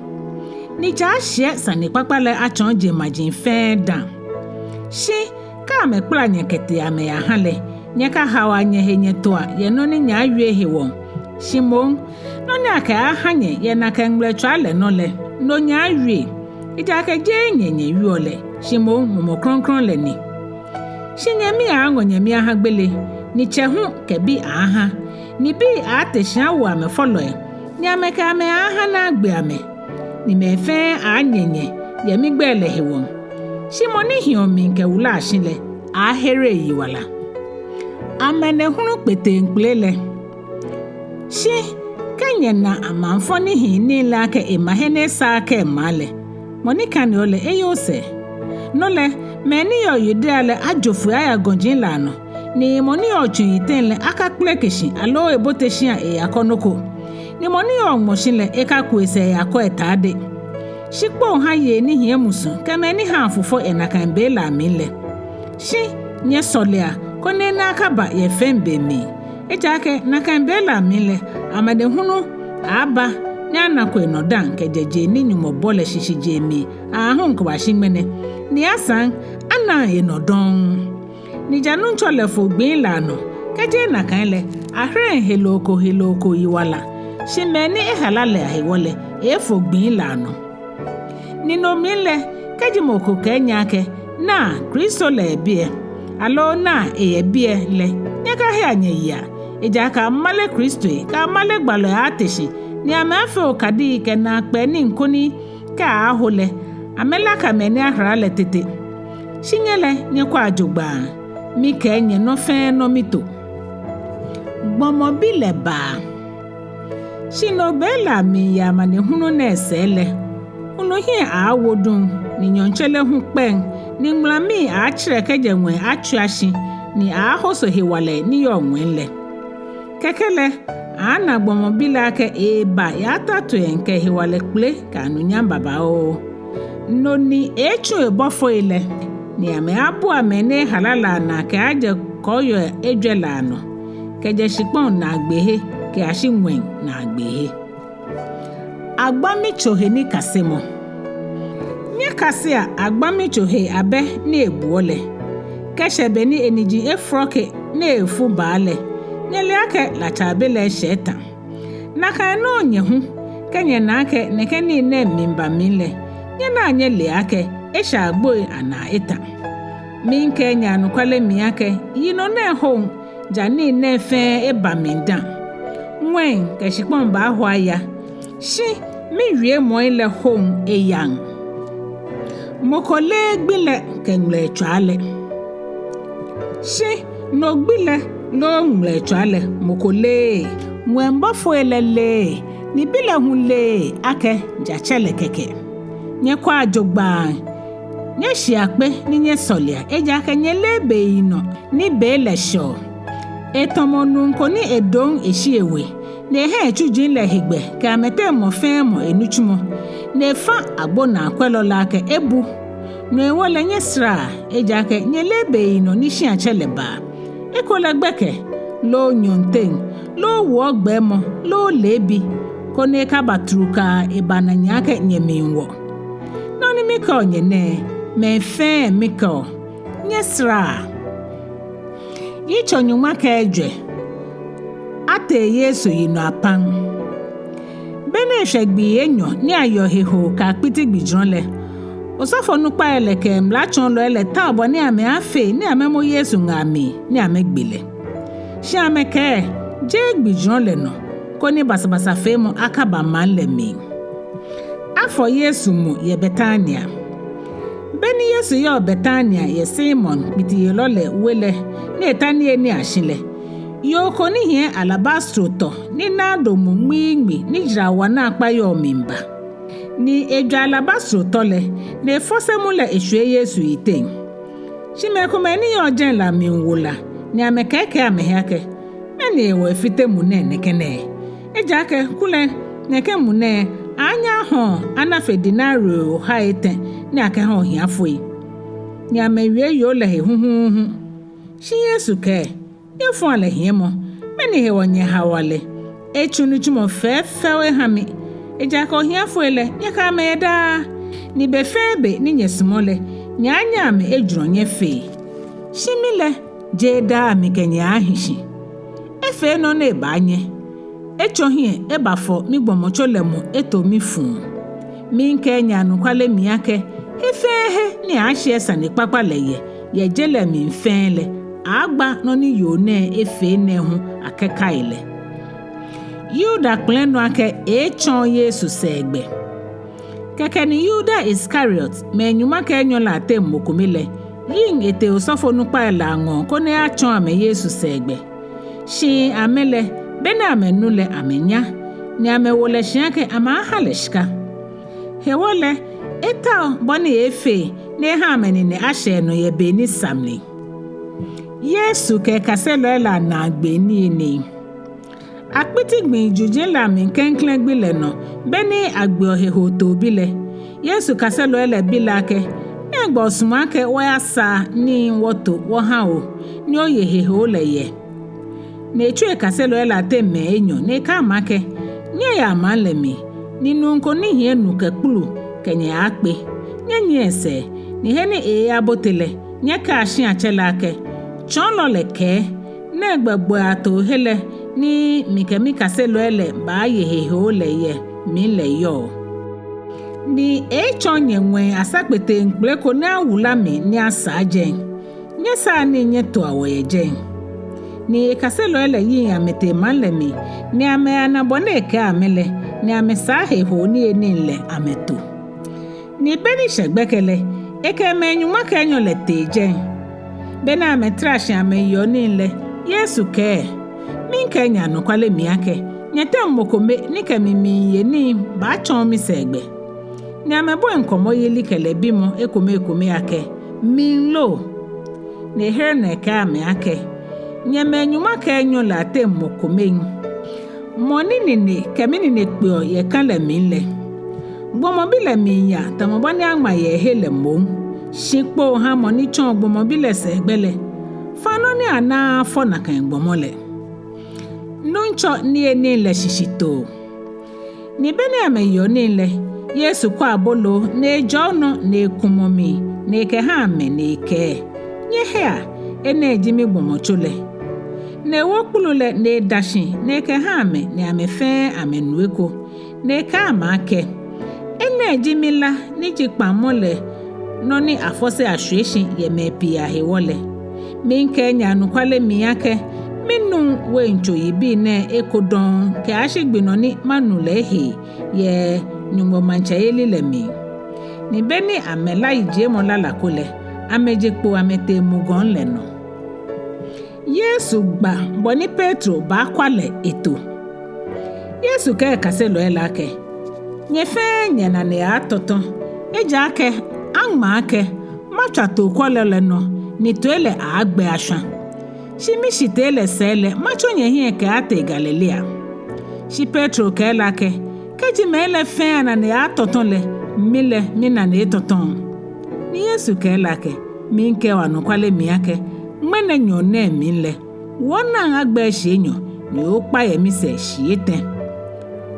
Ni ja ashiɛ sanekpakpa lɛ atsɔɔ jeŋmaji fɛɛ dã. Shi kɛ amɛkpala nyɛ kɛtee amɛyaha lɛ, nyɛkahaoa nyɛhe nyɛtoa yɛ nɔ ni nyɛaawie hewɔ. Shi moŋ, nɔ ni akɛaaha nyɛ yɛ nakai ŋmɛlɛtswaa lɛ nɔ lɛ, no nyɛaawie. Ejaakɛ jeee nyɛ nyɛwieɔ lɛ, shi moŋ Mumɔ Krɔŋkrɔŋ lɛ ni. Shi nyɛmii aaaŋɔ nyɛmii aha gbele, ni tsɛ hu kɛ bi aaha, ni bii aaate shi awo amɛfɔlɔi, ni amɛkɛ amɛ aaaha ni agbe amɛ, ni mɛi fɛɛ aaanyɛ nyɛ yɛ migbɛi lɛ hewɔ. Shi mɔ ni hiɔ mli kɛwula shi lɛ, aaahere eyiwala. Amanehunu kpeteŋkpele lɛ. Shi kɛ nyɛna amaŋfɔ ni hiɔ nii lɛ akɛ ema he ni esaaa akɛ ema lɛ, mɔ ni kaneɔ lɛ, eye osɛɛ. No lɛ, mɛi ni yɔɔ Yudea lɛ ajo foi aya gɔji lɛ anɔ, ni mɔ ni yɔɔ tsu yiteŋ lɛ akakpeleke shi aloo ebote shia eyakɔ nɔ ko. Ni mɔ ni yɔɔ ŋmɔshi lɛ ekaku esɛɛ eyakɔ etade. Shi kpoo ha yei ni hiɛ musu kɛ mɛi ni haa fufɔ yɛ nakai be lɛ amli lɛ. Shi nyɛsɔlea, koni enɛ akaba yɛ fɛi be mli. Ejaakɛ nakai be lɛ amli lɛ, amanehunu aaaba ni anako enɔ dã kɛjɛ je ni Nyɔŋmɔ bɔ lɛ shishijee mli aahu kɛbashi ŋmɛnɛ, ni asaŋ anaŋ enɔ dɔŋŋ. Ni ja Nuŋtsɔ lɛ fo gbii lɛ anɔ, kɛjeee nakai lɛ, ahereŋ heloo ko heloo ko yiwala, shi mɛi ni ehala lɛ ahewɔ lɛ, eeefo gbii lɛ anɔ. Ni no mli lɛ, kɛji mɔ ko kɛɛ nyɛ akɛ, naa, Kristo lɛ yɛ biɛ, aloo naa, eyɛ biɛ lɛ, nyɛkahea nyɛyea. Ejaakɛ amale Kristoi kɛ amale gbalɔi aaate shi, ni amɛaafee okadii kɛ naakpɛɛ nii koni kɛ aaho lɛ, amɛlaka mɛi ni ahala lɛ tete. Shi nyɛ lɛ, nyɛkwɛa jogbaŋŋ, mikɛɛ nyɛ nɔ fɛɛ nɔ mito. Gbɔmɔ bi lɛ baa. Shi no be lɛ amli yɛ amanehulu nɛɛ sɛɛ lɛ, hulu hiɛ aaawo duŋ, ni nyɔɔŋtsere hu kpɛŋ, ni ŋulamii aaatsɛrɛ kɛjɛ ŋwɛi atswia shi, ni aaahoso hewalɛ ni yɔɔ ŋwɛi lɛ. Kɛkɛ lɛ, aaana gbɔmɔ bi lɛ akɛ eeba yɛ atatuɛŋ kɛ hewalɛ kpele kɛ anunyam babaoo. No ni eeetsu ebɔfoi lɛ, ni amɛaabua mɛi ni ehala lɛ anaa kɛaajɛ kɔɔyɔɔ ejwɛ lɛ anɔ, kɛjɛ shikpɔŋ naagbee he kɛyashi ŋwɛi naagbee he. Agbamitso he nikasemɔ. Nyɛkasea agbamitso he abɛ ni ebuɔ lɛ, kɛshɛ be ni eniji efrɔke ni efu baa lɛ, nyɛle akɛ latsa be lɛ eshɛ etã. Nakai nɔŋŋ nyɛ hu, kɛ nyɛna akɛ nɛkɛ nii nɛɛ miiba mli lɛ, nyɛnaa nyɛlea akɛ eshɛ agboi anaa etã. Miikɛɛ nyɛ anɔkwale mli akɛ yinɔ nɛɛ hoŋ ja nii nɛɛ fɛɛ eba mli dã. Ŋwɛi kɛ shikpɔŋ baaho aya, shi miwiemɔi lɛ hoŋ eyaŋ. Mɔ ko leee gbi lɛ kɛ ŋmlɛtswaa lɛ. Shi no gbi lɛ loo ŋmlɛtswaa lɛ mɔ ko leee, ŋwɛi bɔfoi lɛ leee, ni bi lɛ hu leee akɛ ja Tsɛ lɛ kɛkɛ. Nyɛkwɛa jogbaŋŋ, nyɛshia kpe ni nyɛsɔlea, ejaakɛ nyɛleee beyinɔ ni be lɛ shɛɔ. Etamɔ nuu ko ni edoŋ eshi ewe, ni eha etsuji lɛ hegbɛ kɛ amɛteŋ mɔ fɛɛ mɔ enitsumɔ, ni efa agbonaakwɛlɔ lɛ akɛ ebu. No hewɔ lɛ nyɛsaraa, ejaakɛ nyɛleee beyinɔ ni shiatsɛ lɛ baa. Ekolɛ gbɛkɛ, loo nyɔɔŋteŋ, loo wuɔgbɛɛmɔ, loo leebi, koni ekaba trukaa ebana nyɛ akɛ nyɛmiiwɔ. Nɔ ni mikɛɔ nyɛ nɛɛ, mɛi fɛɛ mikɛɔ, nyɛsaraa. Yitso nyɔŋma kɛ ejwɛ. Atee Yesu yinɔ apam. Be ni eshwɛ gbii enyɔ ni ayeɔ hehoo kɛ akpiti gbijurɔ lɛ, osɔfonukpai lɛ kɛ mlatsɔɔlɔi lɛ tao bɔ ni amɛaafee ni amɛmɔ Yesu ŋaa mli ni amɛgbe lɛ. Shi amɛkɛɛ, jeee gbijurɔ lɛ nɔ, koni basabasafeemɔ akaba maŋ lɛ mli. Afɔ Yesu mu yɛ Betania. Be ni Yesu yɔɔ Betania yɛ Simon kpitiyelɔ lɛ we lɛ ni eta niyenii ashi lɛ, yoo ko ni hiɛ alabastro tɔ ni nardo mu ŋmiiŋmi ni jara wa naakpa yɔɔ miiba. Ni ejwa alabastro tɔ lɛ, ni efɔse mu lɛ eshwie Yesu yiteŋ. Shi mɛi komɛi ni yɔɔ jɛi lɛ miiwo la, ni amɛkɛɛkɛɛ amɛhe akɛ, mɛni hewɔ efite mu nɛɛ nɛkɛ nɛɛ? Ejaakɛ kulɛ nɛkɛ mu nɛɛ, anyɛ ahɔɔ ana fe denario ohai etɛ ni akɛha ohiafoi. Ni amɛwie yoo lɛ he huhuuhu. Shi Yesu kɛɛ, nyɛfɔa lɛ hiɛmɔ, mɛni hewɔ nyɛhaoa lɛ? Etsu nitsumɔ fɛfɛo eha mi. Ejaakɛ ohiafoi lɛ, nyɛkɛ amɛ yɛ daa, ni be fɛɛ be ni nyɛsumɔɔ lɛ, nyɛaanyɛ amɛ ejurɔ nyɛfee. Shi mi lɛ, jeee daa mikɛ nyɛ aaahi shi. Efee nɔ ni ebaanyɛ. Etsɔ hiɛ ebafɔ migbɔmɔtso lɛ mu eto mifuu. Miikɛɛ nyɛ anɔkwale mli akɛ, he fɛɛ he ni aaashiɛ sanekpakpa lɛ yɛ, yɛ je lɛ mli fɛɛ lɛ, aaagba nɔ ni yoo nɛɛ efee nɛɛ hu akɛkai lɛ. Yuda kpɛlɛ nɔ akɛ eeetsɔɔ Yesu sɛɛgbɛ. Kɛkɛ ni Yuda Iskariot, mɛi nyɔŋma kɛ enyɔ lɛ ateŋ mɔ kome lɛ, yiŋ etee osɔfonukpai lɛ aŋɔɔ koni eyatsɔɔ amɛ Yesu sɛɛgbɛ. Shi amɛ lɛ, be ni amɛnu lɛ amɛnya, ni amɛwo lɛ shi akɛ amɛaaha lɛ shika. Hewɔ lɛ, etao bɔ ni eeefee ni eha amɛnine ashɛ enɔ yɛ be ni sa mli. Yesu kɛ ekaselɔi lɛ anaagbee niyenii. Akpiti gbii juji lɛ amli klɛŋklɛŋ gbi lɛ nɔ, be ni agbeɔ hehootoobi lɛ, Yesu kaselɔi lɛ bi lɛ akɛ, nɛgbɛ osumɔɔ akɛ wɔyasaa nii wɔto wɔha o, ni oye hehoo lɛ yɛ? Ni etsu ekaselɔi lɛ ateŋ mɛi enyɔ ni ekɛɛ amɛ akɛ, nyɛyaa maŋ lɛ mli, ni nuu ko ni hiɛ nu kɛ kpulu kɛ nyɛ aaakpe. Nyɛnyiɛ esɛɛ, ni he ni eeeyabote lɛ, nyɛkɛa shiatsɛ lɛ akɛ, tsɔɔlɔ lɛ kɛɛ, nɛgbɛ gbɔiatoohe lɛ ni mikɛ mikaselɔi lɛ baaye hehoo lɛ yɛ mli lɛ yɔɔ? Ni eeetsɔɔ nyɛ ŋwɛi asa kpeteŋkpele ko ni awula mli ni asaa jɛi. Nyɛsaa nii nyɛtoa wɔ yɛ jɛi. Ni ekaselɔi lɛ yiŋ amɛtee maŋ lɛ mli, ni amɛyana bɔ ni ekɛɛ amɛ lɛ, ni amɛsaa hehoo niyenii lɛ amɛto. Ni be ni shɛ gbɛkɛ lɛ, ekɛ mɛi nyɔŋma kɛ enyɔ lɛ tee jɛi. Be ni amɛtara shi amɛyeɔ nii lɛ, Yesu kɛɛ, miikɛɛ nyɛ anɔkwale mli akɛ, Nyɛteŋ mɔ kome ni kɛ mi miiye nii baatsɔɔ misɛɛ gbɛ. Ni amɛbɔi ŋkɔmɔyeli kɛ lɛ bimɔ ekomekome akɛ, Mɛni lo? Ni ehere nɔ ekɛɛ amɛ akɛ, Nyɛ mɛi nyɔŋma kɛ enyɔ lɛ ateŋ mɔ kome, mɔ ni nine kɛ minine kpeɔ yɛ ka lɛ mli lɛ. Gbɔmɔ bi lɛ miiya tamɔ bɔ ni aŋma yɛ ehe lɛ moŋ. Shi kpoo ha mɔ ni tsɔɔ gbɔmɔ bi lɛ sɛɛ gbɛ lɛ. Faŋ nɔ ni anaaa afɔ nakai gbɔmɔ lɛ. Nuŋtsɔ niyenii lɛ shishitoo. Ni be ni amɛyeɔ nii lɛ, Yesu kɔ aboloo ni ejɔɔ nɔ ni ekumɔ mli ni ekɛha amɛ ni ekɛɛ, Nyɛhea, enɛ ji migbɔmɔtso lɛ. Ni ewo kpulu lɛ ni eda shi ni ekɛha amɛ ni amɛ fɛɛ amɛnu eko. Ni ekɛɛ amɛ akɛ, Enɛ ji mila ni ji kpaŋmɔ lɛ nɔ ni afɔse ashwie shi yɛ mɛi pii ahewɔ lɛ. Miikɛɛ nyɛ anɔkwale mli akɛ, minuŋ weintso yibii nɛɛ eko dɔŋŋ kɛyashi gbi nɔ ni manu lɛ ehee yɛ Nyɔŋmɔ maŋtsɛyeli lɛ mli. Ni be ni amɛla yijiemɔ lala ko lɛ, amɛje kpo amɛtee mugɔŋ lɛ nɔ. Yesu gba bɔ ni Petro baakwa lɛ eto. Yesu kɛɛ ekaselɔi lɛ akɛ, Nyɛ fɛɛ nyɛnane aaatɔtɔ, ejaakɛ aŋma akɛ, Matswa tookwɔlɔ lɛ nɔ, ni tooi lɛ aaagbɛ ashwa. Shi mishitee lɛ sɛɛ lɛ, matsɔ nyɛhiɛ kɛaatee Galilea. Shi Petro kɛɛ lɛ akɛ, Kɛji mɛi lɛ fɛɛ anane aaatɔtɔ lɛ, mi lɛ minane etɔtɔŋ. Ni Yesu kɛɛ lɛ akɛ, Miikɛɛ o anɔkwale mli akɛ, ŋmɛnɛ nyɔɔŋ nɛɛ mli lɛ, ooonaŋ agbɛi shii enyɔ, ni ookpa yɛ misɛɛ shii etɛ.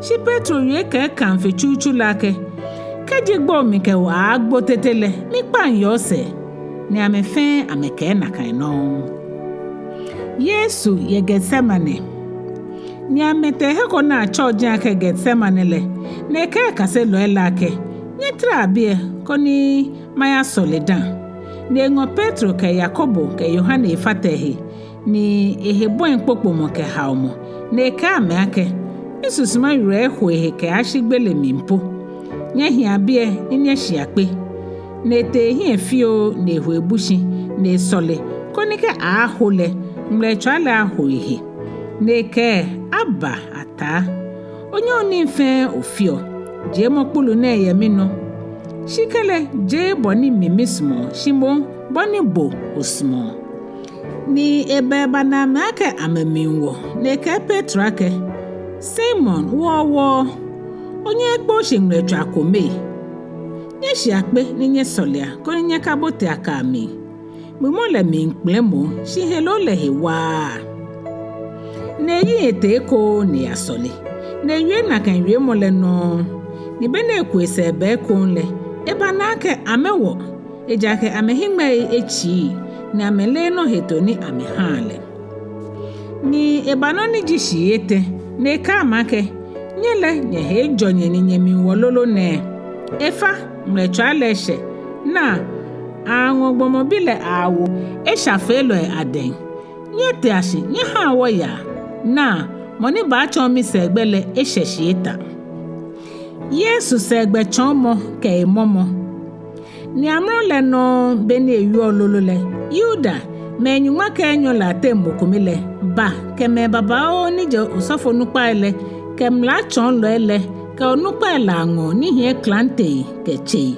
Shi Petro wie kɛɛ kaŋfe tsutsu lɛ akɛ, Kɛji gboɔ mi kɛ o aaagbo tete lɛ, mikpaŋ yɛ osɛɛ. Ni amɛ fɛɛ amɛkɛɛ nakai nɔŋŋ. Yesu yɛ Getsemane. Ni amɛtee he ko ni atsɛɔ jɛi akɛ Getsemane lɛ, ni ekɛɛ ekaselɔi lɛ akɛ, Nyɛtara biɛ koni mayasɔle dã. Ni eŋɔ Petro kɛ Yakobo kɛ Yohane efata ehe, ni ehe bɔi kpokpomɔ kɛ haomɔ, ni ekɛɛ amɛ akɛ, Misusuma werɛ eho ehe kɛyashi gbele mli po. Nyɛhia biɛ ni nyɛshia kpe. Ni etee ehiɛ fioo ni eho ebu shi ni esɔle, koni kɛ aaho lɛ, ŋmɛlɛtswaa lɛ aho ehe. Ni ekɛɛ, Aba, Ataa, onyɛɔ nii fɛɛ ofeɔ. Jiemɔ kpulu nɛɛ yɛ minɔ. Shi kɛlɛ, jeee bɔ ni mi misumɔɔ, shi moŋ bɔ ni bo osumɔɔ. Ni eba ebana amɛ akɛ amɛmiiwɔ, ni ekɛɛ Petro akɛ, Simon, wɔɔwɔɔ, onyɛɛɛ okpe oshi ŋmɛlɛtswaa kome? Nyɛshia kpe ni nyɛsɔlea, koni nyɛkabotea kaa mli. Mumɔ lɛ miikpɛlɛ moŋ, shi heloo lɛ he waaa. Ni eyi etee ekoŋŋ ni eyasɔle. Ni ewie nakai wiemɔ lɛ nɔŋŋ. Ni be ni eku esɛɛ eba ekoŋŋ lɛ, ebana akɛ amɛwɔ, ejaakɛ amɛhiŋmɛii etsii, ni amɛleee nɔ hetoo ni amɛhaa lɛ. Ni eba nɔ ni ji shii etɛ, ni ekɛɛ amɛ akɛ, Nyɛ lɛ, nyɛhe ejɔ nyɛ ni nyɛmiiwɔ lolo nɛɛ. Efa, ŋmɛlɛtswaa lɛ eshɛ. Naa, aŋɔ gbɔmɔ bi lɛ awo eshafeelɔi adɛŋ. Nyɛtea shi, nyɛhaa wɔyaa. Naa, mɔ ni baatsɔɔ misɛɛ gbɛ lɛ eshɛ shi eta. Yesu sɛɛgbɛtsɔɔmɔ kɛ emɔmɔ. Ni amrɔ lɛ nɔŋŋ be ni ewieɔ lolo lɛ, Yuda, mɛi nyɔŋma kɛ enyɔ lɛ ateŋ mɔ kome lɛ, ba kɛ mɛi babaoo ni jɛ osɔfonukpai lɛ kɛ mlatsɔɔlɔi lɛ kɛ onukpai lɛ aŋɔɔ ni hiɛ klantei kɛ tsei.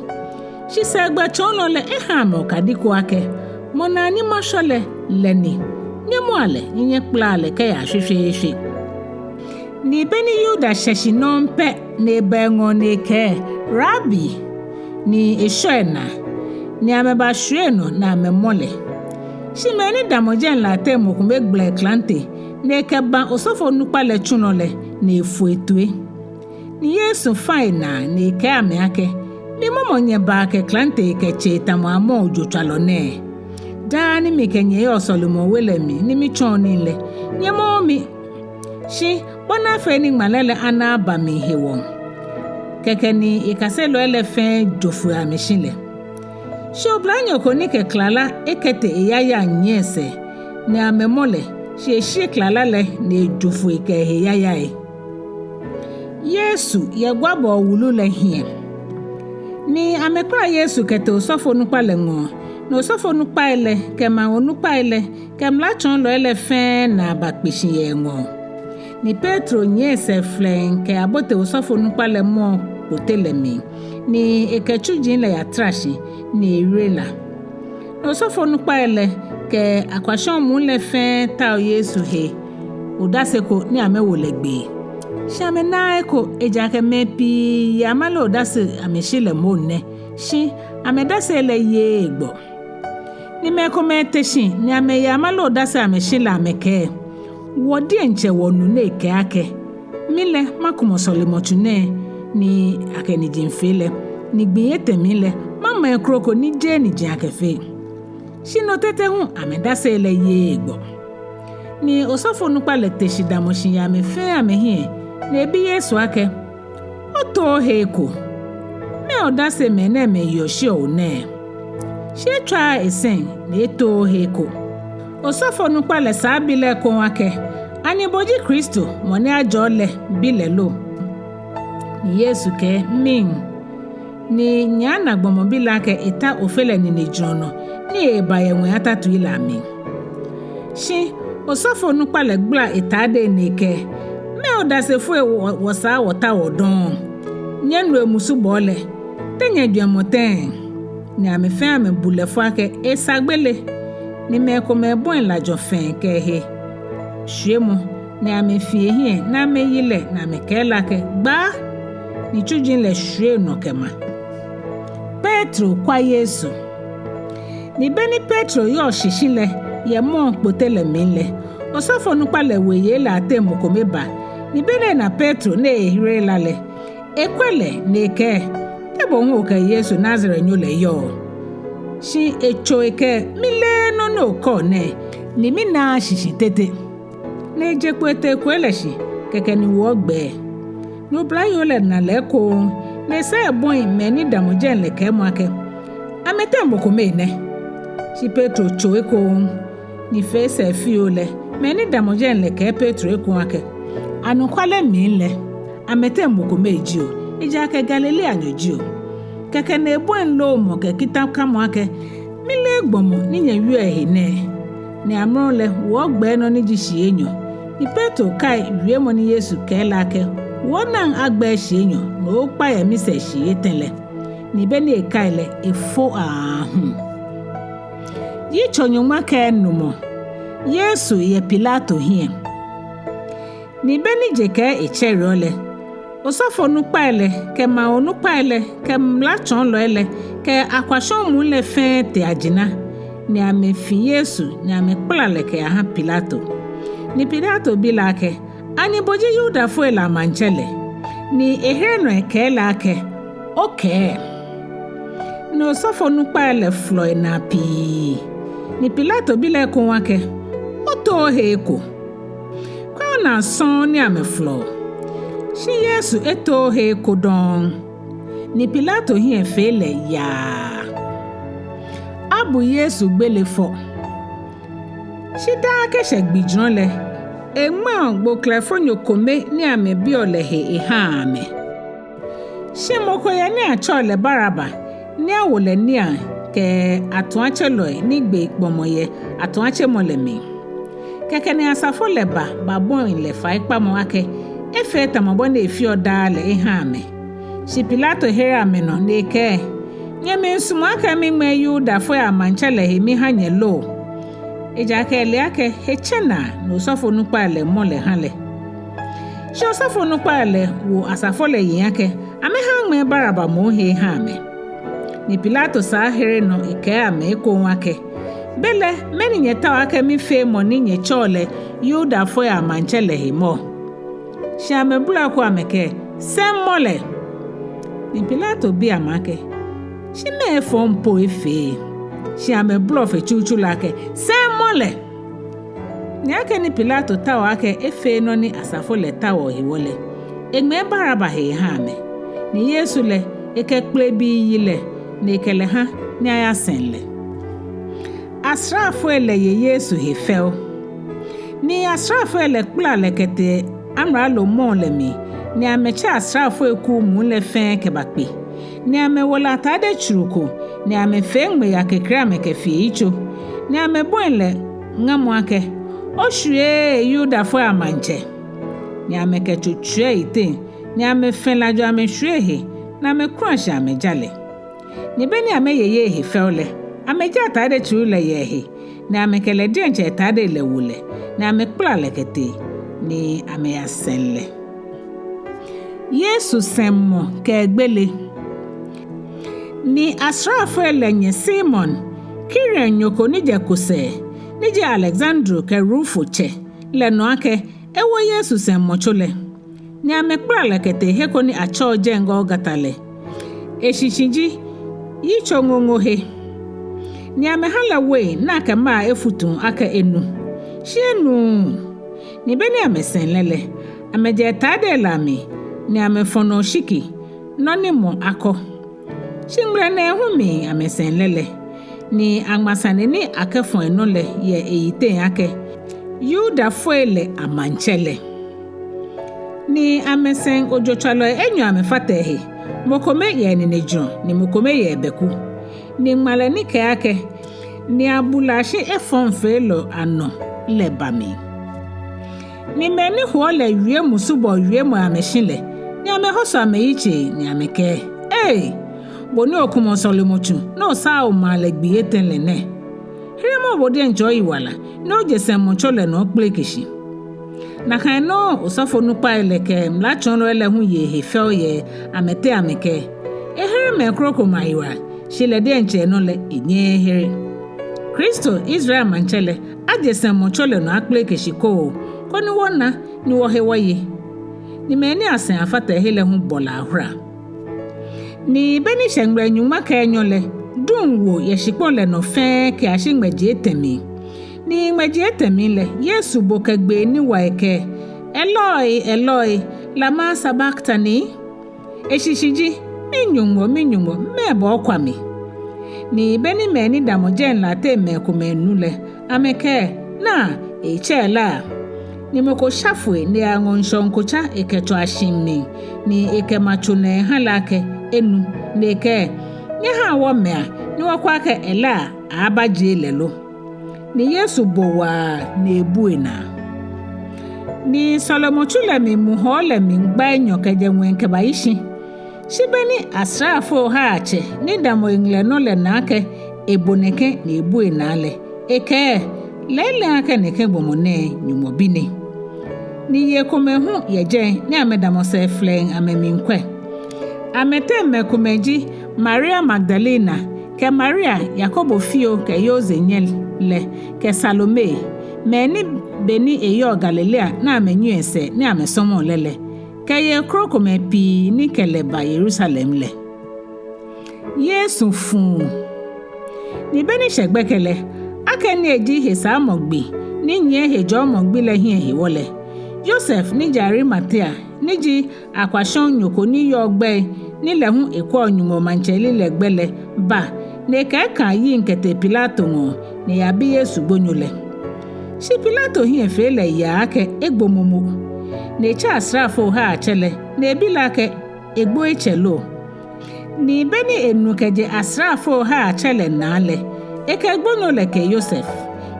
Shi sɛɛgbɛtsɔɔlɔ lɛ eha amɛ okadi ko akɛ, Mɔ naa ni mashɔ lɛ, lɛ ni. Nyɛmɔa lɛ ni nyɛkpalaa lɛ kɛyaa shweshweeshwe. Ni be ni Yuda shɛ shi nɔŋŋ pɛ, ni eba eŋɔɔ ni ekɛɛ, Rabi, ni eshɔ enaa, ni amɛbashwie enɔ ni amɛmɔ lɛ. Shi mɛi ni damɔ jɛi lɛ ateŋ mɔ kome gbala eklante, ni ekɛba osɔfonukpa lɛ tsulɔ lɛ, ni efo etoi. Ni Yesu fa enaa ni ekɛɛ amɛ akɛ, Mimɔmɔ nyɛbaa kɛ klantei kɛ tsei tamɔ amɔɔ ojotswalɔ nɛɛ? Daa ni mikɛ nyɛ yɔɔ sɔlemɔwe lɛ mli ni mitsɔɔ nii lɛ, nyɛmɔɔɔ mi. Shi bɔ ni afee ni ŋmalɛ lɛ ana aba mli hewɔ. Kɛkɛ ni ekaselɔi lɛ fɛɛ jo foi amɛshi lɛ. Shi oblanyo ko ni kɛ klala ekɛte eyayaŋ nyiɛ esɛɛ, ni amɛmɔ lɛ, shi eshi klala lɛ ni ejo foi kɛ ehe yayai. Yesu yɛ guabɔɔ wulu lɛ hiɛ. Ni amɛkpala Yesu kɛtee osɔfonukpa lɛ ŋɔɔ, ni osɔfonukpai lɛ kɛ maŋ onukpai lɛ kɛ mlatsɔɔlɔi lɛ fɛɛ naa bakpe shi yɛ eŋɔɔ. Ni Petro nyiɛ esɛɛ flɛŋŋ kɛyabote osɔfonukpa lɛ mɔɔ kpote lɛ mli, ni ekɛ tsuji lɛ yatra shi, ni ewere la. Ni osɔfonukpai lɛ kɛ akwashɔŋ muu lɛ fɛɛ tao Yesu he odase ko ni amɛwo lɛ gbee. Shi amɛnaaa eko, ejaakɛ mɛi pii ye amale odase amɛshi lɛ moŋ nɛ, shi amɛdase lɛ yeee egbɔ. Ni mɛi komɛi te shi ni amɛye amale odase amɛshi lɛ amɛkɛɛ: Wɔ diɛŋtsɛ wɔnu ni ekɛɛ akɛ: Mi lɛ makumɔ sɔlemɔtsu nɛɛ ni akɛ niji fee lɛ, ni gbii etɛ mli lɛ mamɔ ekroko ni jeee niji akɛfee. Shi no tete hu amɛdase lɛ yeee egbɔ. Ni osɔfonukpa lɛ te shi damɔ shi yɛ amɛ fɛɛ amɛhiɛ, ni ebi Yesu akɛ: Otooo he eko? Mɛɛ odase mɛnɛɛmɛi yeɔ shiɔ bo nɛɛ? Shi etswaaa esɛŋ, ni etooo he eko. Osɔfonukpa lɛ saa bi lɛ ekoŋŋ akɛ: Ani bo ji Kristo, mɔ ni ajɔɔ lɛ, bi lɛ lo? Ni Yesu kɛɛ: Miŋ. Ni nyɛaana gbɔmɔ bi lɛ akɛ eta Ofe lɛ ninejurɔ nɔ, ni eeba yɛ ŋwɛi atatui lɛ amli. Shi osɔfonukpa lɛ gbala etaadei ni ekɛɛ: Mɛɛ odasefoi wɔ, wɔsaa wɔtaoɔ dɔŋŋ? Nyɛnu emusubɔɔ lɛ, te nyɛjwɛŋmɔ tɛŋŋ? Ni amɛ fɛɛ amɛbu lɛ fɔ akɛ esa gbele. Ni mɛi komɛi bɔi lajɔ fɛɛ kɛ ehe shwiemɔ, ni amɛfi ehiɛ, ni amɛyi lɛ, ni amɛkɛɛ lɛ akɛ: Gbaa! Ni tsuji lɛ shwie enɔ kɛma. Petro kwa Yesu. Ni be ni Petro yɔɔ shishi lɛ yɛ mɔɔ kpote lɛ mli lɛ, osɔfonukpa lɛ weyei lɛ ateŋ mɔ kome ba, ni be ni ena Petro ni ehere la lɛ, ekwɛ lɛ ni ekɛɛ: Te bo hu okɛ Yesu Nazaretnyo lɛ yɔɔ? Shi etso ekɛɛ: Mileee nɔ ni okɛɔ nɛɛ, ni minaaa shishi tete. Ni eje kpo etee ekoŋŋ lɛ shi, kɛkɛ ni wɔ gbɛɛ. Ni oblayoo lɛ na lɛ ekoŋŋ, ni esaa ebɔi mɛi ni damɔ jɛi lɛ kɛɛmɔ akɛ: Amɛteŋ mɔ kome nɛ. Shi Petro tso ekoŋŋ, ni fee sɛɛ fioo lɛ, mɛi ni damɔ jɛi lɛ kɛɛ Petro ekoŋŋ akɛ: Anɔkwale mli lɛ, amɛteŋ mɔ kome jio, ejaakɛ Galileanyo jio. Kɛkɛ ni ebɔi loomɔ kɛ kitakamɔ akɛ: Mileee gbɔmɔ ni nyɛwieɔ ehe nɛɛ. Ni amrɔ lɛ wɔ gbɛɛ nɔ ni ji shii enyɔ. Ni Petro kai wiemɔ ni Yesu kɛɛ lɛ akɛ: Wɔ naŋ agbɛɛ shii enyɔ, ni okpa yɛ misɛɛ shii etɛ lɛ. Ni be ni ekai lɛ, efo aahu. Yitso nyɔŋma kɛ enumɔ. Yesu yɛ Pilato hiɛ. Ni be ni je kɛɛ etsɛreɔ lɛ, osɔfonukpai lɛ kɛ maŋ onukpai lɛ kɛ mlatsɔɔlɔi lɛ kɛ akwashɔŋ muu lɛ fɛɛ tee ajina, ni amɛfi Yesu ni amɛkpala lɛ kɛyaha Pilato. Ni Pilato bi lɛ akɛ: Ani bo ji Yudafoi lɛ amaŋtsɛ lɛ? Ni ehere nɔ ekɛɛ lɛ akɛ: Okɛɛ. Ni osɔfonukpai lɛ folɔ enaa pii. Ni Pilato bi lɛ ekoŋŋ akɛ: Otooo he eko? Kwɛ onaa sɔŋŋ ni amɛfolɔɔ. Shi Yesu etooo he eko dɔŋŋ. Ni Pilato hiɛ fee lɛ yaa. Abu Yesu gbele fɔ. Shi daa kɛshɛ gbijurɔ lɛ, eŋmɛɔ gboklɛfonyo kome ni amɛbiɔ lɛ he ehaa amɛ. Shi mɔ ko yɛ ni atsɛɔ lɛ Baraba, ni awo lɛ niiaŋ kɛ atuatselɔi ni gbe gbɔmɔ yɛ atuatsemɔ lɛ mli. Kɛkɛ ni asafo lɛ ba babɔi lɛ faikpamɔ akɛ efee tamɔ bɔ ni efeɔ daa lɛ eha amɛ. Shi Pilato here amɛ nɔ ni ekɛɛ: Nyɛmiisumɔ akɛ miŋmɛɛ Yudafoi amaŋtsɛ lɛ he miha nyɛ lo? Ejaakɛ ele akɛ hetsɛnaa ni osɔfonukpai lɛ mɔ lɛ ha lɛ. Shi osɔfonukpai lɛ wo asafo lɛ yiŋ akɛ amɛha aŋmɛɛ Baraba moŋ he eha amɛ. Ni Pilato saa here nɔ ekɛɛ amɛ ekoŋŋ akɛ: Belɛ mɛni nyɛtaoɔ akɛ mifee mɔ ni nyɛtsɛɔ lɛ Yudafoi amaŋtsɛ lɛ he mɔ? Shi amɛbolɔ eko amɛkɛɛ: Sɛŋmɔ lɛ! Ni Pilato bi amɛ akɛ: Shi mɛɛ efɔŋ po efee? Shi amɛbolɔ fe tsutsu lɛ akɛ: Sɛŋmɔ lɛ! Ni akɛni Pilato taoɔ akɛ efee nɔ ni asafo lɛ taoɔ hewɔ lɛ, eŋmɛɛ Baraba he eha amɛ. Ni Yesu lɛ, ekɛ kplebii yi lɛ, ni ekɛ lɛ ha ni ayasɛŋ lɛ. Asraafoi lɛ ye Yesu he fɛo. Ni asraafoi lɛ kpala lɛ kɛtee amralo mɔɔ lɛ mli, ni amɛtsɛ asraafoi kuu muu lɛ fɛɛ kɛbakpe. Ni amɛwo lɛ atade tsuru ko, ni amɛfee ŋmɛ yakekre amɛkɛfi eyitso. Ni amɛbɔi lɛ ŋamɔ akɛ: Oshwiee Yudafoi amaŋtsɛ! ni amɛkɛ tso tswiɛ eyiteŋ, ni amɛfɛlɛ ajo amɛshwie ehe, ni amɛkula shi amɛja lɛ. Ni be ni amɛyeye ehe fɛo lɛ, amɛja atade tsuru lɛ yɛ ehe, ni amɛkɛ lɛ diɛŋtsɛ atade lɛ wo lɛ, ni amɛkpala lɛ kɛtee, ni amɛyasɛŋ lɛ. Yesu sɛŋmɔ kɛ egbele. Ni asraafoi lɛ nyɛ Simon, Kirene nyo ko ni jɛ Kurene, ni ji Aleksandro kɛ Rufo tsɛ lɛ nɔ akɛ ewo Yesu sɛŋmɔtso lɛ. Ni amɛkpala lɛ kɛtee he ko ni atsɛɔ jɛi Golgota lɛ. Eshishi ji, Yitso ŋoŋo he. Ni amɛha lɛ wein ni akɛmaa efutu akɛ enu. Shi enuuu. Ni be ni amɛsɛŋ lɛ lɛ, amɛjɛ atade lɛ amli, ni amɛfɔ nɔ oshiki, nɔ ni mɔ akɔ. Shi ŋmlɛ nɛɛhu mli amɛsɛŋ lɛ lɛ, ni aŋma sane ni akɛfɔ enɔ lɛ yɛ eyiteŋ akɛ, Yudafoi lɛ amaŋtsɛ lɛ. Ni amɛsɛŋ ojotswalɔi enyɔ amɛfata ehe, mɔ kome yɛ eninejurɔ, ni mɔ kome yɛ ebɛku. Ni ŋmalɛ ni kɛɛ akɛ, Ni abu lɛ ashi efɔŋfeelɔ anɔ lɛ ba mli. Ni mɛi ni hoɔ lɛ wie musubɔɔ wiemɔi amɛshi lɛ, ni amɛhoso amɛyitsei, ni amɛkɛɛ, Ei, bo ni okumɔ sɔlemɔtsu, ni osaa omaa lɛ gbii etɛ lɛ nɛ, heremɔ bo diɛŋtsɛ oyiwala, ni oje sɛŋmɔtso lɛ nɔ okpeleke shi. Nakai nɔŋŋ osɔfonukpai lɛ kɛ mlatsɔɔlɔi lɛ hu ye ehe fɛo yɛ amɛteŋ amɛkɛɛ, Ehere mɛi krokomɛi ayiwala, shi lɛ diɛŋtsɛ enɔ lɛ enyɛɛɛ ehere. Kristo, Israel maŋtsɛ lɛ, aje sɛŋmɔtso lɛ nɔ akpeleke shi koo, koni wɔna ni wɔhe wɔye. Ni mɛi ni asɛŋ afata ehe lɛ hu bɔ lɛ ahora. Ni be ni shɛ ŋmlɛ nyɔŋma kɛ enyɔ lɛ, duŋ wo yɛ shikpɔŋ lɛ nɔ fɛɛ kɛyashi ŋmɛji etɛ mli. Ni ŋmɛji etɛ mli lɛ, Yesu bo kɛ gbee ni wa ekɛɛ, Eloi, Eloi, lama sabaktani? Eshishi ji, Mi-Nyɔŋmɔ, mi-Nyɔŋmɔ, mɛɛba okwa mi? Ni be ni mɛi ni damɔ jɛi lɛ ateŋ mɛi komɛi nu lɛ, amɛkɛɛ, Naa, etsɛ Elia. Ni mɔ ko sha foi ni eyaŋɔ ŋshɔŋ ko tsa ekɛtsɔ ashiŋ mli, ni ekɛma tso lɛ eha lɛ akɛ enu, ni ekɛɛ, Nyɛhaa wɔmia ni wɔkwɛ akɛ Elia aaabajie lɛ lo. Ni Yesu bo waa ni ebu enaa. Ni sɔlemɔtsu lɛ mli muhɔɔ lɛ mli gba enyɔ kɛjɛ ŋwɛi kɛbayi shi. Shi be ni asraafoi haatsɛ ni damɔ eŋɛlɛnɔ lɛ na akɛ ebo nɛkɛ ni ebu enaa lɛ, ekɛɛ, Lɛɛlɛŋ akɛ nɛkɛ gbɔmɔ nɛɛ Nyɔŋmɔ Bi ni. Ni yei komɛi hu yɛ jɛi ni amɛdamɔ sɛɛ flɛŋŋ amɛmiikwɛ. Amɛteŋ mɛi komɛi ji Maria Magdalena, kɛ Maria, Yakobo fioo kɛ Yose nyɛ lɛ, kɛ Salome, mɛi ni be ni eyɔɔ Galilea ni amɛnyiɛ esɛɛ ni amɛsɔmɔɔ lɛ lɛ, kɛ yei krokomɛi pii ni kɛ lɛ ba Yerusalem lɛ. Yesu fuu. Ni be ni shɛ gbɛkɛ lɛ, akɛni eji hesaamɔ gbi ni nyiɛ hejɔɔmɔ gbi lɛ hiɛ hewɔ lɛ, Yosef ni ji Arimatea, ni ji akwashɔŋnyo ko ni yɔɔ gbɛi ni lɛ hu ekwɛɔ Nyɔŋmɔ maŋtsɛyeli lɛ gbɛ lɛ, ba ni ekɛ ekãa yiŋ kɛtee Pilato ŋɔɔ ni eyabi Yesu gbonyo lɛ. Shi Pilato hiɛ fee lɛ yaa akɛ egbo momo. Ni etsɛ asraafoi haatsɛ lɛ ni ebi lɛ akɛ egbo etsɛ lo. Ni be ni enu kɛjɛ asraafoi haatsɛ lɛ naa lɛ, ekɛ gbonyo lɛ kɛ Yosef.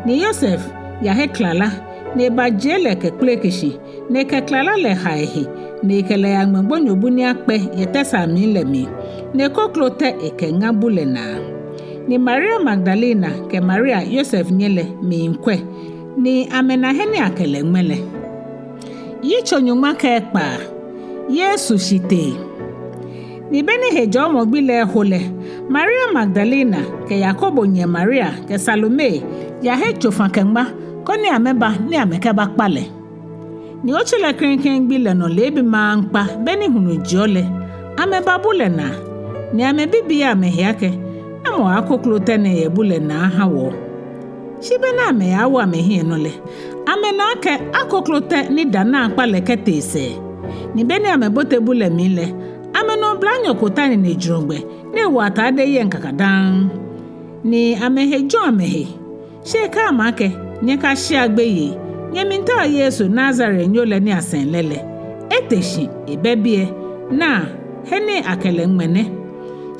Ni Yosef yahe klala, ni ebajie lɛ kɛkpeleke shi, ni ekɛ klala lɛ ha ehe, ni ekɛ lɛ yaŋmɛ gbonyobu ni akpɛ yɛ tɛsaa mli lɛ mli, ni ekoklo tɛ ekɛŋa bu lɛ naa. Ni Maria Magdalena kɛ Maria Yosef nyɛ lɛ miikwɛ, ni amɛna he ni akɛ lɛ ŋmɛ lɛ. Yitso nyɔŋma kɛ ekpaa. Yesu shitee. Ni be ni hejɔɔmɔ gbi lɛ ho lɛ, Maria Magdalena kɛ Yakobo nyɛ Maria kɛ Salome yahe tsofa kɛŋma koni amɛba ni amɛkɛbakpa lɛ. Ni otsi lɛ klɛŋklɛŋ gbi lɛ nɔ leebi maŋkpa be ni hulu jeɔ lɛ, amɛba bu lɛ naa, ni amɛbibii amɛhe akɛ, Namɔ aaakoklo tɛ nɛɛ yɛ bu lɛ naa aha wɔ? Shi be ni amɛyawo amɛhiɛ nɔ lɛ, amɛna akɛ akoklo tɛ ni da naakpa lɛ kɛtee sɛɛ. Ni be ni amɛbote bu lɛ mli lɛ, amɛna oblanyo ko ta ninejurɔgbɛ ni ewo atade yɛŋ kakadaŋŋ. Ni amɛhe jɔ amɛhe. Shi ekɛɛ amɛ akɛ, Nyɛkashea gbeyei, nyɛmiitao Yesu Nazarenyo lɛ ni asɛŋ lɛ lɛ. Ete shi, ebɛ biɛ, naa, he ni akɛ lɛ ŋmɛ nɛ.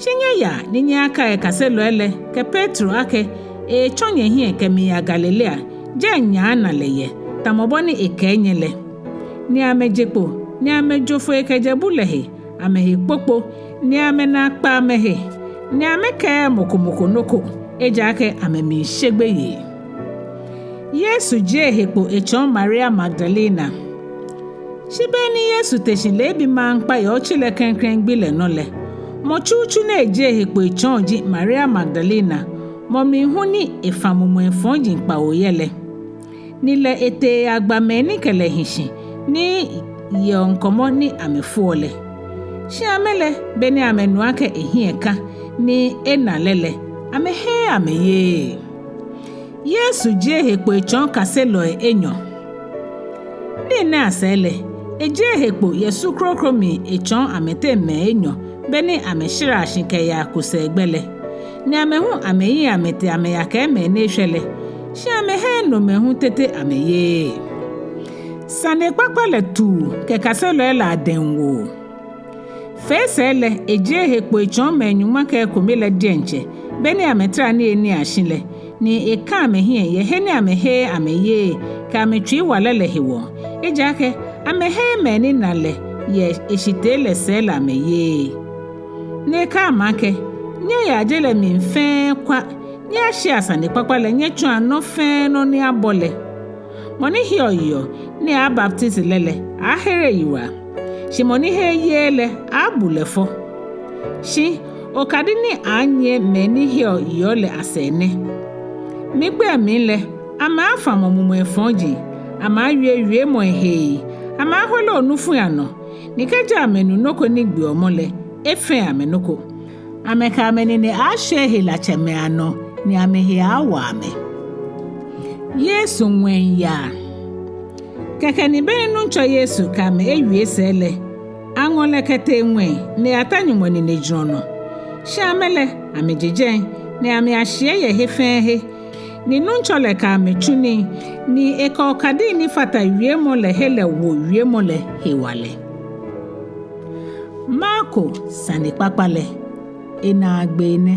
Shi nyɛyaa ni nyɛyakai ekaselɔi lɛ kɛ Petro akɛ, eetsɔ nyɛhiɛ kɛmiiya Galilea, jɛi nyɛaana lɛ yɛ, tamɔ bɔ ni ekɛɛ nyɛ lɛ. Ni amɛje kpo, ni amɛjo foi kɛjɛ bu lɛ he, amɛhe kpokpo, ni amɛnaa kpa amɛhe, ni amɛkɛɛɛ mɔ ko mɔ ko nɔ ko, ejaakɛ amɛmiishe gbeyei. Yesu jie ehe kpo etsɔɔ Maria Magdalena. Shi be ni Yesu te shi leebi maŋkpa yɛ otsi lɛ klɛŋklɛŋ gbi lɛ nɔ lɛ, mɔ tsutsu ni ejie ehe kpo etsɔɔ ji Maria Magdalena, mɔ mli hu ni efã mumɔi fɔji kpawo yɛ lɛ. Ni lɛ etee eyagba mɛi ni kɛ lɛ hi shi ni yeɔ ŋkɔmɔ ni amɛfoɔ lɛ. Shi amɛ lɛ, be ni amɛnu akɛ ehiɛ ka ni ena lɛ lɛ, amɛheee amɛyeee. Yesu jie ehe kpo etsɔɔ kaselɔi enyɔ. Nii nɛɛ asɛɛ lɛ, ejie ehe kpo yɛ su kroko mli etsɔɔ amɛteŋ mɛi enyɔ, be ni amɛshɛrɛa shi kɛyaa kusɛɛgbɛ lɛ. Ni amɛ hu amɛyiŋ amɛtee amɛyakɛɛ mɛi ni eshwɛ lɛ, shi amɛheee nomɛi hu tete amɛyeee. Sanekpakpa lɛ tuu kɛ kaselɔi lɛ adɛŋ woo. Fee sɛɛ lɛ, ejie ehe kpo etsɔɔ mɛi nyɔŋma kɛ ekome lɛ diɛŋtsɛ, be ni amɛtara niyenii ashi lɛ, ni ekã amɛhiɛ yɛ he ni amɛheee amɛyeee kɛ amɛtsuiwalɛ lɛ hewɔ. Ejaakɛ amɛheee mɛi ni na lɛ yɛ eshitee lɛ sɛɛ lɛ amɛyeee. Ni ekã amɛ akɛ, nyɛyaa je lɛ mli fɛɛ kwa, nyɛyashea sanekpakpa lɛ nyɛtsɔɔa nɔ fɛɛ nɔ ni abɔ lɛ. Mɔ ni heɔ yeɔ ni aaabaptisi lɛ lɛ, aaahere eyiwala. Shi mɔ ni heee yeee lɛ, aaabu lɛ fɔ. Shi okadi ni aaanyiɛ mɛi ni heɔ yeɔ lɛ asɛɛ nɛ: Migbɛi mli lɛ, amɛaafã mɔ mumɔi fɔji, amɛaawie wiemɔi hee, amɛaahole onufui anɔ, ni kɛji amɛnu nɔ ko ni gbeɔ mɔ lɛ, efeŋ amɛ nɔ ko. Amɛkɛ amɛnine aaashwie helatsɛmɛi anɔ, ni amɛhe aaawa amɛ. Yesu ŋwɛiyaa. Kɛkɛ ni be ni Nuŋtsɔ Yesu kɛ amɛ ewie sɛɛ lɛ, aŋɔ lɛ kɛtee ŋwɛi ni eyata Nyɔŋmɔ ninejurɔ nɔ. Shi amɛ lɛ, amɛje jɛi, ni amɛyashiɛ yɛ he fɛɛ he. Ni Nuŋtsɔ lɛ kɛ amɛ tsu nii, ni ekɛ okadii ni fata wiemɔ lɛ he lɛ wo wiemɔ lɛ hewalɛ. Marko sanekpakpa lɛ, enaagbee nɛ.